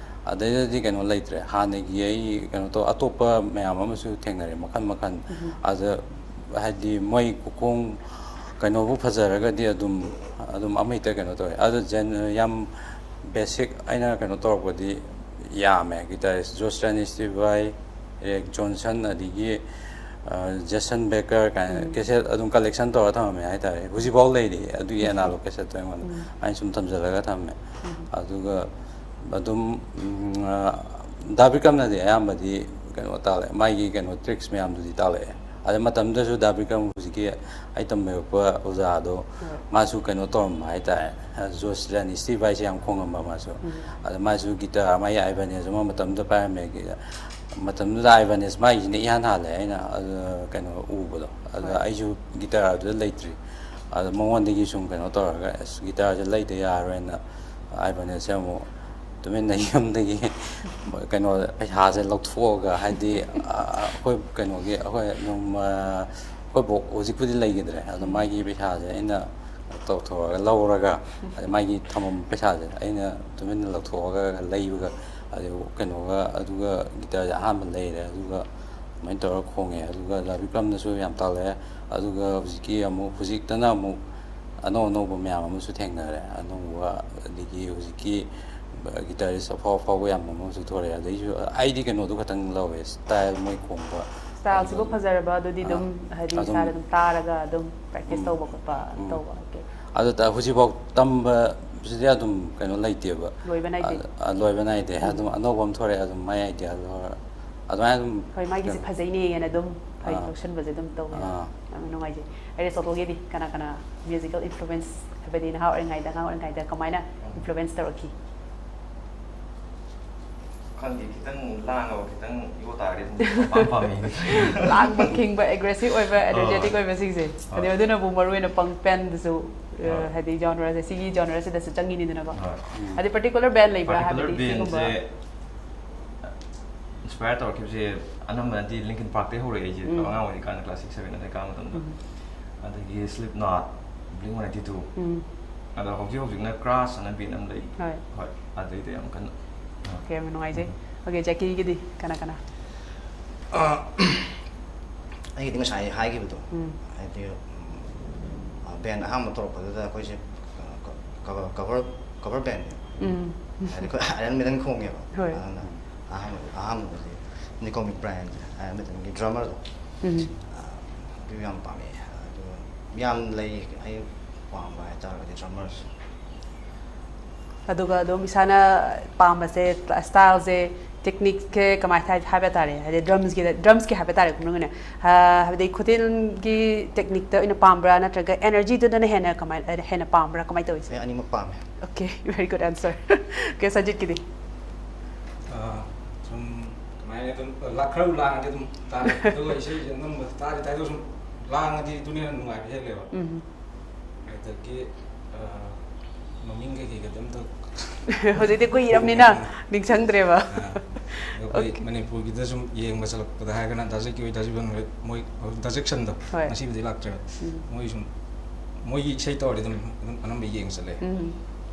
ꯑꯗꯩꯗꯗꯤ ꯀꯩꯅꯣ ꯂꯩꯇ꯭ꯔꯦ꯫ ꯍꯥꯟꯅꯒꯤ ꯑꯩ ꯀꯩꯅꯣ ꯇꯧ, ꯑꯇꯣꯞꯄ ꯃꯌꯥꯝ ꯑꯃꯁꯨ ꯊꯦꯡꯅꯔꯦ, ꯃꯈꯜ ꯃꯈꯜ꯫ ꯑꯗ ꯍꯥꯏꯗꯤ ꯃꯣꯏ ꯈꯨꯈꯣꯡ ꯀꯩꯅꯣꯕꯨ ꯐꯖꯔꯒꯗꯤ ꯑꯗꯨꯝ, ꯑꯗꯨꯝ ꯑꯃꯍꯦꯛꯇ ꯀꯩꯅꯣ ꯇꯧꯋꯦ꯫ ꯑꯗꯣ ꯖꯦꯟ-, ꯌꯥꯝ ꯕꯦꯁꯤꯛ ꯑꯩꯅ ꯀꯩꯅꯣ ꯇꯧꯔꯛꯄꯗꯤ ꯌꯥꯝꯃꯦ꯫ ꯒꯤꯇꯥꯔꯤꯁ ꯖꯣꯁꯇꯟ ꯏꯁꯇꯤꯚꯥꯏ, ꯏꯔꯤꯛ ꯖꯣꯟꯁꯟ, ꯑꯗꯒꯤ, ꯑ, ꯖꯦꯁꯟ ꯕꯦꯀꯔ ꯀꯥꯏꯅ ꯀꯦꯁꯦꯠ ꯑꯗꯨꯝ ꯀꯂꯦꯛꯁꯟ ꯇꯧꯔ ꯊꯝꯃꯝꯃꯦ ꯍꯥꯏꯇꯥꯔꯦ꯫ ꯍꯧꯖꯤꯛꯐꯥꯎ ꯂꯩꯔꯤ ꯑꯗꯨꯒꯤ ꯑꯦꯅꯥꯂꯣꯛ ꯀꯦꯁꯦꯠꯇꯣ ꯑꯩꯉꯣꯟꯗ꯫ ꯑꯩꯅ ꯁꯨꯝ ꯊꯝꯖꯤꯜꯂꯒ ꯊꯝꯃꯦ꯫ ꯑꯗꯨꯒ ꯑꯗꯨꯝ, ꯎꯝ, ꯑ, ꯗꯥ ꯕꯤꯀ꯭ꯔꯝꯅꯗꯤ ꯑꯌꯥꯝꯕꯗꯤ ꯀꯩꯅꯣ ꯇꯥꯛꯂꯛꯑꯦ, ꯃꯥꯒꯤ ꯀꯩꯅꯣ ꯇ꯭ꯔꯤꯛꯁ ꯃꯌꯥꯝꯗꯨꯗꯤ ꯇꯥꯛꯂꯛꯑꯦ꯫ ꯑꯗ ꯃꯇꯝꯗꯨꯗꯁꯨ ꯗꯥ ꯕꯤꯀ꯭ꯔꯝ ꯍꯧꯖꯤꯛꯀꯤ ꯑꯩ ꯇꯝꯕꯤꯔꯛꯄ ꯑꯣꯖꯥꯗꯣ, ꯃꯥꯁꯨ ꯀꯩꯅꯣ ꯇꯧꯔꯝꯕ ꯍꯥꯏꯇꯥꯔꯦ, ꯖꯣꯁ ꯖꯥꯅꯤ ꯏꯁꯇꯤꯚ ꯍꯥꯏꯁꯦ ꯌꯥꯝ ꯈꯣꯡꯉꯝꯕ ꯃꯥꯁꯨ꯫ ꯑꯗ ꯃꯥꯁꯨ ꯒꯤꯇꯥꯔ, ꯃꯥꯒꯤ ꯑꯥꯏꯕꯅꯦꯁ ꯑꯃ ꯃꯇꯝꯗꯨꯗ ꯄꯥꯏꯔꯝꯃꯦ꯫ ꯃꯇꯝꯗꯨꯗ ꯑꯥꯏꯕꯅꯦꯁ ꯃꯥꯒꯤꯁꯤꯅ ꯏꯍꯥꯟ ꯍꯥꯜꯂꯦ ꯑꯩꯅ, ꯑ, ꯀꯩꯅꯣ ꯎꯕꯗꯣ꯫ ꯑꯗ ꯑꯩꯁꯨ ꯒꯤꯇꯥꯔ ꯑꯗꯨꯗ ꯂꯩꯇ꯭ꯔꯤ꯫ ꯑꯗ ꯃꯉꯣꯟꯗꯒꯤ ꯁꯨꯝ ꯀꯩꯅꯣ ꯇꯧꯔꯒ, "ꯑꯁ, ꯒꯤꯇꯥꯔꯁꯦ ꯂꯩꯗ ꯌꯥꯔꯣꯏꯅ" ꯑꯥꯏꯕꯅꯦꯁꯦ ꯑꯃꯨꯛ ꯇꯨꯃꯤꯟꯅ ꯌꯨꯝꯗꯒꯤ ꯀꯩꯅꯣ, ꯄꯩꯁꯥꯁꯦ ꯂꯧꯊꯣꯛꯑꯒ, ꯍꯥꯏꯗꯤ, ꯑ, ꯑꯩꯈꯣꯏ ꯀꯩꯅꯣꯒꯤ, ꯑꯩꯈꯣꯏ ꯑꯗꯨꯝ, ꯑ, ꯑꯩꯈꯣꯏ ꯕꯣꯛ ꯍꯧꯖꯤꯛꯄꯨꯗꯤ ꯂꯩꯈꯤꯗ꯭ꯔꯦ, ꯑꯗꯣ ꯃꯥꯒꯤ ꯄꯩꯁꯥꯁꯦ ꯑꯩꯅ ꯇꯧꯊꯣꯛꯑꯒ ꯂꯧꯔꯒ, ꯑꯗ ꯃꯥꯒꯤ ꯊꯝꯃꯝꯕ ꯄꯩꯁꯥꯁꯦ ꯑꯩꯅ ꯇꯨꯃꯤꯟꯅ ꯂꯧꯊꯣꯛꯑꯒ ꯂꯩꯕꯒ, ꯑꯗꯨ ꯀꯩꯅꯣꯒ, ꯑꯗꯨꯒ ꯒꯤꯇꯥꯔꯁꯦ ꯑꯍꯥꯟꯕ ꯂꯩꯔꯦ꯫ ꯑꯗꯨꯒ ꯑꯗꯨꯃꯥꯏꯅ ꯇꯧꯔꯒ ꯈꯣꯡꯉꯦ꯫ ꯑꯗꯨꯒ ꯗꯥ ꯕꯤꯀ꯭ꯔꯝꯅꯁꯨ ꯌꯥꯝ ꯇꯥꯛꯂꯛꯑꯦ꯫ ꯑꯗꯨꯒ ꯍꯧꯖꯤꯛꯀꯤ ꯑꯃꯨꯛ, ꯍꯧꯖꯤꯛꯇꯅ ꯑꯃꯨꯛ ꯑꯅꯧ ꯑꯅꯧꯕ ꯃꯌꯥꯝ ꯑꯃꯁꯨ ꯊꯦꯡꯅꯔꯦ꯫ ꯑꯅꯧꯕ, ꯑꯗꯒꯤ ꯍꯧꯖꯤꯛꯀꯤ ꯒꯤꯇꯥꯔꯤꯁ ꯑꯐꯥꯎ ꯑꯐꯥꯎꯕ ꯌꯥꯝ ꯑꯃꯁꯨ ꯊꯣꯛꯂꯛꯑꯦ꯫ ꯑꯗꯩꯁꯨ ꯑꯩꯗꯤ ꯀꯩꯅꯣꯗꯣ ꯈꯇꯪ ꯂꯧꯋꯦ, ꯁ꯭ꯇꯥꯏꯜ ꯃꯣꯏ ꯈꯣꯡꯕ꯫ ꯁ꯭ꯇꯥꯏꯜꯁꯤꯕꯨ ꯑꯗꯨꯝ, ꯐꯖꯔꯕ ꯑꯗꯨꯗꯤ ꯑꯥ, ꯑꯗꯨꯝ, ꯍꯥꯏꯗꯤ, ꯑꯗꯨꯝ, ꯏꯁꯥꯗ ꯑꯗꯨꯝ ꯇꯥꯔꯒ ꯑꯗꯨꯝ ꯄ꯭ꯔꯦꯛꯇꯤꯁ ꯎꯝ, ꯇꯧꯕ ꯈꯣꯠꯄ ꯑꯗꯨꯝ ꯎꯝ꯫ ꯇꯧꯕ꯫ ꯑꯣꯀꯦ꯫ ꯑꯗꯨ ꯇ-, ꯍꯧꯖꯤꯛꯐꯥꯎ ꯇꯝꯕꯁꯤꯗꯤ ꯑꯗꯨꯝ ꯀꯩꯅꯣ ꯂꯩꯇꯦꯕ꯫ ꯂꯣꯏꯕ ꯅꯥꯏꯗꯦ꯫ ꯑ-, ꯑ, ꯂꯣꯏꯕ ꯅꯥꯏꯗꯦ꯫ ꯎꯝ꯫ ꯑꯗꯨꯝ ꯑꯅꯧꯕ ꯑꯃ ꯊꯣꯔꯛꯑꯦ, ꯑꯗꯨꯝ ꯃꯥꯏ ꯑꯥꯏꯗꯤꯌꯥ ꯂꯧꯔ-, ꯑꯗꯨꯃꯥꯏꯅ ꯑꯗꯨꯝ ꯍꯣꯏ, ꯃꯥꯒꯤꯁꯦ ꯀꯩꯅꯣ, ꯐꯖꯩꯅꯦꯅ ꯑꯗꯨꯝ, ꯍꯣꯏ, ꯑꯥ꯫ ꯂꯧꯁꯟꯕꯁꯦ ꯑꯗꯨꯝ ꯇꯧꯋꯦ꯫ ꯑꯥ꯫ ꯌꯥꯝꯅ ꯅꯨꯡꯉꯥꯏꯖꯩ꯫ ꯑꯦꯔꯤꯁꯇꯣꯇꯜꯒꯤꯗꯤ ꯀꯅꯥ ꯀꯅꯥ ꯃ꯭ꯌꯨꯖꯤꯀꯦꯜ ꯏꯟꯐ꯭ꯂꯨꯋꯦꯟꯁ, ꯍꯥꯏꯕꯗꯤ ꯅꯍꯥ ꯑꯣꯏꯔꯤꯉꯩꯗ, ꯑꯉꯥꯡ ꯑꯣꯏꯔꯤꯉꯩꯗ ꯀꯃꯥꯏꯅ ꯏꯟꯐ꯭ꯂꯨꯋꯦꯟꯁ ꯇꯧꯔꯛꯈꯤ? ꯈꯪꯗꯦ, ꯈꯤꯇꯪ ꯂꯥꯡꯉꯕ, ꯈꯤꯇꯪ ꯏꯑꯣ ꯇꯥꯔꯗꯤ ꯑꯗꯨꯝ ꯄꯥꯝ ꯄꯥꯝꯃꯦ꯫ ꯂꯥꯡꯕ, ꯈꯤꯡꯕ, ꯑꯦꯒ꯭ꯔꯦꯁꯤꯞ ꯑꯣꯏꯕ, ꯑꯦꯅꯔꯖꯦꯇꯤꯛ ꯑꯥ꯫ ꯑꯣꯏꯕꯁꯤꯡꯁꯦ꯫ ꯑꯥ꯫ ꯑꯗꯩ ꯑꯗꯨꯅꯕꯨ ꯃꯔꯨ ꯑꯣꯏꯅ ꯄꯪ ꯄꯦꯟꯗꯁꯨ ꯍꯣꯏ꯫ ꯍꯥꯏꯗꯤ ꯖꯣꯅꯔꯁꯦ, ꯁꯤꯒꯤ ꯖꯣꯅꯔꯁꯤꯗꯁꯨ ꯆꯪꯉꯤꯅꯤꯗꯅꯀꯣ꯫ ꯍꯣꯏ꯫ ꯑꯗꯩ ꯄꯔꯇꯤꯀꯨꯂꯔ ꯕꯦꯟ ꯂꯩꯕ꯭ꯔꯥ? ꯄꯥꯔꯇꯤꯀꯨꯂꯔ ꯍꯥꯏꯕꯗꯤ ꯁꯤꯒꯨꯝꯕ ꯕꯦꯟꯁꯦ ꯏꯟꯁꯄꯥꯌꯔ ꯇꯧꯔꯛꯈꯤꯕꯁꯦ ꯑꯅꯝꯕꯅꯗꯤ ꯂꯤꯡꯀꯤꯟ ꯄꯥꯔꯛꯇꯩ ꯍꯧꯔꯛꯑꯦ ꯑꯩꯁꯦ꯫ ꯎꯝ꯫ ꯑꯉꯥꯡ ꯑꯣꯏꯔꯤꯀꯥꯟꯗ, ꯀ꯭ꯂꯥꯁ ꯁꯤꯛꯁ ꯁꯚꯦꯟ ꯑꯗꯩ ꯀꯥꯕ ꯃꯇꯝꯗ꯫ ꯎꯝ꯫ ꯑꯗꯒꯤ ꯁ꯭ꯂꯤꯞ ꯅꯣꯠ, ꯕ꯭ꯂꯤꯡ ꯋꯥꯟ ꯑꯩꯠꯇꯤ ꯇꯨ꯫ ꯎꯝ꯫ ꯑꯗꯣ ꯍꯧꯖꯤꯛ ꯍꯧꯖꯤꯛꯅ ꯀ꯭ꯔꯥꯁ ꯑꯅ ꯕꯦꯟ ꯑꯃ ꯂꯩ꯫ ꯍꯣꯏ꯫ ꯍꯣꯏ, ꯑꯗꯩꯗꯤ ꯌꯥꯝ ꯀꯟꯅ ꯑꯣꯀꯦ, ꯌꯥꯝ ꯅꯨꯡꯉꯥꯏꯖꯩ꯫ ꯑꯣꯀꯦ, ꯖꯦꯀꯤꯒꯤꯗꯤ ꯀꯅꯥ ꯀꯅꯥ? ꯑ, ꯑꯩꯒꯤꯗꯤ ꯉꯁꯥꯏ ꯍꯥꯏꯈꯤꯕꯗꯣ, ꯎꯝ꯫ ꯍꯥꯏꯗꯤ, ꯕꯦꯟ ꯑꯍꯥꯟꯕ ꯊꯣꯛꯂꯛꯄꯗꯨꯗ ꯑꯩꯈꯣꯏꯁꯦ ꯀ- ꯀ- ꯀꯚꯔ ꯀꯚꯔ ꯕꯦꯟꯅꯦꯕ꯫ ꯎꯝ꯫ ꯍꯥꯏꯗꯤ ꯑꯩꯈꯣꯏ ꯑꯥꯏꯔꯟ ꯃꯦꯗꯟ ꯈꯣꯡꯉꯦꯕ꯫ ꯍꯣꯏ꯫ ꯑꯗꯨꯅ ꯑꯍꯥꯟꯕ ꯑꯍꯥꯟꯕꯗꯗꯤ ꯅꯤꯀꯣꯃꯤꯛ ꯕ꯭ꯔꯥꯏꯟꯁꯦ, ꯑꯥꯏꯔꯟ ꯃꯦꯗꯟꯒꯤ ꯗ꯭ꯔꯃꯔꯗꯣ, ꯎꯝ꯫ ꯑꯗꯨ ꯌꯥꯝ ꯄꯥꯝꯃꯛꯑꯦ꯫ ꯑꯗꯨꯒ ꯌꯥꯝ ꯂꯩ ꯑꯩ ꯄꯥꯝꯕ ꯍꯥꯏꯇꯥꯔꯒꯗꯤ ꯗ꯭ꯔꯃꯔꯁꯦ꯫ ꯑꯗꯨꯒ ꯑꯗꯨꯝ ꯏꯁꯥꯅ ꯄꯥꯝꯕꯁꯦ, ꯁ꯭ꯇꯥꯏꯜꯁꯦ, ꯇꯦꯛꯅꯤꯛꯁꯦ ꯀꯃꯥꯏꯅ ꯍꯥꯏ- ꯍꯥꯏꯕ ꯇꯥꯔꯦ, ꯍꯥꯏꯗꯤ ꯗ꯭ꯔꯝꯁꯀꯤꯗ, ꯗ꯭ꯔꯝꯁꯀꯤ ꯍꯥꯏꯕ ꯇꯥꯔꯦ, ꯈꯨꯅꯨꯡꯅꯦ꯫ ꯍꯥꯏꯕꯗꯤ ꯈꯨꯇꯦꯜꯒꯤ ꯇꯦꯛꯅꯤꯛꯇ ꯑꯣꯏꯅ ꯄꯥꯝꯕ꯭ꯔꯥ, ꯅꯠꯇ꯭ꯔꯒ ꯑꯦꯅꯔꯖꯤꯗꯨꯅ ꯍꯦꯟꯅ ꯀꯃꯥꯏ ꯍꯦꯟꯅ ꯄꯥꯝꯕ꯭ꯔꯥ, ꯀꯃꯥꯏꯅ ꯇꯧꯏ? ꯑꯩ ꯑꯅꯤꯃꯛ ꯄꯥꯝꯃꯦ꯫ Okay, very good answer. Okay, ꯁꯟꯖꯤꯠꯀꯤꯗꯤ? ꯑꯥ, ꯁꯨꯝ ꯀꯃꯥꯏꯅ ꯑꯗꯨꯝ ꯂꯥꯛ ꯈꯔ ꯂꯥꯡꯉꯗꯤ ꯑꯗꯨꯝ ꯇꯥꯔꯦ꯫ ꯑꯗꯨꯒ ꯏꯁꯩꯁꯦ ꯑꯅꯝꯕ ꯇꯥꯔꯤ ꯇꯥꯏꯗꯣ ꯁꯨꯝ ꯂꯥꯡꯉꯗꯤ ꯑꯗꯨꯅ ꯍꯦꯟꯅ ꯅꯨꯡꯉꯥꯏꯕ ꯍꯦꯜꯂꯦꯕ꯫ ꯎꯝ꯫ ꯑꯗꯒꯤ, ꯑꯥ, ꯃꯃꯤꯡ ꯀꯩꯀꯩꯒꯗꯤ ꯑꯝꯇ ꯍꯧꯖꯤꯛꯇꯤ ꯀꯨꯏꯔꯕꯅꯤꯅ ꯅꯤꯡꯁꯤꯡꯗ꯭ꯔꯦꯕ꯫ ꯑꯥ, ꯑꯗꯣ ꯑꯩꯈꯣꯏ ꯑꯣꯀꯦ꯫ ꯃꯅꯤꯄꯨꯔꯒꯤꯗ ꯁꯨꯝ ꯌꯦꯡꯕ ꯆꯠꯂꯛꯄꯗ ꯍꯥꯏꯔꯒꯅ ꯗꯥ ꯖꯦꯀꯤ ꯍꯣꯏ, ꯗꯥ ꯖꯤꯕꯟ ꯍꯣꯏ, ꯃꯣꯏ ꯗꯥ ꯖꯦꯛꯁꯟꯗꯣ ꯍꯣꯏ꯫ ꯉꯁꯤꯕꯨꯗꯤ ꯂꯥꯛꯇ꯭ꯔꯦꯕ꯫ ꯎꯝ꯫ ꯃꯣꯏ ꯁꯨꯝ ꯃꯣꯏꯒꯤ ꯏꯁꯩ ꯇꯧꯔꯗꯤ ꯑꯗꯨꯝ ꯑꯗꯨꯝ ꯑꯅꯝꯕ ꯌꯦꯡ ꯆꯠꯂꯦ꯫ ꯎꯝ꯫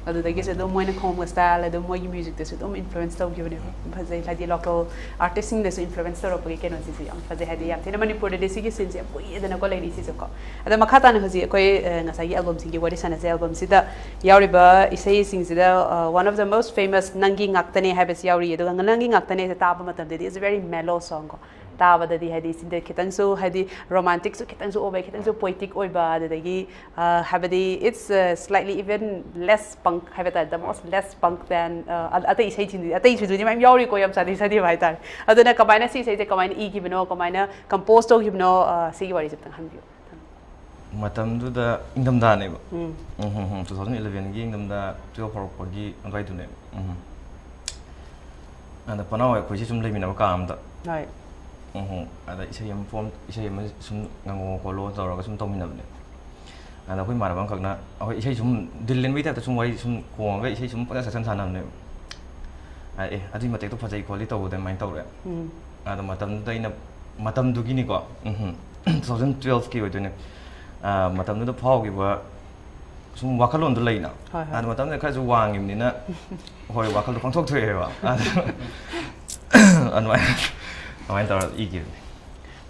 ꯑꯗꯨꯗꯒꯤꯁꯨ ꯑꯗꯨꯝ ꯃꯣꯏꯅ ꯈꯣꯡꯕ ꯁ꯭ꯇꯥꯏꯜ, ꯑꯗꯨꯝ ꯃꯣꯏꯒꯤ ꯃ꯭ꯌꯨꯖꯤꯛꯇꯁꯨ ꯑꯗꯨꯝ ꯏꯟꯐ꯭ꯂꯨꯌꯦꯟꯁ ꯇꯧꯈꯤꯕꯅꯦꯕ꯫ ꯐꯖꯩ, ꯍꯥꯏꯗꯤ ꯂꯣꯀꯦꯜ ꯑꯥꯔꯇꯤꯁꯁꯤꯡꯗꯁꯨ ꯏꯟꯐ꯭ꯂꯨꯌꯦꯟꯁ ꯇꯧꯔꯛꯄꯒꯤ ꯀꯩꯅꯣꯁꯤꯁꯨ ꯌꯥꯝ ꯐꯖꯩ, ꯍꯥꯏꯗꯤ ꯌꯥꯝ ꯊꯤꯅ ꯃꯅꯤꯄꯨꯔꯗꯗꯤ ꯁꯤꯒꯤ ꯁꯤꯟꯁꯦ ꯌꯥꯝ ꯀꯨꯏꯔꯦꯗꯅꯀꯣ ꯂꯩꯔꯤꯁꯤꯁꯨꯀꯣ꯫ ꯑꯗꯣ ꯃꯈꯥ ꯇꯥꯅ ꯍꯧꯖꯤꯛ ꯑꯩꯈꯣꯏ, ꯑ, ꯉꯁꯥꯏꯒꯤ ꯑꯦꯜꯕꯝꯁꯤꯡꯒꯤ ꯋꯥꯔꯤ ꯁꯥꯟꯅꯁꯦ꯫ ꯑꯦꯜꯕꯝꯁꯤꯗ ꯌꯥꯎꯔꯤꯕ ꯏꯁꯩꯁꯤꯡꯁꯤꯗ, ꯑ, one of the most famous "ꯅꯪꯒꯤ ꯉꯥꯛꯇꯅꯦ" ꯍꯥꯏꯕꯁꯤ ꯌꯥꯎꯔꯤ꯫ ꯑꯗꯨꯒ "ꯅꯪꯒꯤ ꯉꯥꯛꯇꯅꯦ"ꯁꯦ ꯇꯥꯕ ꯃꯇꯝꯗꯗꯤ it's very mellow song ꯀꯣ꯫ ꯇꯥꯕꯗꯗꯤ ꯍꯥꯏꯗꯤ ꯁꯤꯗ ꯈꯤꯇꯪꯁꯨ ꯍꯥꯏꯗꯤ ꯔꯣꯃꯥꯟꯇꯤꯛꯁꯨ ꯈꯤꯇꯪꯁꯨ ꯑꯣꯏꯕ, ꯈꯤꯇꯪꯁꯨ ꯄꯣꯏꯇꯤꯛ ꯑꯣꯏꯕ, ꯑꯗꯨꯗꯒꯤ, ꯑ, ꯍꯥꯏꯕꯗꯤ it's, uh, slightly even less punk ꯍꯥꯏꯕ ꯇꯥꯔꯦ, the most less punk than, uh, ꯑ-, ꯑꯇꯩ ꯏꯁꯩꯁꯤꯡꯗꯤ, ꯑꯇꯩ ꯏꯁꯩꯗꯨꯗꯤ ꯃꯌꯥꯝ ꯌꯥꯎꯔꯤꯀꯣ, ꯌꯥꯝ ꯆꯥꯗꯤ ꯆꯥꯗꯦꯕ ꯍꯥꯏꯇꯥꯔꯦ꯫ ꯑꯗꯨꯅ ꯀꯃꯥꯏꯅ ꯁꯤ ꯏꯁꯩꯁꯦ ꯀꯃꯥꯏꯅ ꯏꯈꯤꯕꯅꯣ, ꯀꯃꯥꯏꯅ ꯀꯝꯄꯣꯖ ꯇꯧꯈꯤꯕꯅꯣ, ꯑ, ꯁꯤꯒꯤ ꯋꯥꯔꯤꯁꯦ ꯈꯤꯇꯪ ꯍꯟꯕꯤꯌꯨ꯫ ꯃꯇꯝꯗꯨꯗ ꯏꯪꯊꯝꯊꯥꯅꯦꯕ꯫ ꯎꯝ꯫ ꯎꯝ, ꯎꯝ, ꯎꯝ, two thousand elevenꯒꯤ ꯏꯪꯊꯝꯊꯥ, twelve ꯍꯧꯔꯛꯄꯒꯤ ꯑꯗꯨꯋꯥꯏꯗꯨꯅꯦꯕ꯫ ꯎꯝ꯫ ꯑꯗ ꯄꯅꯥꯎ ꯑꯩꯈꯣꯏꯁꯦ ꯁꯨꯝ ꯂꯩꯃꯤꯟꯅꯕ ꯀꯥ ꯑꯝꯗ꯫ ꯍꯣꯏ꯫ ꯎꯝ, ꯎꯝ꯫ ꯑꯗ ꯏꯁꯩ ꯑꯃ ꯐꯣꯝ, ꯏꯁꯩ ꯑꯃ ꯁꯨꯝ ꯉꯪꯉꯣ ꯈꯣꯠꯂꯣ ꯇꯧꯔꯒ ꯁꯨꯝ ꯇꯧꯃꯤꯟꯅꯕꯅꯦ꯫ ꯑꯗ ꯑꯩꯈꯣꯏ ꯏꯃꯥꯟꯅꯕ ꯑꯃꯈꯛꯅ ꯑꯩꯈꯣꯏ ꯏꯁꯩ ꯁꯨꯝ ꯗꯤꯜ ꯂꯦꯟꯕꯒꯤ ꯇꯥꯏꯞꯇ ꯁꯨꯝ ꯋꯥꯔꯤ ꯁꯨꯝ ꯈꯣꯡꯉꯒ ꯏꯁꯩ ꯁꯨꯝ ꯄꯪꯁꯛ ꯁꯛꯆꯟ ꯁꯥꯟꯅꯕꯅꯦꯕ꯫ ꯑꯦ, ꯑꯗꯨꯒꯤ ꯃꯇꯦꯛꯇꯣ ꯐꯖꯩ ꯈꯣꯠꯂꯤ ꯇꯧꯕꯗ ꯑꯗꯨꯃꯥꯏꯅ ꯇꯧꯔꯦ꯫ ꯑꯗꯣ ꯃꯇꯝꯗꯨꯗ ꯑꯩꯅ, ꯃꯇꯝꯗꯨꯒꯤꯅꯤꯀꯣ, ꯎꯝ, two thousand twelve ꯀꯤ ꯑꯣꯏꯗꯣꯏꯅꯦ꯫ ꯃꯇꯝꯗꯨꯗ ꯐꯥꯎꯈꯤꯕ ꯁꯨꯝ ꯋꯥꯈꯜꯂꯣꯟꯗꯣ ꯂꯩꯅ꯫ ꯍꯣꯏ, ꯍꯣꯏ꯫ ꯑꯗꯣ ꯃꯇꯝꯗꯨꯗ ꯈꯔꯁꯨ ꯋꯥꯡꯉꯤꯕꯅꯤꯅ, ꯍꯣꯏ, ꯋꯥꯈꯜꯗꯣ ꯄꯪꯊꯣꯛ ꯊꯣꯛꯑꯦꯕ꯫ ꯑꯗꯨꯃꯥꯏꯅ, ꯑꯗꯨꯃꯥꯏꯅ ꯇꯧꯔꯒ ꯏꯈꯤꯕꯅꯤ꯫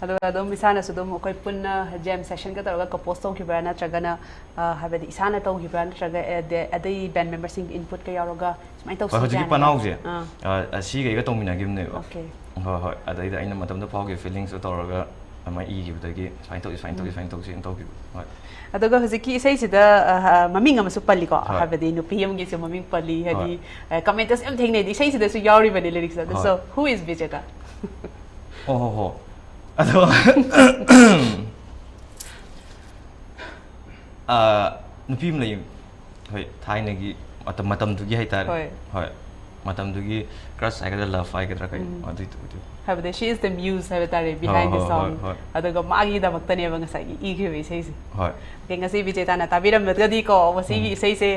ꯑꯗꯨꯒ ꯑꯗꯨꯝ ꯏꯁꯥꯅꯁꯨ ꯑꯗꯨꯝ ꯑꯩꯈꯣꯏ ꯄꯨꯟꯅ jam session ꯒ ꯇꯧꯔꯒ compose ꯇꯧꯈꯤꯕ꯭ꯔꯥ, ꯅꯠꯇ꯭ꯔꯒꯅ, ꯑ, ꯍꯥꯏꯕꯗꯤ ꯏꯁꯥꯅ ꯇꯧꯈꯤꯕ꯭ꯔꯥ, ꯅꯠꯇ꯭ꯔꯒ ꯑꯗ-, ꯑꯗꯩ band member ꯁꯤꯡ input ꯀ ꯌꯥꯎꯔꯒ ꯁꯨꯃꯥꯏꯅ ꯍꯣꯏ, ꯇꯧꯁꯤ ꯍꯧꯖꯤꯛꯀꯤ ꯀꯥꯏꯅꯒ? ꯄꯅꯥꯎꯁꯦ, ꯑꯥ꯫ ꯑ, ꯑ, ꯁꯤꯒ ꯑꯩꯒ ꯇꯧꯃꯤꯟꯅꯈꯤꯕꯅꯦꯕ꯫ Okay꯫ ꯍꯣꯏ, ꯍꯣꯏ꯫ ꯑꯗꯩꯗ ꯑꯩꯅ ꯃꯇꯝꯗ ꯐꯥꯎꯈꯤꯕ feelings ꯇꯣ ꯇꯧꯔꯒ ꯑꯗꯨꯃꯥꯏꯅ ꯏꯈꯤꯕꯗꯒꯤ ꯁꯨꯃꯥꯏꯅ ꯇꯧꯁꯤ, ꯁꯨꯃꯥꯏꯅ ꯇꯧꯁꯤ, ꯎꯝ꯫ ꯁꯨꯃꯥꯏꯅ ꯇꯧꯁꯤ ꯍꯥꯏꯅ ꯇꯧꯈꯤꯕ꯫ ꯍꯣꯏ꯫ ꯑꯗꯨꯒ ꯍꯧꯖꯤꯛꯀꯤ ꯏꯁꯩꯁꯤꯗ, ꯑ, ꯃꯃꯤꯡ ꯑꯃꯁꯨ ꯄꯜꯂꯤꯀꯣ, ꯍꯣꯏ꯫ ꯍꯥꯏꯕꯗꯤ ꯅꯨꯄꯤ ꯑꯃꯒꯤꯁꯨ ꯃꯃꯤꯡ ꯄꯜꯂꯤ, ꯍꯥꯏꯗꯤ, ꯍꯣꯏ꯫ ꯑ, comment ꯇꯁꯨ ꯌꯥꯝ ꯊꯦꯡꯅꯩ, ꯏꯁꯩꯁꯤꯗꯁꯨ ꯌꯥꯎꯔꯤꯕꯅꯤ lyrics ꯇ꯫ ꯑꯗꯨ ꯍꯣꯏ꯫ So, who is ꯕꯤꯖꯦꯇꯥ? ꯑꯣ ꯍꯣ ꯍꯣ꯫ ꯑꯗꯣ, ꯑ, ꯅꯨꯄꯤ ꯑꯃ ꯂꯩ꯫ ꯍꯣꯏ, ꯊꯥꯏꯅꯒꯤ ꯃꯇꯝ, ꯃꯇꯝꯗꯨꯒꯤ ꯍꯥꯏꯇꯥꯔꯦ꯫ ꯍꯣꯏ꯫ ꯍꯣꯏ꯫ ꯃꯇꯝꯗꯨꯒꯤ crush ꯍꯥꯏꯒꯗ꯭ꯔꯥ, love ꯍꯥꯏꯒꯗ꯭ꯔꯥ, ꯀꯩ, ꯎꯝ꯫ ꯑꯗꯨꯏꯗꯨ, ꯑꯗꯨ꯫ ꯍꯥꯏꯕꯗꯤ, she is the muse ꯍꯥꯏꯕ ꯇꯥꯔꯦ, ꯍꯣꯏ, behind the ꯍꯣꯏ, song꯫ ꯍꯣꯏ, ꯍꯣꯏ꯫ ꯑꯗꯨꯒ ꯃꯥꯒꯤꯗꯃꯛꯇꯅꯦꯕ ꯉꯁꯥꯏꯒꯤ ꯏꯈꯤꯕ ꯏꯁꯩꯁꯦ꯫ ꯍꯣꯏ꯫ ꯑꯗꯩ ꯉꯁꯤ ꯕꯤꯖꯦꯇꯥꯅ ꯇꯥꯕꯤꯔꯝꯃꯒꯗꯤꯀꯣ, ꯃꯁꯤꯒꯤ ꯎꯝ꯫ ꯏꯁꯩꯁꯦ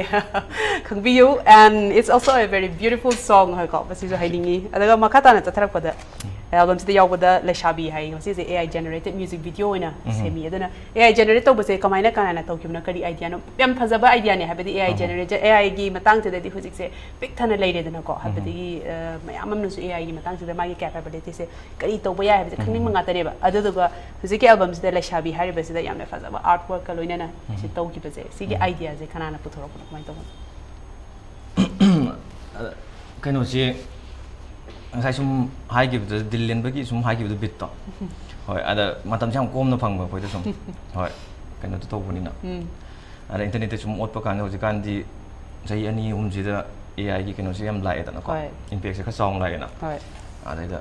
ꯈꯪꯕꯤꯌꯨ, and it's also a very beautiful song ꯍꯥꯏꯀꯣ, ꯃꯁꯤꯁꯨ ꯍꯥꯏꯅꯤꯡꯉꯤ꯫ ꯑꯗꯨꯒ ꯃꯈꯥ ꯇꯥꯅ ꯆꯠꯊꯔꯛꯄꯗ, ꯎꯝ꯫ Album ꯁꯤꯗ ꯌꯥꯎꯕꯗ ꯂꯩꯁꯥꯕꯤ ꯍꯥꯏ, ꯃꯁꯤꯁꯦ A I generated music video ꯑꯣꯏꯅ ꯎꯝ꯫ ꯁꯦꯝꯃꯤ꯫ ꯑꯗꯨꯅ A I generate ꯇꯧꯕꯁꯦ ꯀꯃꯥꯏꯅ, ꯀꯅꯥꯅ ꯇꯧꯈꯤꯕꯅꯣ, ꯀꯔꯤ idea ꯅꯣ? ꯌꯥꯝ ꯐꯖꯕ idea ꯅꯦ, ꯍꯥꯏꯕꯗꯤ A I um. Generate, A I ꯒꯤ ꯃꯇꯥꯡꯁꯤꯗꯗꯤ ꯍꯧꯖꯤꯛꯁꯦ ꯄꯤꯛ ꯊꯟꯅ ꯂꯩꯔꯦꯗꯅꯀꯣ, ꯎꯝ꯫ ꯍꯥꯏꯕꯗꯤ, ꯑ, ꯃꯌꯥꯝ ꯑꯃꯅꯁꯨ A I ꯒꯤ ꯃꯇꯥꯡꯁꯤꯗ ꯃꯥꯒꯤ capability ꯁꯦ ꯀꯔꯤ ꯇꯧꯕ ꯌꯥꯏ ꯍꯥꯏꯕꯁꯦ ꯎꯝ꯫ ꯈꯪꯅꯤꯡꯕ ꯉꯥꯛꯇꯅꯦꯕ꯫ ꯑꯗꯨꯗꯨꯒ ꯍꯧꯖꯤꯛꯀꯤ album ꯁꯤꯗ ꯂꯩꯁꯥꯕꯤ ꯍꯥꯏꯔꯤꯕꯁꯤꯗ ꯌꯥꯝꯅ ꯐꯖꯕ artwork ꯀ ꯂꯣꯏꯅꯅ ꯁꯤ ꯎꯝ꯫ ꯇꯧꯈꯤꯕꯁꯦ, ꯁꯤꯒꯤ ꯎꯝ꯫ Idea ꯁꯦ ꯀꯅꯥꯅ ꯄꯨꯊꯣꯔꯛꯄꯅꯣ, ꯀꯃꯥꯏꯅ ꯇꯧꯕꯅꯣ? ꯑ, ꯀꯩꯅꯣꯁꯤ ꯉꯁꯥꯏ ꯁꯨꯝ ꯍꯥꯏꯈꯤꯕꯗ, ꯗꯤꯜ ꯂꯦꯟꯕꯒꯤ ꯁꯨꯝ ꯍꯥꯏꯈꯤꯕꯗ beat ꯇꯣ꯫ ꯍꯣꯏ, ꯑꯗ ꯃꯇꯝꯁꯦ ꯌꯥꯝ ꯀꯣꯝꯅ ꯐꯪꯕ ꯑꯩꯈꯣꯏꯗ ꯁꯨꯝ꯫ ꯍꯣꯏ, ꯀꯩꯅꯣꯗꯣ ꯇꯧꯕꯅꯤꯅ꯫ ꯎꯝ꯫ ꯑꯗ internet ꯇ ꯁꯨꯝ ꯑꯣꯠꯄ ꯀꯥꯟꯗ ꯍꯧꯖꯤꯛꯀꯥꯟꯗꯤ ꯆꯍꯤ ꯑꯅꯤ ꯑꯍꯨꯝꯁꯤꯗ A I ꯒꯤ ꯀꯩꯅꯣꯁꯦ ꯌꯥꯝ ꯂꯥꯛꯑꯦꯗꯅꯀꯣ꯫ ꯍꯣꯏ꯫ Impact ꯁꯦ ꯈꯔ ꯆꯥꯎꯅ ꯂꯥꯛꯑꯦꯅ꯫ ꯍꯣꯏ꯫ ꯑꯗꯩꯗ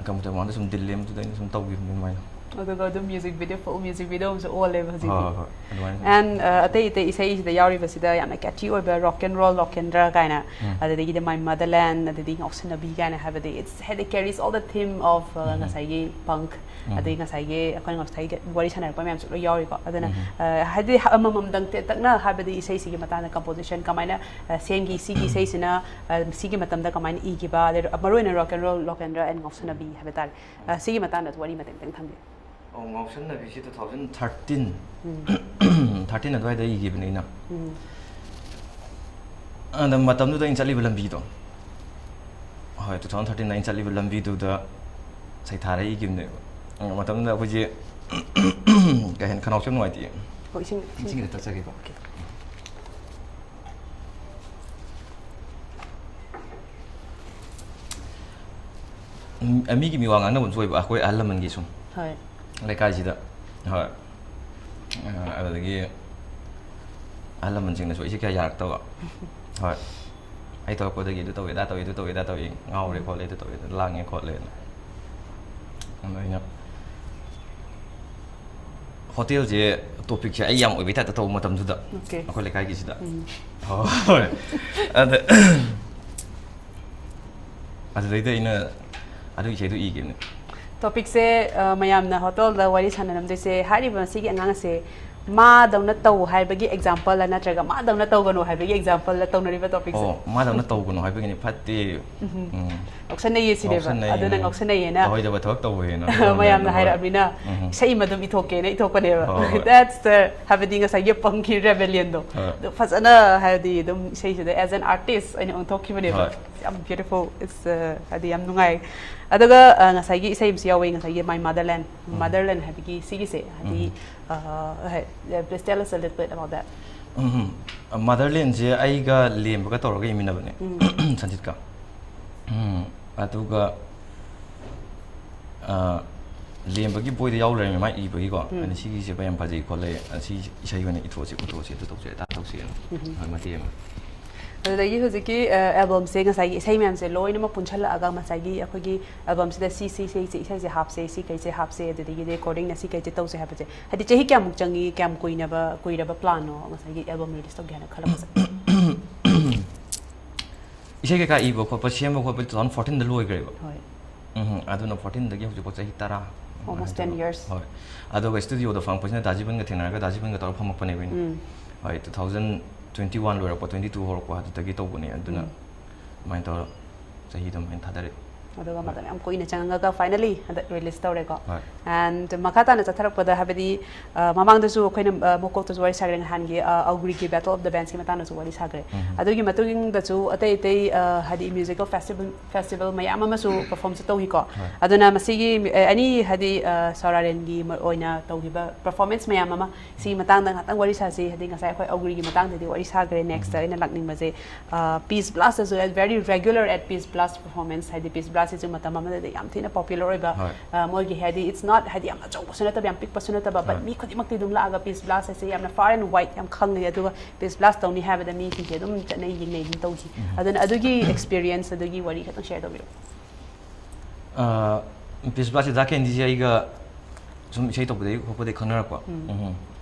ꯀꯝꯄ꯭ꯌꯨꯇꯔ ꯃꯃꯥꯡꯗ ꯁꯨꯝ ꯗꯤꯜ ꯂꯦꯟꯕꯗꯨꯗ ꯑꯩꯅ ꯁꯨꯝ ꯇꯧꯈꯤꯕꯅꯤ ꯑꯗꯨꯃꯥꯏꯅ꯫ ꯑꯗꯨꯒ ꯑꯗꯨꯝ ꯃ꯭ꯌꯨꯖꯤꯛ ꯚꯤꯗꯤꯑꯣ, ꯐꯨꯜ ꯃ꯭ꯌꯨꯖꯤꯛ ꯚꯤꯗꯤꯑꯣ ꯑꯃꯁꯨ ꯑꯣꯜꯂꯦꯕ ꯍꯣꯏ ꯍꯧꯖꯤꯛꯇꯤ꯫ ꯍꯣꯏ ꯍꯣꯏ ꯑꯗꯨꯃꯥꯏꯅ ꯇꯧꯋꯦ꯫ ꯑꯦꯟ ꯑꯇꯩ ꯑꯇꯩ ꯏꯁꯩꯁꯤꯗ ꯌꯥꯎꯔꯤꯕꯁꯤꯗ ꯌꯥꯝꯅ ꯀꯦꯆꯤ ꯑꯣꯏꯕ ꯔꯣꯛ ꯑꯦꯟ ꯔꯣꯜ ꯂꯣꯀꯦꯟꯗ꯭ꯔ ꯀꯥꯏꯅ, ꯎꯝ. ꯑꯗꯨꯗꯒꯤꯗꯤ ꯃꯥꯏ ꯃꯗꯔꯂꯦꯟ, ꯑꯗꯨꯗꯒꯤ ꯉꯥꯎꯁꯤꯟꯅꯕꯤ ꯀꯥꯏꯅ ꯍꯥꯏꯕꯗꯤ it's ꯍꯥꯏꯗꯤ carries all the theme of uh, ꯎꯝ. ꯉꯁꯥꯏꯒꯤ ꯄꯪꯛ, ꯎꯝ. ꯑꯗꯩ ꯉꯁꯥꯏꯒꯤ ꯑꯩꯈꯣꯏꯅ ꯉꯁꯥꯏꯒꯤ ꯋꯥꯔꯤ ꯁꯥꯟꯅꯔꯛꯄ ꯃꯌꯥꯝꯁꯨ ꯂꯣꯏ ꯌꯥꯎꯔꯤꯀꯣ꯫ ꯑꯗꯨꯅ ꯎꯝ. ꯑ, ꯍꯥꯏꯗꯤ ꯑꯃꯃꯝꯗꯪ ꯇꯦꯟꯇꯛꯅ ꯍꯥꯏꯕꯗꯤ ꯏꯁꯩꯁꯤꯒꯤ ꯃꯇꯥꯡꯗ ꯀꯝꯄꯣꯖꯤꯁꯟ ꯀꯃꯥꯏꯅ ꯑ, ꯁꯦꯝꯈꯤ, ꯁꯤꯒꯤ ꯏꯁꯩꯁꯤꯅ ꯑ, ꯁꯤꯒꯤ ꯃꯇꯝꯗ ꯀꯃꯥꯏꯅ ꯏꯈꯤꯕ, ꯑꯗꯩ ꯃꯔꯨꯑꯣꯏꯅ ꯔꯣꯛ ꯑꯦꯟ ꯔꯣꯜ ꯂꯣꯀꯦꯟꯗ꯭ꯔ ꯑꯦꯟ ꯉꯥꯎꯁꯤꯟꯅꯕꯤ ꯍꯥꯏꯕ ꯇꯥꯔꯦ꯫ ꯑ, ꯁꯤꯒꯤ ꯃꯇꯥꯡꯗ ꯋꯥꯔꯤ ꯃꯇꯦꯛ ꯃꯇꯦꯛ ꯊꯝꯕꯤꯌꯨ꯫ ꯑꯣ, ꯉꯥꯎꯁꯟꯅꯕꯤꯁꯤ two thousand thirteen ꯎꯝ. Thirteen ꯑꯗꯨꯋꯥꯏꯗ ꯏꯈꯤꯕꯅꯦ ꯑꯩꯅ꯫ ꯎꯝ. ꯑꯗ ꯃꯇꯝꯗꯨꯗ ꯑꯩꯅ ꯆꯠꯂꯤꯕ ꯂꯝꯕꯤꯗꯣ, ꯍꯣꯏ, two thousand thirteen ꯑꯩꯅ ꯆꯠꯂꯤꯕ ꯂꯝꯕꯤꯗꯨꯗ ꯁꯩꯊꯥꯔ ꯏꯈꯤꯕꯅꯦꯕ꯫ ꯑ, ꯃꯇꯝꯗꯨꯗ ꯑꯩꯈꯣꯏꯁꯦ ꯀꯩ ꯍꯥꯏꯅꯤ, ꯈꯅꯥꯎꯁꯨ ꯌꯥꯝ ꯅꯨꯡꯉꯥꯏꯇꯦ꯫ ꯍꯣꯏ, ꯏꯁꯤꯡ ꯏꯁꯤꯡ ꯈꯤꯇ ꯊꯛꯆꯒꯦꯀꯣ꯫ ꯎꯝ, ꯃꯤꯒꯤ ꯃꯤꯋꯥ ꯉꯥꯡꯅꯕ ꯑꯃꯁꯨ ꯑꯣꯏꯕ, ꯑꯩꯈꯣꯏ ꯑꯍꯜ ꯂꯃꯟꯒꯤ ꯁꯨꯝ ꯍꯣꯏ꯫ ꯂꯩꯀꯥꯏꯁꯤꯗ꯫ ꯍꯣꯏ꯫ ꯑ, ꯑꯗꯨꯗꯒꯤ ꯑꯍꯜ ꯂꯃꯟꯁꯤꯡꯅꯁꯨ ꯑꯩꯁꯦ ꯀꯌꯥ ꯌꯥꯔꯛꯇꯕ꯫ ꯍꯣꯏ꯫ ꯑꯩ ꯊꯣꯛꯂꯛꯄꯗꯒꯤ ꯑꯗꯨ ꯇꯧꯋꯦ, ꯑꯗꯥ ꯇꯧꯋꯦ, ꯑꯗꯨ ꯇꯧꯋꯦ, ꯑꯗꯥ ꯇꯧꯋꯦ, ꯉꯥꯎꯔꯦ ꯈꯣꯠꯂꯦ, ꯑꯗꯨ ꯇꯧꯋꯦ, ꯑꯗꯨ ꯂꯥꯡꯉꯦ ꯈꯣꯠꯂꯦꯅ꯫ ꯑꯗꯣ ꯑꯩꯅ ꯍꯣꯇꯦꯜꯁꯦ ꯇꯣꯄꯤꯛꯁꯦ ꯑꯩ ꯌꯥꯝ ꯑꯣꯏꯕꯩ ꯇꯥꯏꯞꯇ ꯇꯧꯕ ꯃꯇꯝꯗꯨꯗ Okay. ꯑꯩꯈꯣꯏ ꯂꯩꯀꯥꯏꯒꯤꯁꯤꯗ꯫ ꯎꯝ. ꯍꯣꯏ꯫ ꯑꯗ ꯑꯗꯨꯗꯩꯗ ꯑꯩꯅ ꯑꯗꯨꯒꯤ ꯏꯁꯩꯗꯣ ꯏꯈꯤꯕꯅꯦ꯫ ꯇꯣꯄꯤꯛꯁꯦ ꯑ, ꯃꯌꯥꯝꯅ ꯍꯣꯇꯦꯜꯗ ꯋꯥꯔꯤ ꯁꯥꯟꯅꯔꯝꯗꯣꯏꯁꯦ, ꯍꯥꯏꯔꯤꯕ ꯃꯁꯤꯒꯤ ꯑꯉꯥꯡ ꯑꯁꯦ ꯃꯥꯗꯧꯅ ꯇꯧ ꯍꯥꯏꯕꯒꯤ ꯑꯦꯛꯖꯥꯝꯄꯜꯂ ꯅꯠꯇ꯭ꯔꯒ ꯃꯥꯗꯧꯅ ꯇꯧꯒꯅꯨ ꯍꯥꯏꯕꯒꯤ ꯑꯦꯛꯖꯥꯝꯄꯜꯂ ꯇꯧꯅꯔꯤꯕ ꯇꯣꯄꯤꯛꯁꯦ? ꯑꯣ, ꯃꯥꯗꯧꯅ ꯇꯧꯒꯅꯨ ꯍꯥꯏꯕꯒꯤꯅꯤ, ꯐꯠꯇꯦ꯫ ꯎꯝ. ꯎꯝ. ꯉꯥꯎꯁꯟꯅꯩꯌꯦ ꯁꯤꯅꯦꯕ꯫ ꯉꯥꯎꯁꯟꯅꯩꯌꯦꯅ, ꯑꯗꯨꯅ ꯉꯥꯎꯁꯟꯅꯩꯌꯦꯅ ꯇꯧꯍꯩꯗꯕ ꯊꯕꯛ ꯇꯧꯋꯦꯅ ꯃꯌꯥꯝꯅ ꯍꯣꯏ꯫ ꯍꯥꯏꯔꯛꯑꯕꯅꯤꯅ ꯎꯝ. ꯏꯁꯩ ꯑꯃ ꯑꯗꯨꯝ ꯏꯊꯣꯛꯀꯦꯅ ꯏꯊꯣꯛꯄꯅꯦꯕ꯫ ꯍꯣꯏ, ꯍꯣꯏ꯫ That's the ꯍꯥꯏꯕꯗꯤ ꯉꯁꯥꯏꯒꯤ ꯄꯪꯀꯤ ꯔꯦꯕꯦꯂꯤꯌꯟꯗꯣ ꯍꯣꯏ꯫ ꯑꯗꯨ ꯐꯖꯅ ꯍꯥꯏꯕꯗꯤ ꯑꯗꯨꯝ ꯏꯁꯩꯁꯤꯗ as an artist ꯑꯣꯏꯅ ꯑꯣꯟꯊꯣꯛꯈꯤꯕꯅꯦꯕ꯫ ꯍꯣꯏ꯫ ꯌꯥꯝ beautiful, it's, uh, ꯍꯥꯏꯗꯤ ꯌꯥꯝ ꯅꯨꯡꯉꯥꯏ꯫ ꯑꯗꯨꯒ ꯑ, ꯉꯁꯥꯏꯒꯤ ꯏꯁꯩ ꯑꯃꯁꯨ ꯌꯥꯎꯋꯦ, ꯉꯁꯥꯏꯒꯤ My Motherland꯫ ꯎꯝ. Motherland ꯍꯥꯏꯕꯒꯤ ꯁꯤꯒꯤꯁꯦ ꯍꯥꯏꯗꯤ ꯎꯝ. ꯑ, ꯍꯥꯏ, please tell us a little bit about that꯫ ꯎꯝ. ꯃꯥꯗꯔꯂꯦꯟꯁꯦ ꯑꯩꯒ ꯂꯦꯝꯕꯒ ꯇꯧꯔꯒ ꯏꯃꯤꯟꯅꯕꯅꯦ, ꯎꯝ. ꯁꯟꯖꯤꯠꯀ꯫ ꯎꯝ. ꯑꯗꯨꯒ ꯑ, ꯂꯦꯝꯕꯒꯤ ꯕꯣꯏꯗ ꯌꯥꯎ ꯂꯩꯔꯝꯃꯦ, ꯃꯥ ꯏꯕꯒꯤꯀꯣ꯫ ꯎꯝ. ꯑꯗ ꯁꯤꯒꯤꯁꯦ ꯌꯥꯝ ꯐꯖꯩ ꯈꯣꯠꯂꯦ, ꯑ, ꯁꯤ ꯏꯁꯩ ꯑꯣꯏꯅ ꯏꯊꯣꯛꯑꯁꯤ, ꯄꯨꯊꯣꯛꯑꯁꯤ, ꯑꯗꯨ ꯇꯧꯁꯤ, ꯑꯗꯥ ꯇꯧꯁꯤꯅ꯫ ꯎꯝ. ꯍꯣꯏ, ꯃꯇꯦꯛ ꯑꯃ꯫ ꯑꯗꯨꯗꯒꯤ ꯍꯧꯖꯤꯛꯀꯤ ꯑꯦꯜꯕꯝꯁꯦ, ꯉꯁꯥꯏꯒꯤ ꯏꯁꯩ ꯃꯌꯥꯝꯁꯦ ꯂꯣꯏꯅꯃꯛ ꯄꯨꯟꯁꯤꯜꯂꯛꯑꯒ ꯉꯁꯥꯏꯒꯤ ꯑꯩꯈꯣꯏꯒꯤ ꯑꯦꯜꯕꯝꯁꯤꯗ ꯁꯤ ꯁꯤ ꯁꯤ ꯁꯤ ꯏꯁꯩꯁꯦ ꯍꯥꯞꯁꯦ, ꯁꯤ ꯀꯩꯁꯦ ꯍꯥꯞꯁꯦ, ꯑꯗꯨꯗꯒꯤꯗꯤ ꯔꯦꯀꯣꯔꯗꯤꯡꯅ ꯁꯤ ꯀꯩꯁꯦ ꯇꯧꯁꯦ ꯍꯥꯏꯕꯁꯦ, ꯍꯥꯏꯗꯤ ꯆꯍꯤ ꯀꯌꯥꯃꯨꯛ ꯆꯪꯉꯤ, ꯀꯌꯥꯝ ꯀꯨꯏꯅꯕ ꯀꯨꯏꯔꯕ ꯄ꯭ꯂꯥꯟꯅꯣ ꯉꯁꯥꯏꯒꯤ ꯑꯦꯜꯕꯝ ꯔꯤꯂꯤꯁ ꯇꯧꯒꯦ ꯍꯥꯏꯅ ꯈꯜꯂꯛꯄꯁꯦ? ꯏꯁꯩ ꯀꯩꯀꯥ ꯏꯕ ꯈꯣꯠꯄ, ꯁꯦꯝꯕ ꯈꯣꯠꯄ ꯇꯨ ꯊꯥꯎꯖꯟ ꯐꯣꯔꯇꯤꯟꯗ ꯂꯣꯏꯈ꯭ꯔꯦꯕ꯫ ꯍꯣꯏ. ꯎꯝ, ꯑꯗꯨꯅ ꯐꯣꯔꯇꯤꯟꯗꯒꯤ ꯍꯧꯖꯤꯛꯐꯥꯎ ꯆꯍꯤ ꯇꯔꯥ. Almost ten years. ꯍꯣꯏ. ꯑꯗꯨꯒ ꯁ꯭ꯇꯨꯗꯤꯑꯣꯗ ꯐꯪꯉꯛꯄꯁꯤꯅ ꯗꯥ ꯖꯤꯕꯟꯒ ꯊꯦꯡꯅꯔꯒ ꯗꯥ ꯖꯤꯕꯟꯒ ꯇꯧꯔꯒ ꯐꯝꯃꯛꯄꯅꯦꯕ ꯑꯩꯅ. ꯎꯝ. ꯍꯣꯏ, ꯇꯨ ꯊꯥꯎꯖꯟ ꯇ꯭ꯋꯦꯟꯇꯤ ꯋꯥꯟ ꯂꯣꯏꯔꯛꯄ, ꯇ꯭ꯋꯦꯟꯇꯤ ꯇꯨ ꯍꯧꯔꯛꯄ ꯑꯗꯨꯗꯒꯤ ꯇꯧꯕꯅꯦ. ꯑꯗꯨꯅ ꯎꯝ. ꯑꯗꯨꯃꯥꯏꯅ ꯇꯧꯔ ꯆꯍꯤꯗꯣ ꯑꯗꯨꯃꯥꯏꯅ ꯊꯥꯗꯔꯛꯑꯦ. ꯑꯗꯨꯒ ꯃꯇꯝ ꯌꯥꯝ ꯀꯨꯏꯅ ꯆꯪꯉꯒ finally ꯍꯟꯗꯛ ꯔꯤꯂꯤꯁ ꯇꯧꯔꯦꯀꯣ. ꯍꯣꯏ. And ꯃꯈꯥ ꯇꯥꯅ ꯆꯠꯊꯔꯛꯄꯗ, ꯍꯥꯏꯕꯗꯤ, ꯑ, ꯃꯃꯥꯡꯗꯁꯨ ꯑꯩꯈꯣꯏꯅ, ꯑ, ꯃꯀꯣꯛꯇꯁꯨ ꯋꯥꯔꯤ ꯁꯥꯈ꯭ꯔꯦ, ꯅꯍꯥꯟꯒꯤ, ꯑ, ꯑꯒ꯭ꯔꯤꯒꯤ Battle of the Bandsꯀꯤ ꯃꯇꯥꯡꯗꯁꯨ ꯋꯥꯔꯤ ꯁꯥꯈ꯭ꯔꯦ. ꯎꯝ. ꯑꯗꯨꯒꯤ ꯃꯇꯨꯡꯗꯁꯨ ꯑꯇꯩ ꯑꯇꯩ, ꯑ, ꯍꯥꯏꯗꯤ musical festival, festival ꯃꯌꯥꯝ ꯑꯃꯁꯨ performꯁꯨ ꯇꯧꯈꯤꯀꯣ. ꯍꯣꯏ. ꯑꯗꯨꯅ ꯃꯁꯤꯒꯤ, ꯑ, ꯑꯅꯤ, ꯍꯥꯏꯗꯤ, ꯑ, ꯁꯥꯎꯔꯥꯔꯦꯟꯒꯤ ꯃ-, ꯑꯣꯏꯅ ꯇꯧꯈꯤꯕ performance ꯃꯌꯥꯝ ꯑꯃ, ꯁꯤꯒꯤ ꯃꯇꯥꯡꯗ ꯉꯥꯛꯇꯪ ꯋꯥꯔꯤ ꯁꯥꯁꯤ. ꯍꯥꯏꯗꯤ ꯉꯁꯥꯏ ꯑꯩꯈꯣꯏ ꯑꯒ꯭ꯔꯤꯒꯤ ꯃꯇꯥꯡꯗꯗꯤ ꯋꯥꯔꯤ ꯁꯥꯈ꯭ꯔꯦ. Nextꯇ ꯎꯝ. ꯑꯩꯅ ꯂꯥꯛꯅꯤꯡꯕꯁꯦ, ꯑ, Peace Blastꯇꯁꯨ, very regular at Peace Blast performance, ꯍꯥꯏꯗꯤ Peace Blastꯁꯤꯁꯨ ꯃꯇꯝ ꯑꯃꯗꯗꯤ ꯌꯥꯝ ꯊꯤꯅ popular ꯑꯣꯏꯕ, ꯍꯣꯏ. ꯑ, ꯃꯣꯏꯒꯤ, ꯍꯥꯏꯗꯤ, it's not, ꯍꯥꯏꯗꯤ, ꯌꯥꯝ ꯑꯆꯧꯕꯁꯨ ꯅꯠꯇꯕ, ꯌꯥꯝ ꯄꯤꯛꯄꯁꯨ ꯅꯠꯇꯕ, but ꯍꯣꯏ. ꯃꯤ ꯈꯨꯗꯤꯡꯃꯛꯇꯤ ꯑꯗꯨꯝ ꯂꯥꯛꯑꯒ Peace Blast ꯍꯥꯏꯁꯦ ꯌꯥꯝꯅ far and wide ꯌꯥꯝ ꯈꯪꯉꯦ, ꯑꯗꯨꯒ Peace Blast ꯇꯧꯅꯤ ꯍꯥꯏꯕꯗ ꯃꯤꯁꯤꯡꯁꯦ ꯑꯗꯨꯝ ꯆꯠꯅꯩ, ꯌꯦꯡꯅꯩ, ꯑꯗꯨꯝ ꯇꯧꯈꯤ. ꯎꯝ. ꯑꯗꯨꯅ ꯑꯗꯨꯒꯤ experience ꯑꯗꯨꯒꯤ ꯋꯥꯔꯤ ꯈꯤꯇꯪ share ꯇꯧꯕꯤꯔꯛꯑꯣ. ꯑ, Peace Blastꯁꯦ ꯗꯥ ꯀꯦꯟꯗꯤꯁꯦ ꯑꯩꯒ ꯁꯨꯝ ꯏꯁꯩ ꯇꯧꯕꯗꯒꯤ ꯈꯣꯠꯄꯗꯒꯤ ꯈꯪꯅꯔꯛꯄ. ꯎꯝ. ꯎꯝ.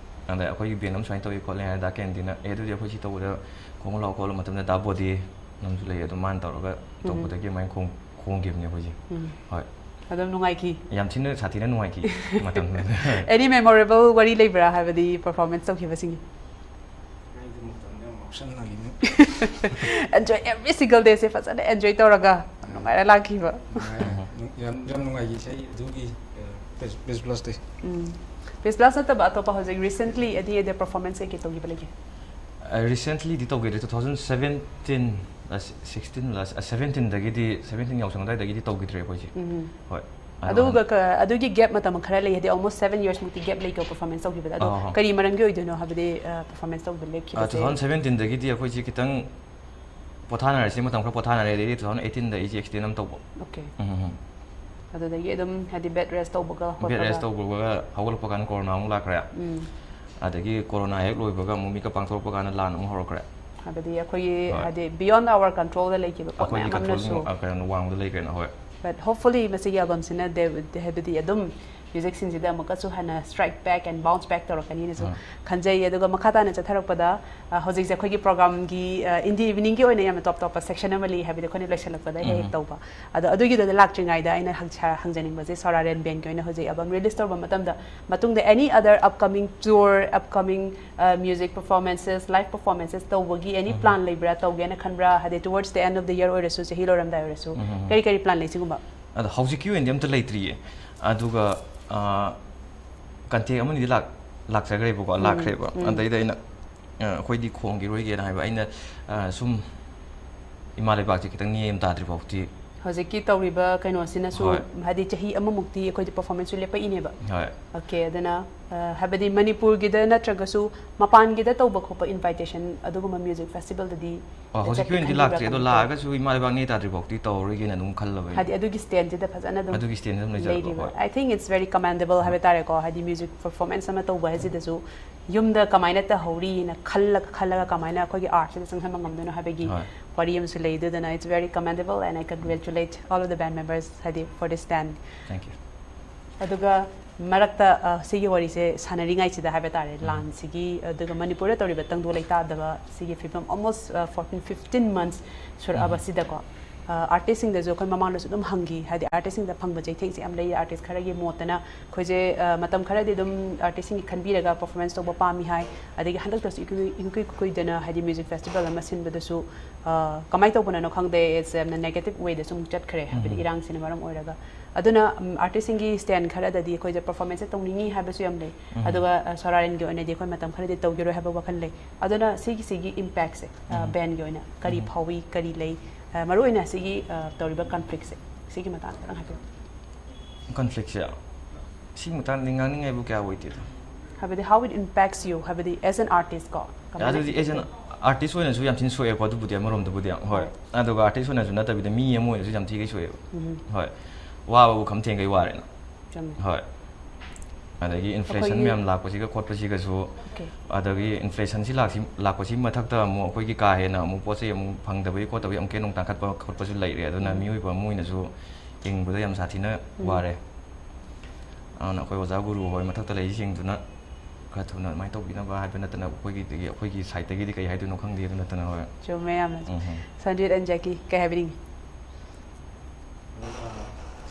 ꯑꯗ ꯑꯩꯈꯣꯏꯒꯤ band ꯑꯃ ꯁꯨꯃꯥꯏꯅ ꯇꯧꯏ ꯈꯣꯠꯂꯦ ꯍꯥꯏꯅ ꯗꯥ ꯀꯦꯟꯗꯤꯅ, "ꯑꯦ, ꯑꯗꯨꯗꯤ ꯑꯩꯈꯣꯏ ꯁꯤ ꯇꯧꯕꯗ ꯈꯣꯡꯉꯨ ꯂꯥꯛꯑꯣ" ꯈꯣꯠꯂꯣ, ꯃꯇꯝꯗ ꯗꯥ ꯕꯣꯗꯤ ꯑꯃꯁꯨ ꯂꯩ, ꯑꯗꯨ ꯃꯥꯅ ꯇꯧꯔꯒ ꯎꯝ. ꯇꯧꯕꯗꯒꯤ ꯑꯗꯨꯃꯥꯏꯅ ꯈꯣꯡ-, ꯈꯣꯡꯈꯤꯕꯅꯦ ꯑꯩꯈꯣꯏꯁꯦ. ꯎꯝ. ꯍꯣꯏ. ꯑꯗꯨꯝ ꯅꯨꯡꯉꯥꯏꯈꯤ. ꯌꯥꯝ ꯊꯤꯅ ꯁꯥꯊꯤꯅ ꯅꯨꯡꯉꯥꯏꯈꯤ ꯃꯇꯝꯗꯨꯗ. Any memorable ꯋꯥꯔꯤ ꯂꯩꯕ꯭ꯔꯥ, ꯍꯥꯏꯕꯗꯤ performance ꯇꯧꯈꯤꯕꯁꯤꯡꯒꯤ? ꯑꯩꯗꯤ ꯃꯇꯝꯗ ꯌꯥꯝ ꯉꯥꯎꯁꯟꯅꯈꯤꯅꯦ. Enjoy, every single dayꯁꯦ ꯐꯖꯅ enjoy ꯇꯧꯔꯒ ꯌꯥꯝ ꯅꯨꯡꯉꯥꯏꯔ ꯂꯥꯛꯈꯤꯕ. ꯅꯨꯡꯉꯥꯏ-, ꯌꯥꯝ, ꯌꯥꯝ ꯅꯨꯡꯉꯥꯏꯈꯤ ꯏꯁꯩ ꯑꯗꯨꯒꯤ, ꯑ, Peace, Peace Blastꯇꯤ. ꯎꯝ. Peace Blast ꯅꯠꯇꯕ ꯑꯇꯣꯞꯄ ꯍꯧꯖꯤꯛ recently any other performance ꯀꯩꯀꯩ ꯇꯧꯈꯤꯕ ꯂꯩꯒꯦ? ꯑ, recentlyꯗꯤ ꯇꯧꯈꯤꯗ꯭ꯔꯦ, ꯇꯨ ꯊꯥꯎꯖꯟ ꯁꯕꯦꯟꯇꯤꯟ, ꯑ, ꯁꯤꯛꯁꯇꯤꯟ ꯂ, ꯑ, ꯁꯕꯦꯟꯇꯤꯟꯗꯒꯤꯗꯤ, ꯁꯕꯦꯟꯇꯤꯟ ꯌꯥꯎꯁꯪ ꯑꯗꯨꯋꯥꯏꯗꯒꯤꯗꯤ ꯇꯧꯈꯤꯗ꯭ꯔꯦ ꯑꯩꯈꯣꯏꯁꯦ. ꯎꯝ. ꯍꯣꯏ. ꯑꯗꯨꯒ ꯀ-, ꯑꯗꯨꯒꯤ gap ꯃꯇꯝ ꯈꯔ ꯂꯩ, ꯍꯥꯏꯗꯤ almost seven yearsꯃꯨꯛꯇꯤ gap ꯂꯩꯀꯣ performance ꯇꯧꯈꯤꯕꯗ꯫ ꯑꯗꯣ ꯑꯥ, ꯍꯣꯏ. ꯀꯔꯤ ꯃꯔꯝꯒꯤ ꯑꯣꯏꯗꯣꯏꯅꯣ, ꯍꯥꯏꯕꯗꯤ, ꯑ, performance ꯇꯧꯕ ꯑ, ꯂꯦꯞꯈꯤꯕꯁꯦ? ꯇꯨ ꯊꯥꯎꯖꯟ ꯁꯕꯦꯟꯇꯤꯟꯗꯒꯤꯗꯤ ꯑꯩꯈꯣꯏꯁꯦ ꯈꯤꯇꯪ ꯄꯣꯊꯥꯅꯔꯁꯦ, ꯃꯇꯝ ꯈꯔ ꯄꯣꯊꯥꯅꯔꯦ, ꯑꯗꯩꯗꯤ ꯇꯨ ꯊꯥꯎꯖꯟ ꯑꯩꯠꯇꯤꯟꯗ ꯑꯩꯁꯦ accident ꯑꯃ ꯇꯧꯕ. Okay. ꯎꯝ, ꯎꯝ, ꯎꯝ. ꯑꯗꯨꯗꯒꯤ ꯑꯗꯨꯝ, ꯍꯥꯏꯗꯤ, bed rest ꯇꯧꯕꯒ Bed rest ꯈꯣꯠꯄꯒ? ꯇꯧꯕꯒ ꯍꯧꯒꯠꯂꯛꯄ ꯀꯥꯟꯗ ꯀꯣꯔꯣꯅꯥ ꯑꯃꯨꯛ ꯂꯥꯛꯈ꯭ꯔꯦ. ꯎꯝ. ꯑꯗꯒꯤ ꯀꯣꯔꯣꯅꯥ ꯍꯦꯛ ꯂꯣꯏꯕꯒ ꯑꯃꯨꯛ ꯃꯤꯀꯞ ꯄꯥꯡꯊꯣꯔꯛꯄ ꯀꯥꯟꯗ ꯂꯥꯟ ꯑꯃꯨꯛ ꯍꯧꯔꯛꯈ꯭ꯔꯦ. ꯍꯥꯏꯕꯗꯤ ꯑꯩꯈꯣꯏꯒꯤ ꯍꯣꯏ꯫ ꯍꯥꯏꯗꯤ beyond our control ꯗ ꯂꯩꯈꯤꯕ ꯄꯣꯠ ꯑꯩꯈꯣꯏꯒꯤ ꯃꯌꯥꯝ ꯑꯃꯅꯁꯨ ꯀꯟꯇ꯭ꯔꯣꯜ ꯀꯩꯅꯣ ꯋꯥꯡꯃꯗ ꯂꯩꯈ꯭ꯔꯦꯅ꯫ ꯍꯣꯏ꯫ But hopefully ꯃꯁꯤꯒꯤ ꯑꯦꯜꯕꯝꯁꯤꯅ ꯗꯦ- ꯍꯥꯏꯕꯗꯤ ꯑꯗꯨꯝ ꯃ꯭ꯌꯨꯖꯤꯛ ꯁꯤꯟꯁꯤꯗ ꯑꯃꯨꯛꯀꯁꯨ ꯍꯟꯅ strike back and bounce back ꯇꯧꯔꯛꯀꯅꯤꯅꯁꯨ ꯑꯥ꯫ ꯈꯟꯖꯩ꯫ ꯑꯗꯨꯒ ꯃꯈꯥ ꯇꯥꯅ ꯆꯠꯊꯔꯛꯄꯗ ꯑ, ꯍꯧꯖꯤꯛꯁꯦ ꯑꯩꯈꯣꯏꯒꯤ ꯄ꯭ꯔꯣꯒ꯭ꯔꯥꯝꯒꯤ ꯏꯟꯗꯤ ꯏꯚꯤꯅꯤꯡꯒꯤ ꯑꯣꯏꯅ ꯌꯥꯝꯅ ꯇꯣꯞ ꯇꯣꯞꯄ ꯁꯦꯛꯁꯟ ꯑꯃ ꯂꯩ ꯍꯥꯏꯕꯗꯤ ꯑꯩꯈꯣꯏꯅ ꯂꯣꯏꯁꯤꯜꯂꯛꯄꯗ ꯍꯦꯛ ꯍꯦꯛ ꯎꯝ꯫ ꯇꯧꯕ꯫ ꯑꯗꯣ ꯑꯗꯨꯒꯤꯗꯨꯗ ꯂꯥꯛꯇ꯭ꯔꯤꯉꯩꯗ ꯑꯩꯅ ꯍꯪ- ꯍꯪꯖꯅꯤꯡꯕꯁꯦ ꯁꯣꯔꯥꯔꯦꯟ ꯕꯦꯟꯒꯤ ꯑꯣꯏꯅ ꯍꯧꯖꯤꯛ ꯑꯦꯜꯕꯝ ꯔꯤꯂꯤꯁ ꯇꯧꯔꯕ ꯃꯇꯝꯗ ꯃꯇꯨꯡꯗ any other upcoming tour, upcoming music performances, live performances ꯇꯧꯕꯒꯤ any ꯎꯝ꯫ plan ꯂꯩꯕ꯭ꯔꯥ, ꯇꯧꯒꯦꯅ ꯈꯟꯕ꯭ꯔꯥ? ꯍꯥꯏꯗꯤ towards the end of the year ꯑꯣꯏꯔꯁꯨ, ꯆꯍꯤ ꯂꯣꯏꯔꯝꯗꯥꯏ ꯑꯣꯏꯔꯁꯨ, ꯎꯝ꯫ ꯀꯔꯤ ꯀꯔꯤ plan ꯂꯩ ꯁꯤꯒꯨꯝꯕ? ꯑꯗꯣ ꯍꯧꯖꯤꯛꯀꯤ ꯑꯣꯏꯅꯗꯤ ꯑꯝꯇ ꯂꯩꯇ꯭ꯔꯤꯌꯦ꯫ ꯑꯗꯨꯒ ꯀꯟꯇꯦꯛ ꯑꯃꯅꯤꯗꯤ ꯂꯥꯛ ꯂꯥꯛꯆꯈ꯭ꯔꯦꯕꯀꯣ꯫ ꯎꯝ, ꯂꯥꯛꯈ꯭ꯔꯦꯕ꯫ ꯎꯝ꯫ ꯑꯗꯩꯗ ꯑꯩꯅ ꯑ, ꯑꯩꯈꯣꯏꯗꯤ ꯈꯣꯡꯈꯤꯔꯣꯏꯒꯦꯅ ꯍꯥꯏꯕ꯫ ꯑꯩꯅ ꯑ, ꯁꯨꯝ ꯏꯃꯥ ꯂꯩꯕꯥꯛꯁꯦ ꯈꯤꯇꯪ ꯅꯦꯝ ꯇꯥꯗ꯭ꯔꯤ ꯐꯥꯎꯗꯤ꯫ ꯍꯧꯖꯤꯛꯀꯤ ꯇꯧꯔꯤꯕ ꯀꯩꯅꯣꯁꯤꯅꯁꯨ ꯍꯣꯏ꯫ ꯍꯥꯏꯗꯤ ꯆꯍꯤ ꯑꯃꯃꯨꯛꯇꯤ ꯑꯩꯈꯣꯏꯗꯤ ꯄꯔꯐꯣꯔꯃꯦꯟꯁꯁꯨ ꯂꯦꯞꯄꯛꯏꯅꯦꯕ꯫ ꯍꯣꯏ꯫ Okay, ꯑꯗꯨꯅ ꯑ, ꯍꯥꯏꯕꯗꯤ ꯃꯅꯤꯄꯨꯔꯒꯤꯗ ꯅꯠꯇ꯭ꯔꯒꯁꯨ ꯃꯄꯥꯟꯒꯤꯗ ꯇꯧꯕ ꯈꯣꯠꯄ ꯏꯟꯚꯥꯏꯇꯦꯁꯟ ꯑꯗꯨꯒꯨꯝꯕ ꯃ꯭ꯌꯨꯖꯤꯛ ꯐꯦꯁꯇꯤꯚꯦꯜꯗꯗꯤ ꯑꯣ, ꯍꯧꯖꯤꯛꯀꯤ ꯑꯣꯏꯅꯗꯤ ꯂꯥꯛꯇ꯭ꯔꯤ꯫ ꯑꯗꯣ ꯂꯥꯛꯑꯒꯁꯨ ꯏꯃꯥ ꯂꯩꯕꯥꯛ ꯅꯦ ꯇꯥꯗ꯭ꯔꯤ ꯐꯥꯎꯗꯤ ꯇꯧꯔꯔꯣꯏꯒꯦꯅ ꯑꯗꯨꯝ ꯈꯜꯂꯕ ꯑꯩꯅ꯫ ꯍꯥꯏꯗꯤ ꯑꯗꯨꯒꯤ ꯁ꯭ꯇꯦꯟꯁꯤꯗ ꯐꯖꯅ ꯑꯗꯨꯝ ꯑꯗꯨꯒꯤ ꯁ꯭ꯇꯦꯟꯁꯤꯗ ꯑꯗꯨꯝ ꯂꯩꯖꯕ, ꯂꯩꯔꯤꯕ꯫ ꯍꯣꯏ꯫ I think it's very commendable ꯍꯥꯏꯕ ꯇꯥꯔꯦꯀꯣ, ꯍꯥꯏꯗꯤ ꯃ꯭ꯌꯨꯖꯤꯛ ꯄꯔꯐꯣꯔꯃꯦꯟꯁ ꯑꯃ ꯇꯧꯕ ꯍꯥꯏꯁꯤꯗꯁꯨ ꯌꯨꯝꯗ ꯀꯃꯥꯏꯅ ꯇꯧꯍꯧꯔꯤꯅ ꯈꯜꯂꯒ ꯈꯜꯂꯒ ꯀꯃꯥꯏꯅ ꯑꯩꯈꯣꯏꯒꯤ ꯑꯥꯔꯠꯁꯤꯗ ꯆꯪꯁꯤꯟꯕ ꯉꯝꯗꯣꯏꯅꯣ ꯍꯥꯏꯕꯒꯤ ꯍꯣꯏ꯫ ꯋꯥꯔꯤ ꯑꯃꯁꯨ ꯂꯩ꯫ ꯑꯗꯨꯗꯨꯅ it's very commendable and I congratulate all of the band members ꯍꯥꯏꯗꯤ for this stand꯫ Thank you. ꯑꯗꯨꯒ ꯃꯔꯛꯇ ꯑ, ꯁꯤꯒꯤ ꯋꯥꯔꯤꯁꯦ ꯁꯥꯟꯅꯔꯤꯉꯩꯁꯤꯗ ꯍꯥꯏꯕ ꯇꯥꯔꯦ, ꯎꯝ꯫ ꯂꯥꯟꯁꯤꯒꯤ ꯑꯗꯨꯒ ꯃꯅꯤꯄꯨꯔꯗ ꯇꯧꯔꯤꯕ ꯇꯪꯗꯨ ꯂꯩꯇꯥꯗꯕ ꯁꯤꯒꯤ ꯐꯤꯕꯝ almost fourteen fifteen months ꯁꯨꯔꯛꯑꯕ ꯎꯝ꯫ ꯁꯤꯗꯀꯣ, ꯑꯥꯔꯇꯤꯁꯁꯤꯡꯗꯁꯨ ꯑꯩꯈꯣꯏ ꯃꯃꯥꯡꯗꯁꯨ ꯑꯗꯨꯝ ꯍꯪꯈꯤ꯫ ꯍꯥꯏꯗꯤ ꯑꯥꯔꯇꯤꯁꯁꯤꯡꯗ ꯐꯪꯕ ꯆꯩꯊꯦꯡꯁꯦ ꯌꯥꯝ ꯂꯩ꯫ ꯑꯥꯔꯇꯤꯁ ꯈꯔꯒꯤ ꯃꯣꯠꯇꯅ ꯑꯩꯈꯣꯏꯁꯦ ꯑ, ꯃꯇꯝ ꯈꯔꯗꯤ ꯑꯗꯨꯝ ꯑꯥꯔꯇꯤꯁꯁꯤꯡꯒꯤ ꯈꯟꯕꯤꯔꯒ ꯄꯔꯐꯣꯔꯃꯦꯟꯁ ꯇꯧꯕ ꯄꯥꯝꯃꯤ ꯍꯥꯏ꯫ ꯑꯗꯒꯤ ꯍꯟꯗꯛꯇꯁꯨ ꯏꯀꯨꯏ ꯏꯀꯨꯏ ꯀꯨꯏꯗꯅ ꯍꯥꯏꯗꯤ ꯃ꯭ꯌꯨꯖꯤꯛ ꯐꯦꯁꯇꯤꯚꯦꯜ ꯑꯃ ꯁꯤꯟꯕꯗꯁꯨ ꯑ, ꯀꯃꯥꯏꯅ ꯇꯧꯕꯅꯣ ꯈꯪꯗꯦ, it's ꯌꯥꯝꯅ ꯅꯦꯒꯦꯇꯤꯚ ꯋꯦꯗ ꯁꯨꯝ ꯆꯠꯈ꯭ꯔꯦ꯫ ꯍꯥꯏꯕꯗꯤ ꯎꯝ꯫ ꯏꯔꯥꯡꯁꯤꯅ ꯃꯔꯝ ꯑꯣꯏꯔꯒ꯫ ꯑꯗꯨꯅ ꯎꯝ, ꯑꯥꯔꯇꯤꯁꯁꯤꯡꯒꯤ ꯁ꯭ꯇꯦꯟ ꯈꯔꯗꯗꯤ ꯑꯩꯈꯣꯏꯁꯦ ꯄꯔꯐꯣꯔꯃꯦꯟꯁꯁꯦ ꯇꯧꯅꯤꯡꯉꯤ ꯍꯥꯏꯕꯁꯨ ꯌꯥꯝ ꯂꯩ꯫ ꯎꯝ꯫ ꯑꯗꯨꯒ ꯑ, ꯁꯣꯔꯥꯔꯦꯟꯒꯤ ꯑꯣꯏꯅꯗꯤ ꯑꯩꯈꯣꯏ ꯃꯇꯝ ꯈꯔꯗꯤ ꯇꯧꯈꯤꯔꯣꯏ ꯍꯥꯏꯕ ꯋꯥꯈꯜ ꯂꯩ꯫ ꯑꯗꯨꯅ ꯁꯤꯒꯤꯁꯤꯒꯤ ꯏꯝꯄꯦꯛꯁꯦ, ꯑ, ꯎꯝ꯫ ꯕꯦꯟꯒꯤ ꯑꯣꯏꯅ ꯀꯔꯤ ꯎꯝ꯫ ꯐꯥꯎꯏ, ꯀꯔꯤ ꯂꯩ? ꯑ, ꯃꯔꯨꯑꯣꯏꯅ ꯁꯤꯒꯤ ꯑ, ꯇꯧꯔꯤꯕ ꯀꯟꯐ꯭ꯂꯤꯛꯁꯦ ꯁꯤꯒꯤ ꯃꯇꯥꯡꯗ ꯈꯤꯇꯪ ꯍꯥꯏꯕꯤꯌꯨ꯫ ꯀꯟꯐ꯭ꯂꯤꯛꯁꯦ ꯁꯤ ꯃꯇꯥꯡꯗꯗꯤ ꯉꯥꯡꯅꯤꯡꯉꯥꯏꯕꯨ ꯀꯌꯥ ꯑꯣꯏꯗꯦꯗ꯫ ꯍꯥꯏꯕꯗꯤ how it impacts you, ꯍꯥꯏꯕꯗꯤ as an artist ꯀꯣ, ꯀꯃꯥꯏꯅ ꯑꯗꯨꯗꯤ as an artist ꯑꯣꯏꯅꯁꯨ ꯌꯥꯝ ꯊꯤꯅ ꯁꯣꯛꯑꯦꯀꯣ, ꯑꯗꯨꯕꯨꯗꯤ ꯑꯃꯔꯣꯝꯗꯕꯨꯗꯤ ꯌꯥꯝ, ꯍꯣꯏ꯫ ꯍꯣꯏ꯫ ꯑꯗꯨꯒ ꯑꯥꯔꯇꯤꯁ ꯑꯣꯏꯅꯁꯨ ꯅꯠꯇꯕꯤꯗ ꯃꯤ ꯑꯃ ꯑꯣꯏꯅꯁꯨ ꯌꯥꯝ ꯊꯤꯅ ꯁꯣꯛꯑꯦꯕ꯫ ꯎꯝ꯫ ꯍꯣꯏ꯫ ꯋꯥꯕꯕꯨ ꯈꯝ ꯊꯦꯡꯈꯩ ꯋꯥꯔꯦꯅ꯫ ꯆꯨꯝꯃꯦ꯫ ꯍꯣꯏ꯫ ꯑꯗꯒꯤ ꯏꯟꯐ꯭ꯂꯦꯁꯟ ꯑꯩꯈꯣꯏꯒꯤ- ꯃꯌꯥꯝ ꯂꯥꯛꯄꯁꯤꯒ ꯈꯣꯠꯄꯁꯤꯒꯁꯨ, Okay. ꯑꯗꯒꯤ ꯏꯟꯐ꯭ꯂꯦꯁꯟꯁꯤ ꯂꯥꯛꯁꯤ ꯂꯥꯛꯄꯁꯤ ꯃꯊꯛꯇ ꯑꯃꯨꯛ ꯑꯩꯈꯣꯏꯒꯤ ꯀꯥ ꯍꯦꯟꯅ ꯑꯃꯨꯛ ꯄꯣꯠ ꯆꯩ ꯑꯃꯨꯛ ꯐꯪꯗꯕꯒꯤ ꯈꯣꯠꯇꯕꯒꯤ ꯑꯃꯨꯛꯀ ꯍꯦꯟꯅ ꯑꯃꯨꯛ ꯇꯥꯡꯈꯠꯄ ꯈꯣꯠꯄꯁꯨ ꯂꯩꯔꯦ꯫ ꯑꯗꯨꯅ ꯎꯝ. ꯃꯤꯑꯣꯏꯕ ꯑꯃ ꯑꯣꯏꯅꯁꯨ ꯍꯤꯡꯕꯗ ꯌꯥꯝ ꯁꯥꯊꯤꯅ ꯎꯝ. ꯋꯥꯔꯦ꯫ ꯑꯗꯨꯅ ꯑꯩꯈꯣꯏ ꯑꯣꯖꯥ ꯒꯨꯔꯨ ꯍꯣꯏ ꯃꯊꯛꯇ ꯂꯩꯔꯤꯁꯤꯡꯗꯨꯅ ꯈꯔ ꯊꯨꯅ ꯑꯗꯨꯃꯥꯏꯅ ꯇꯧꯕꯤꯅꯕ ꯍꯥꯏꯕ ꯅꯠꯇꯅ ꯑꯩꯈꯣꯏꯒꯤꯗꯒꯤ, ꯑꯩꯈꯣꯏꯒꯤ ꯁꯥꯏꯠꯇꯒꯤꯗꯤ ꯀꯩ ꯍꯥꯏꯗꯣꯏꯅꯣ ꯈꯪꯗꯦ꯫ ꯑꯗꯨ ꯅꯠꯇꯅ ꯍꯣꯏ꯫ ꯆꯨꯝꯃꯦ ꯌꯥꯝꯅ꯫ ꯎꯝ. Sanjit and Jackie, ꯀꯩ ꯍꯥꯏꯕꯤꯅꯤꯡꯉꯤ?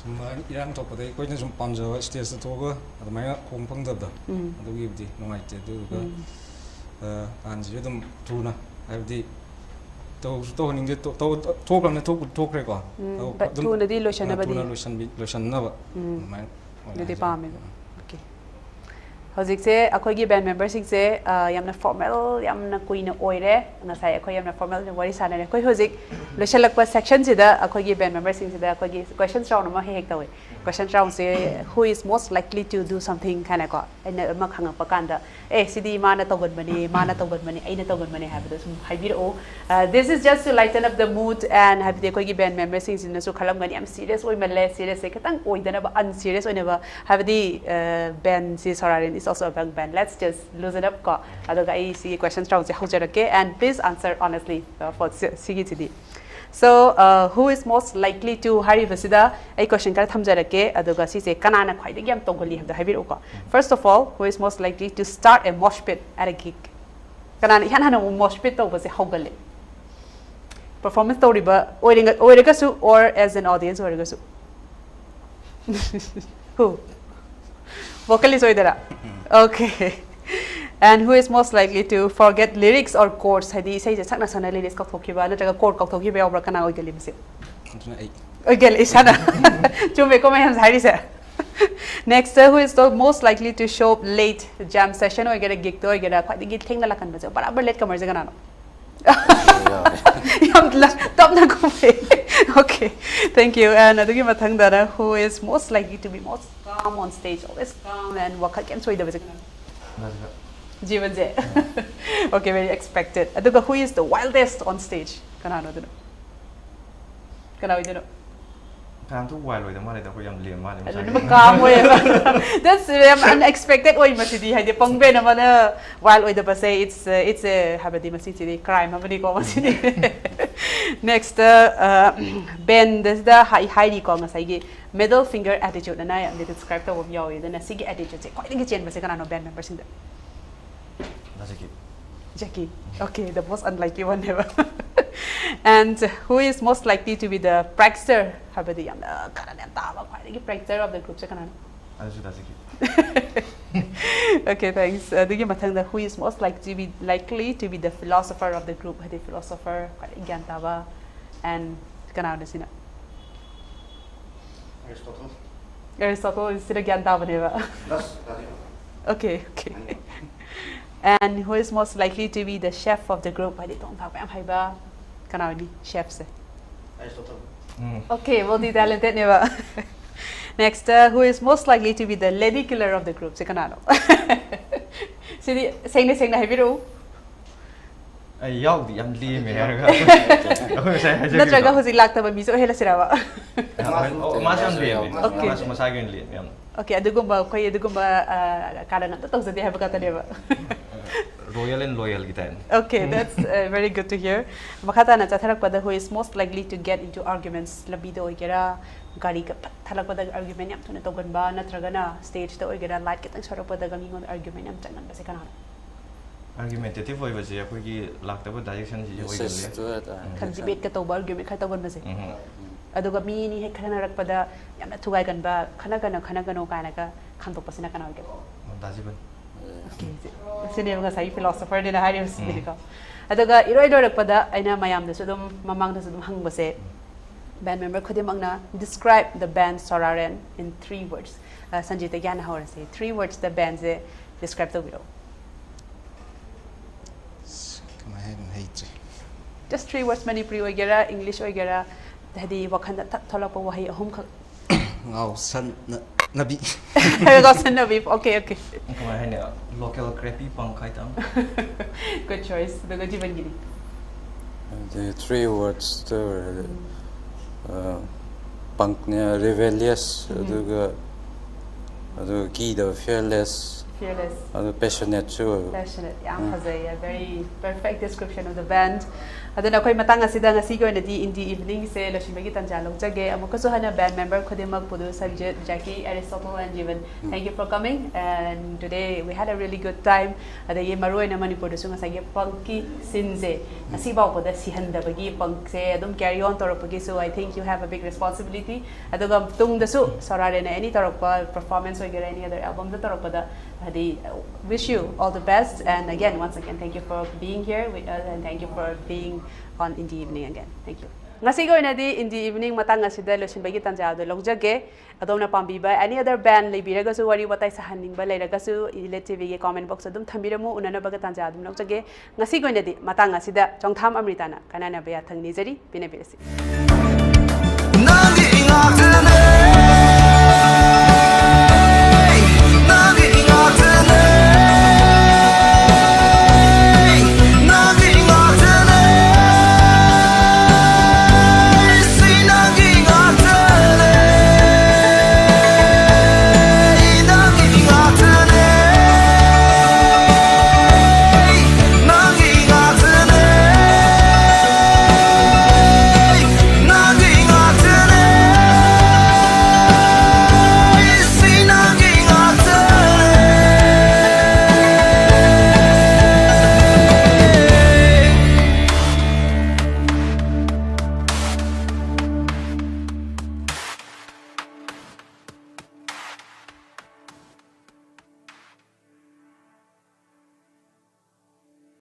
ꯁꯨꯝ ꯏꯔꯥꯡ ꯊꯣꯛꯄꯗ ꯑꯩꯈꯣꯏꯅ ꯁꯨꯝ ꯄꯥꯝꯖꯕ ꯁ꯭ꯇꯦꯖꯇ ꯊꯣꯛꯑꯒ ꯑꯗꯨꯃꯥꯏꯅ ꯈꯣꯡ ꯐꯪꯗꯕꯗꯣ, ꯎꯝ. ꯑꯗꯨꯒꯤꯕꯨꯗꯤ ꯅꯨꯡꯉꯥꯏꯇꯦ꯫ ꯑꯗꯨꯗꯨꯒ ꯎꯝ. ꯑ, ꯍꯥꯟꯅꯁꯨ ꯑꯗꯨꯝ ꯊꯨꯅ, ꯍꯥꯏꯕꯗꯤ ꯇꯧꯁꯨ ꯇꯧꯍꯟꯅꯤꯡꯗꯦ, ꯇꯧ- ꯇꯧ- ꯊꯣꯛꯈ꯭ꯔꯕꯅꯤꯅ ꯊꯣꯛꯄꯨꯗꯤ ꯊꯣꯛꯈ꯭ꯔꯦꯀꯣ꯫ ꯎꯝ, ꯇꯧ- but ꯑꯗꯨꯝ ꯊꯨꯅꯗꯤ ꯂꯣꯏꯁꯟꯅꯕꯗꯤ? ꯊꯨꯅ ꯂꯣꯏꯁꯟꯕꯤ- ꯂꯣꯏꯁꯟꯅꯕ ꯎꯝ. ꯑꯗꯨꯃꯥꯏꯅ ꯑꯣꯏꯅ ꯑꯗꯨꯗꯤ ꯍꯥꯏꯖꯔꯤ꯫ ꯄꯥꯝꯃꯦꯕ꯫ Okay. ꯍꯧꯖꯤꯛꯁꯦ ꯑꯩꯈꯣꯏꯒꯤ ꯕꯦꯟ ꯃꯦꯝꯕꯔꯁꯤꯡꯁꯦ, ꯑ, ꯌꯥꯝꯅ ꯐꯣꯔꯃꯦꯜ ꯌꯥꯝꯅ ꯀꯨꯏꯅ ꯑꯣꯏꯔꯦ꯫ ꯉꯁꯥꯏ ꯑꯩꯈꯣꯏ ꯌꯥꯝꯅ ꯐꯣꯔꯃꯦꯜ ꯋꯥꯔꯤ ꯁꯥꯟꯅꯔꯦ꯫ ꯑꯩꯈꯣꯏ ꯍꯧꯖꯤꯛ ꯂꯣꯏꯁꯤꯜꯂꯛꯄ ꯁꯦꯛꯁꯟꯁꯤꯗ ꯑꯩꯈꯣꯏꯒꯤ ꯕꯦꯟ ꯃꯦꯝꯕꯔꯁꯤꯡꯁꯤꯗ ꯑꯩꯈꯣꯏꯒꯤ ꯀꯣꯏꯁꯟꯁ ꯔꯥꯎꯟ ꯑꯃ ꯍꯦꯛ ꯍꯦꯛ ꯇꯧꯋꯤ꯫ ꯀꯣꯏꯁꯟꯁ ꯔꯥꯎꯟꯁꯦ, "Who is most likely to do something?" ꯍꯥꯏꯅꯀꯣ, ꯑꯩꯅ ꯑꯃ ꯈꯪꯉꯛꯄ ꯀꯥꯟꯗ, "ꯑꯦ, ꯁꯤꯗꯤ ꯃꯥꯅ ꯇꯧꯒꯟꯕꯅꯤ, ꯃꯥꯅ ꯇꯧꯒꯟꯕꯅꯤ, ꯑꯩꯅ ꯇꯧꯒꯟꯕꯅꯤ" ꯍꯥꯏꯕꯗꯣ ꯁꯨꯝ ꯍꯥꯏꯕꯤꯔꯛꯑꯣ꯫ Uh, this is just to lighten up the mood and ꯍꯥꯏꯕꯗꯤ ꯑꯩꯈꯣꯏꯒꯤ ꯕꯦꯟ ꯃꯦꯝꯕꯔꯁꯤꯡꯁꯤꯅꯁꯨ ꯈꯜꯂꯝꯒꯅꯤ, "ꯌꯥꯝ ꯁꯤꯔꯤꯌꯁ ꯑꯣꯏꯃꯜꯂꯦ, ꯁꯤꯔꯤꯌꯁꯁꯦ ꯈꯤꯇꯪ ꯑꯣꯏꯗꯅꯕ, ꯑꯟꯁꯤꯔꯤꯌꯁ ꯑꯣꯏꯅꯕ", ꯍꯥꯏꯕꯗꯤ, uh, ꯕꯦꯟꯁꯤ ꯁꯣꯔꯥꯔꯤꯟ is also a young band, let's just loosen up ꯀꯣ꯫ ꯑꯗꯨꯒ ꯑꯩ ꯁꯤꯒꯤ ꯀꯣꯏꯁꯟꯁ ꯔꯥꯎꯟꯁꯦ ꯍꯧꯖꯔꯛꯀꯦ, and please answer honestly, uh, for ꯁꯤ- ꯁꯤꯒꯤꯁꯤꯗꯤ꯫ So, uh, "Who is most likely to?" ꯍꯥꯏꯔꯤꯕꯁꯤꯗ ꯑꯩ ꯀꯣꯏꯁꯟ ꯈꯔ ꯊꯝꯖꯔꯛꯀꯦ, ꯑꯗꯨꯒ ꯁꯤꯁꯦ ꯀꯅꯥꯅ ꯈ꯭ꯋꯥꯏꯗꯒꯤ ꯌꯥꯝ ꯇꯧꯒꯜꯂꯤ ꯍꯥꯏꯕꯗꯣ ꯍꯥꯏꯕꯤꯔꯛꯎꯀꯣ꯫ First of all, who is most likely to start a mosh pit at a gig? ꯀꯅꯥꯅ ꯏꯍꯥꯟ ꯍꯥꯟꯅ mosh pit ꯇꯧꯕꯁꯦ ꯍꯧꯒꯜꯂꯤ? ꯄꯔꯐꯣꯔꯃꯦꯟꯁ ꯇꯧꯔꯤꯕ ꯑꯣꯏꯔꯤꯉ- ꯑꯣꯏꯔꯒꯁꯨ, or as an audience ꯑꯣꯏꯔꯒꯁꯨ? Who? Vocalist ꯑꯣꯏꯗꯣꯏꯔꯥ? Okay. And who is most likely to forget lyrics or chords? ꯍꯥꯏꯗꯤ ꯏꯁꯩꯁꯦ ꯁꯛꯅ ꯁꯛꯅ ꯂꯤꯔꯤꯛꯁ ꯀꯥꯎꯊꯣꯛꯈꯤꯕ ꯅꯠꯇ꯭ꯔꯒ ꯀꯣꯔꯗ ꯀꯥꯎꯊꯣꯛꯈꯤꯕ ꯌꯥꯎꯕ꯭ꯔꯥ? ꯀꯅꯥ ꯑꯣꯏꯒꯜꯂꯤ ꯃꯁꯤ? ꯑꯗꯨꯅ ꯑꯩ ꯑꯣꯏꯒꯜꯂꯤ ꯏꯁꯥꯅ꯫ ꯆꯨꯝꯃꯦꯀꯣ ꯃꯌꯥꯝ ꯍꯥꯏꯔꯤꯁꯦ? Next, who is the most likely to show up late? Jam session ꯑꯣꯏꯒꯦꯔꯥ, ꯒꯤꯛꯇ ꯑꯣꯏꯒꯦꯔꯥ, ꯈ꯭ꯋꯥꯏꯗꯒꯤ ꯊꯦꯡꯅ ꯂꯥꯛꯀꯟꯕꯁꯦ, ꯕꯔꯥꯕꯔ ꯂꯦꯠ ꯀꯃꯔꯁꯦ ꯀꯅꯥꯅꯣ? ꯌꯥꯝ ꯂ- ꯇꯞꯅ ꯈꯨꯝꯃꯦ꯫ Okay, thank you. And ꯑꯗꯨꯒꯤ ꯃꯊꯪꯗꯅ, who is most likely to be most calm on stage? Always calm and ꯋꯥꯈꯜ ꯀꯩꯝ ꯁꯣꯏꯗꯕꯁꯦ ꯀꯅꯥꯅꯣ? ꯖꯤꯕꯟꯁꯦ꯫ Okay, very expected. ꯑꯗꯨꯒ, who is the wildest on stage? ꯀꯅꯥꯅꯣ ꯑꯗꯨꯅ? ꯀꯅꯥ ꯑꯣꯏꯗꯣꯏꯅꯣ? ꯌꯥꯝ ꯊꯨ wild ꯑꯣꯏꯗ ꯃꯥꯜꯂꯦꯗ, ꯑꯩꯈꯣꯏ ꯌꯥꯝ ꯂꯦꯝ ꯃꯥꯜꯂꯦ ꯑꯗꯨꯅ ꯃꯁꯥꯒꯤ꯫ Calm ꯑꯣꯏꯌꯦꯕ꯫ That's ꯌꯥꯝ unexpected ꯑꯣꯏ ꯃꯁꯤꯗꯤ, ꯍꯥꯏꯗꯤ ꯄꯪꯕꯦꯟ ꯑꯃꯅ wild ꯑꯣꯏꯗꯕꯁꯦ, it's uh, it's a, ꯍꯥꯏꯕꯗꯤ ꯃꯁꯤꯁꯤꯗꯤ crime ꯑꯃꯅꯤꯀꯣ ꯃꯁꯤꯗꯤ꯫ Next, uh, bandꯁꯤꯗ ꯍꯥꯏ ꯍꯥꯏꯔꯤꯀꯣ, ꯉꯁꯥꯏꯒꯤ middle finger attitude ꯑꯅ ꯌꯥꯝꯅ describe ꯇꯧꯕ ꯑꯃ ꯌꯥꯎꯋꯤ꯫ ꯑꯗꯨꯅ ꯁꯤꯒꯤ attitudeꯁꯦ ꯈ꯭ꯋꯥꯏꯗꯒꯤ ꯆꯦꯟꯕꯁꯦ ꯀꯅꯥꯅꯣ band memberꯁꯤꯡꯗ? ꯅꯖꯤꯀꯤ꯫ Jackie. Okay, the most unlikely one ever. And who is most likely to be the prankster? ꯍꯥꯏꯕꯗꯤ ꯌꯥꯝꯅ ꯀꯔꯟ ꯌꯥꯝ ꯇꯥꯕ ꯈ꯭ꯋꯥꯏꯗꯒꯤ prankster of the groupꯁꯦ ꯀꯅꯥꯅꯣ? ꯑꯗꯨꯁꯨ ꯗꯥꯁꯤꯀꯤ꯫ Okay, thanks. ꯑꯗꯨꯒꯤ ꯃꯊꯪꯗ, who is most likely to be, likely to be the philosopher of the group? ꯍꯥꯏꯗꯤ philosopher, ꯈ꯭ꯋꯥꯏꯗꯒꯤ ꯒ꯭ꯌꯥꯟ ꯇꯥꯕ, and ꯀꯅꯥꯅꯣ ꯁꯤꯅ? Aristotle. Aristotle ꯁꯤꯅ ꯒ꯭ꯌꯥꯟ ꯇꯥꯕꯅꯦꯕ꯫ Plus, Daniel. Okay, okay. And who is most likely to be the chef of the group? ꯍꯥꯏꯗꯤ ꯊꯣꯡ ꯊꯥꯛꯄ ꯌꯥꯝ ꯍꯩꯕ ꯀꯅꯥ ꯑꯣꯏꯅꯤ chefꯁꯦ? Aristotle. Um. Okay, multi talentedꯅꯦꯕ꯫ Next, uh, who is most likely to be the lady killer of the group? ꯁꯤ ꯀꯅꯥꯅꯣ? ꯁꯤꯗꯤ ꯁꯦꯡꯅ ꯁꯦꯡꯅ ꯍꯥꯏꯕꯤꯔꯛꯎ꯫ ꯑꯩ ꯌꯥꯎꯗꯤ ꯌꯥꯝ ꯂꯦꯝꯃꯦ ꯍꯥꯏꯔꯒ ꯑꯩꯈꯣꯏ ꯉꯁꯥꯏ ꯍꯥꯏꯖꯈꯤꯕꯗꯣ꯫ ꯅꯠꯇ꯭ꯔꯒ ꯍꯧꯖꯤꯛ ꯂꯥꯛꯇꯕ ꯃꯤꯁꯨ ꯑꯣꯏꯍꯜꯂꯁꯤꯔꯕ? ꯑꯣ, ꯃꯥꯁꯨ ꯌꯥꯝ ꯂꯦꯝꯃꯦ꯫ Okay. ꯃꯥꯁꯨ ꯃꯁꯥꯒꯤ ꯑꯣꯏꯅ ꯂꯦꯝꯃꯦ ꯌꯥꯝꯅ꯫ Okay, ꯑꯗꯨꯒꯨꯝꯕ ꯑꯩꯈꯣꯏ ꯑꯗꯨꯒꯨꯝꯕ ꯑ, ꯀꯥꯔꯟ ꯑꯝꯇ ꯇꯧꯖꯗꯦ ꯍꯥꯏꯕ ꯈꯛꯇꯅꯦꯕ꯫ Royal and loyalꯒꯤ type꯫ Okay, that's uh, very good to hear. ꯃꯈꯥ ꯇꯥꯅ ꯆꯠꯊꯔꯛꯄꯗ, who is most likely to get into arguments? ꯂꯝꯕꯤꯗ ꯑꯣꯏꯒꯦꯔꯥ, ꯒꯥꯔꯤꯒ ꯐꯠ ꯊꯠꯂꯛꯄꯗ argument ꯌꯥꯝ ꯊꯨꯅ ꯇꯧꯒꯟꯕ, ꯅꯠꯇ꯭ꯔꯒꯅ stageꯇ ꯑꯣꯏꯒꯦꯔꯥ, light ꯈꯤꯇꯪ ꯁꯣꯔꯛꯄꯗꯒ ꯃꯤꯉꯣꯟꯗ argument ꯌꯥꯝ ꯆꯪꯒꯟꯕꯁꯦ ꯀꯅꯥꯅꯣ? Argumentative ꯑꯣꯏꯕꯁꯦ ꯑꯩꯈꯣꯏꯒꯤ ꯂꯥꯛꯇꯕ directionꯁꯤꯁꯨ ꯑꯣꯏꯒꯜꯂꯦ꯫ Recessꯇ ꯍꯥꯏꯇꯥꯔꯦ꯫ ꯈꯔ debateꯀ ꯇꯧꯕ, argument ꯈꯔ ꯇꯧꯒꯟꯕꯁꯦ꯫ ꯎꯝ꯫ ꯑꯗꯨꯒ ꯃꯤ ꯑꯅꯤ ꯍꯦꯛ ꯈꯠꯅꯔꯛꯄꯗ ꯌꯥꯝꯅ ꯊꯨꯒꯥꯏꯒꯟꯕ, ꯈꯠꯅꯒꯅꯨ ꯈꯠꯅꯒꯅꯨ ꯀꯥꯏꯅꯒ ꯈꯟꯗꯣꯛꯄꯁꯤꯅ ꯀꯅꯥ ꯑꯣꯏꯒꯦ? ꯗꯥꯖꯤꯕꯟ꯫ Okay, ꯁꯤ- ꯁꯤꯅꯦꯕ ꯉꯁꯥꯏꯒꯤ philosopherꯅꯦꯅ ꯍꯥꯏꯔꯤꯕꯁꯤꯗꯤꯀꯣ꯫ ꯑꯗꯨꯒ ꯏꯔꯣꯏ ꯂꯣꯏꯔꯛꯄꯗ ꯑꯩꯅ ꯃꯌꯥꯝꯗꯁꯨ ꯑꯗꯨꯝ ꯃꯃꯥꯡꯗꯁꯨ ꯑꯗꯨꯝ ꯍꯪꯕꯁꯦ, band member ꯈꯨꯗꯤꯡꯃꯛꯅ describe the band Soraren in three words꯫ ꯑ, ꯁꯟꯖꯤꯠꯇꯒꯤ ꯍꯥꯟꯅ ꯍꯧꯔꯁꯤ꯫ Three wordsꯇ bandꯁꯦ describe ꯇꯧꯕꯤꯔꯛꯑꯣ꯫ ꯑꯁ, ꯀꯃꯥꯏ ꯍꯥꯏꯗꯣꯏꯅꯣ, ꯍꯩꯇ꯭ꯔꯦ꯫ Just three words, ꯃꯅꯤꯄꯨꯔꯤ ꯑꯣꯏꯒꯦꯔꯥ, English ꯑꯣꯏꯒꯦꯔꯥ, ꯍꯥꯏꯗꯤ ꯋꯥꯈꯜꯗ ꯊꯛ ꯊꯣꯛꯂꯛꯄ ꯋꯥꯍꯩ ꯑꯍꯨꯝꯈꯛ꯫ ꯉꯥꯎꯁꯟꯅꯕꯤ꯫ ꯉꯥꯎꯁꯟꯅꯕꯤ꯫ Okay, okay. ꯀꯃꯥꯏ ꯍꯥꯏꯅꯤ? Local crappy punk ꯍꯥꯏꯇꯥꯔꯦ꯫ Good choice. ꯑꯗꯨꯒ ꯖꯤꯕꯟꯒꯤꯗꯤ? ꯑꯗꯩ three wordsꯇ ꯑꯣꯏꯔꯗꯤ, uh, Punkꯅꯦ, rebellious, ꯑꯗꯨꯒ ꯑꯗꯨꯒ ꯀꯤꯗꯕ, fearless, Fearless, ꯑꯗꯨ passionate ꯁꯨ ꯑꯣꯏꯕ꯫ Passionate, ꯌꯥꯝ ꯐꯖꯩꯌꯦ, very perfect description of the band. ꯑꯗꯨꯅ ꯑꯩꯈꯣꯏ ꯃꯇꯥꯡ ꯑꯁꯤꯗ ꯉꯁꯤꯒꯤ ꯑꯣꯏꯅꯗꯤ Indie Evening ꯁꯦ ꯂꯣꯏꯁꯤꯟꯕꯒꯤ ꯇꯥꯟꯖꯥ ꯂꯧꯖꯒꯦ꯫ ꯑꯃꯨꯛꯀꯁꯨ ꯍꯟꯅ band member ꯈꯨꯗꯤꯡꯃꯛꯄꯨ, Sanjit, ꯖꯦꯀꯤ, ꯑꯦꯔꯤꯁꯇꯣꯇꯜ and Jiban, thank you for coming, and today we had a really good time. ꯑꯗꯒꯤ ꯃꯔꯨꯑꯣꯏꯅ ꯃꯅꯤꯄꯨꯔꯗꯁꯨ ꯉꯁꯥꯏꯒꯤ punkꯀꯤ scene ꯁꯦ ꯉꯁꯤ ꯐꯥꯎꯕꯗ ꯁꯤꯍꯟꯗꯕꯒꯤ, punkꯁꯦ ꯑꯗꯨꯝ carry on ꯇꯧꯔꯛꯄꯒꯤꯁꯨ I think you have a big responsibility. ꯑꯗꯨꯒ ꯇꯨꯡꯗꯁꯨ ꯁꯣꯔꯥꯔꯦꯅ any ꯇꯧꯔꯛꯄ performance ꯑꯣꯏꯒꯦꯔꯥ, any other album ꯗ ꯇꯧꯔꯛꯄꯗ, ꯍꯥꯏꯗꯤ, wish you all the best, and again, once again, thank you for being here with us and thank you for being on Indie Evening again. Thank you. ꯉꯁꯤꯒꯤ ꯑꯣꯏꯅꯗꯤ Indie Evening ꯃꯇꯥꯡ ꯑꯁꯤꯗ ꯂꯣꯏꯁꯤꯟꯕꯒꯤ ꯇꯥꯟꯖꯥ ꯑꯗꯨ ꯂꯧꯖꯒꯦ꯫ ꯑꯗꯣꯝꯅ ꯄꯥꯝꯕꯤꯕ any other band ꯂꯩꯕꯤꯔꯒꯁꯨ, ꯋꯥꯔꯤ ꯋꯥꯇꯥꯏ ꯁꯥꯍꯟꯅꯤꯡꯕ ꯂꯩꯔꯒꯁꯨ, Elite ꯇꯤꯚꯤꯒꯤ comment box ꯑꯗꯨꯝ ꯊꯝꯕꯤꯔꯝꯃꯨ, ꯎꯅꯅꯕꯒ ꯇꯥꯟꯖꯥ ꯑꯗꯨꯝ ꯂꯧꯖꯒꯦ꯫ ꯉꯁꯤꯒꯤ ꯑꯣꯏꯅꯗꯤ ꯃꯇꯥꯡ ꯑꯁꯤꯗ ꯆꯣꯡꯊꯥꯝ ꯑꯃ꯭ꯔꯤꯇꯥꯅ ꯀꯥꯟꯅꯅꯕ ꯌꯥꯊꯪ ꯅꯤꯖꯔꯤ, ꯄꯤꯅꯕꯤꯔꯁꯤ꯫ ꯅꯪꯒꯤ ꯉꯥꯛꯇꯅꯦ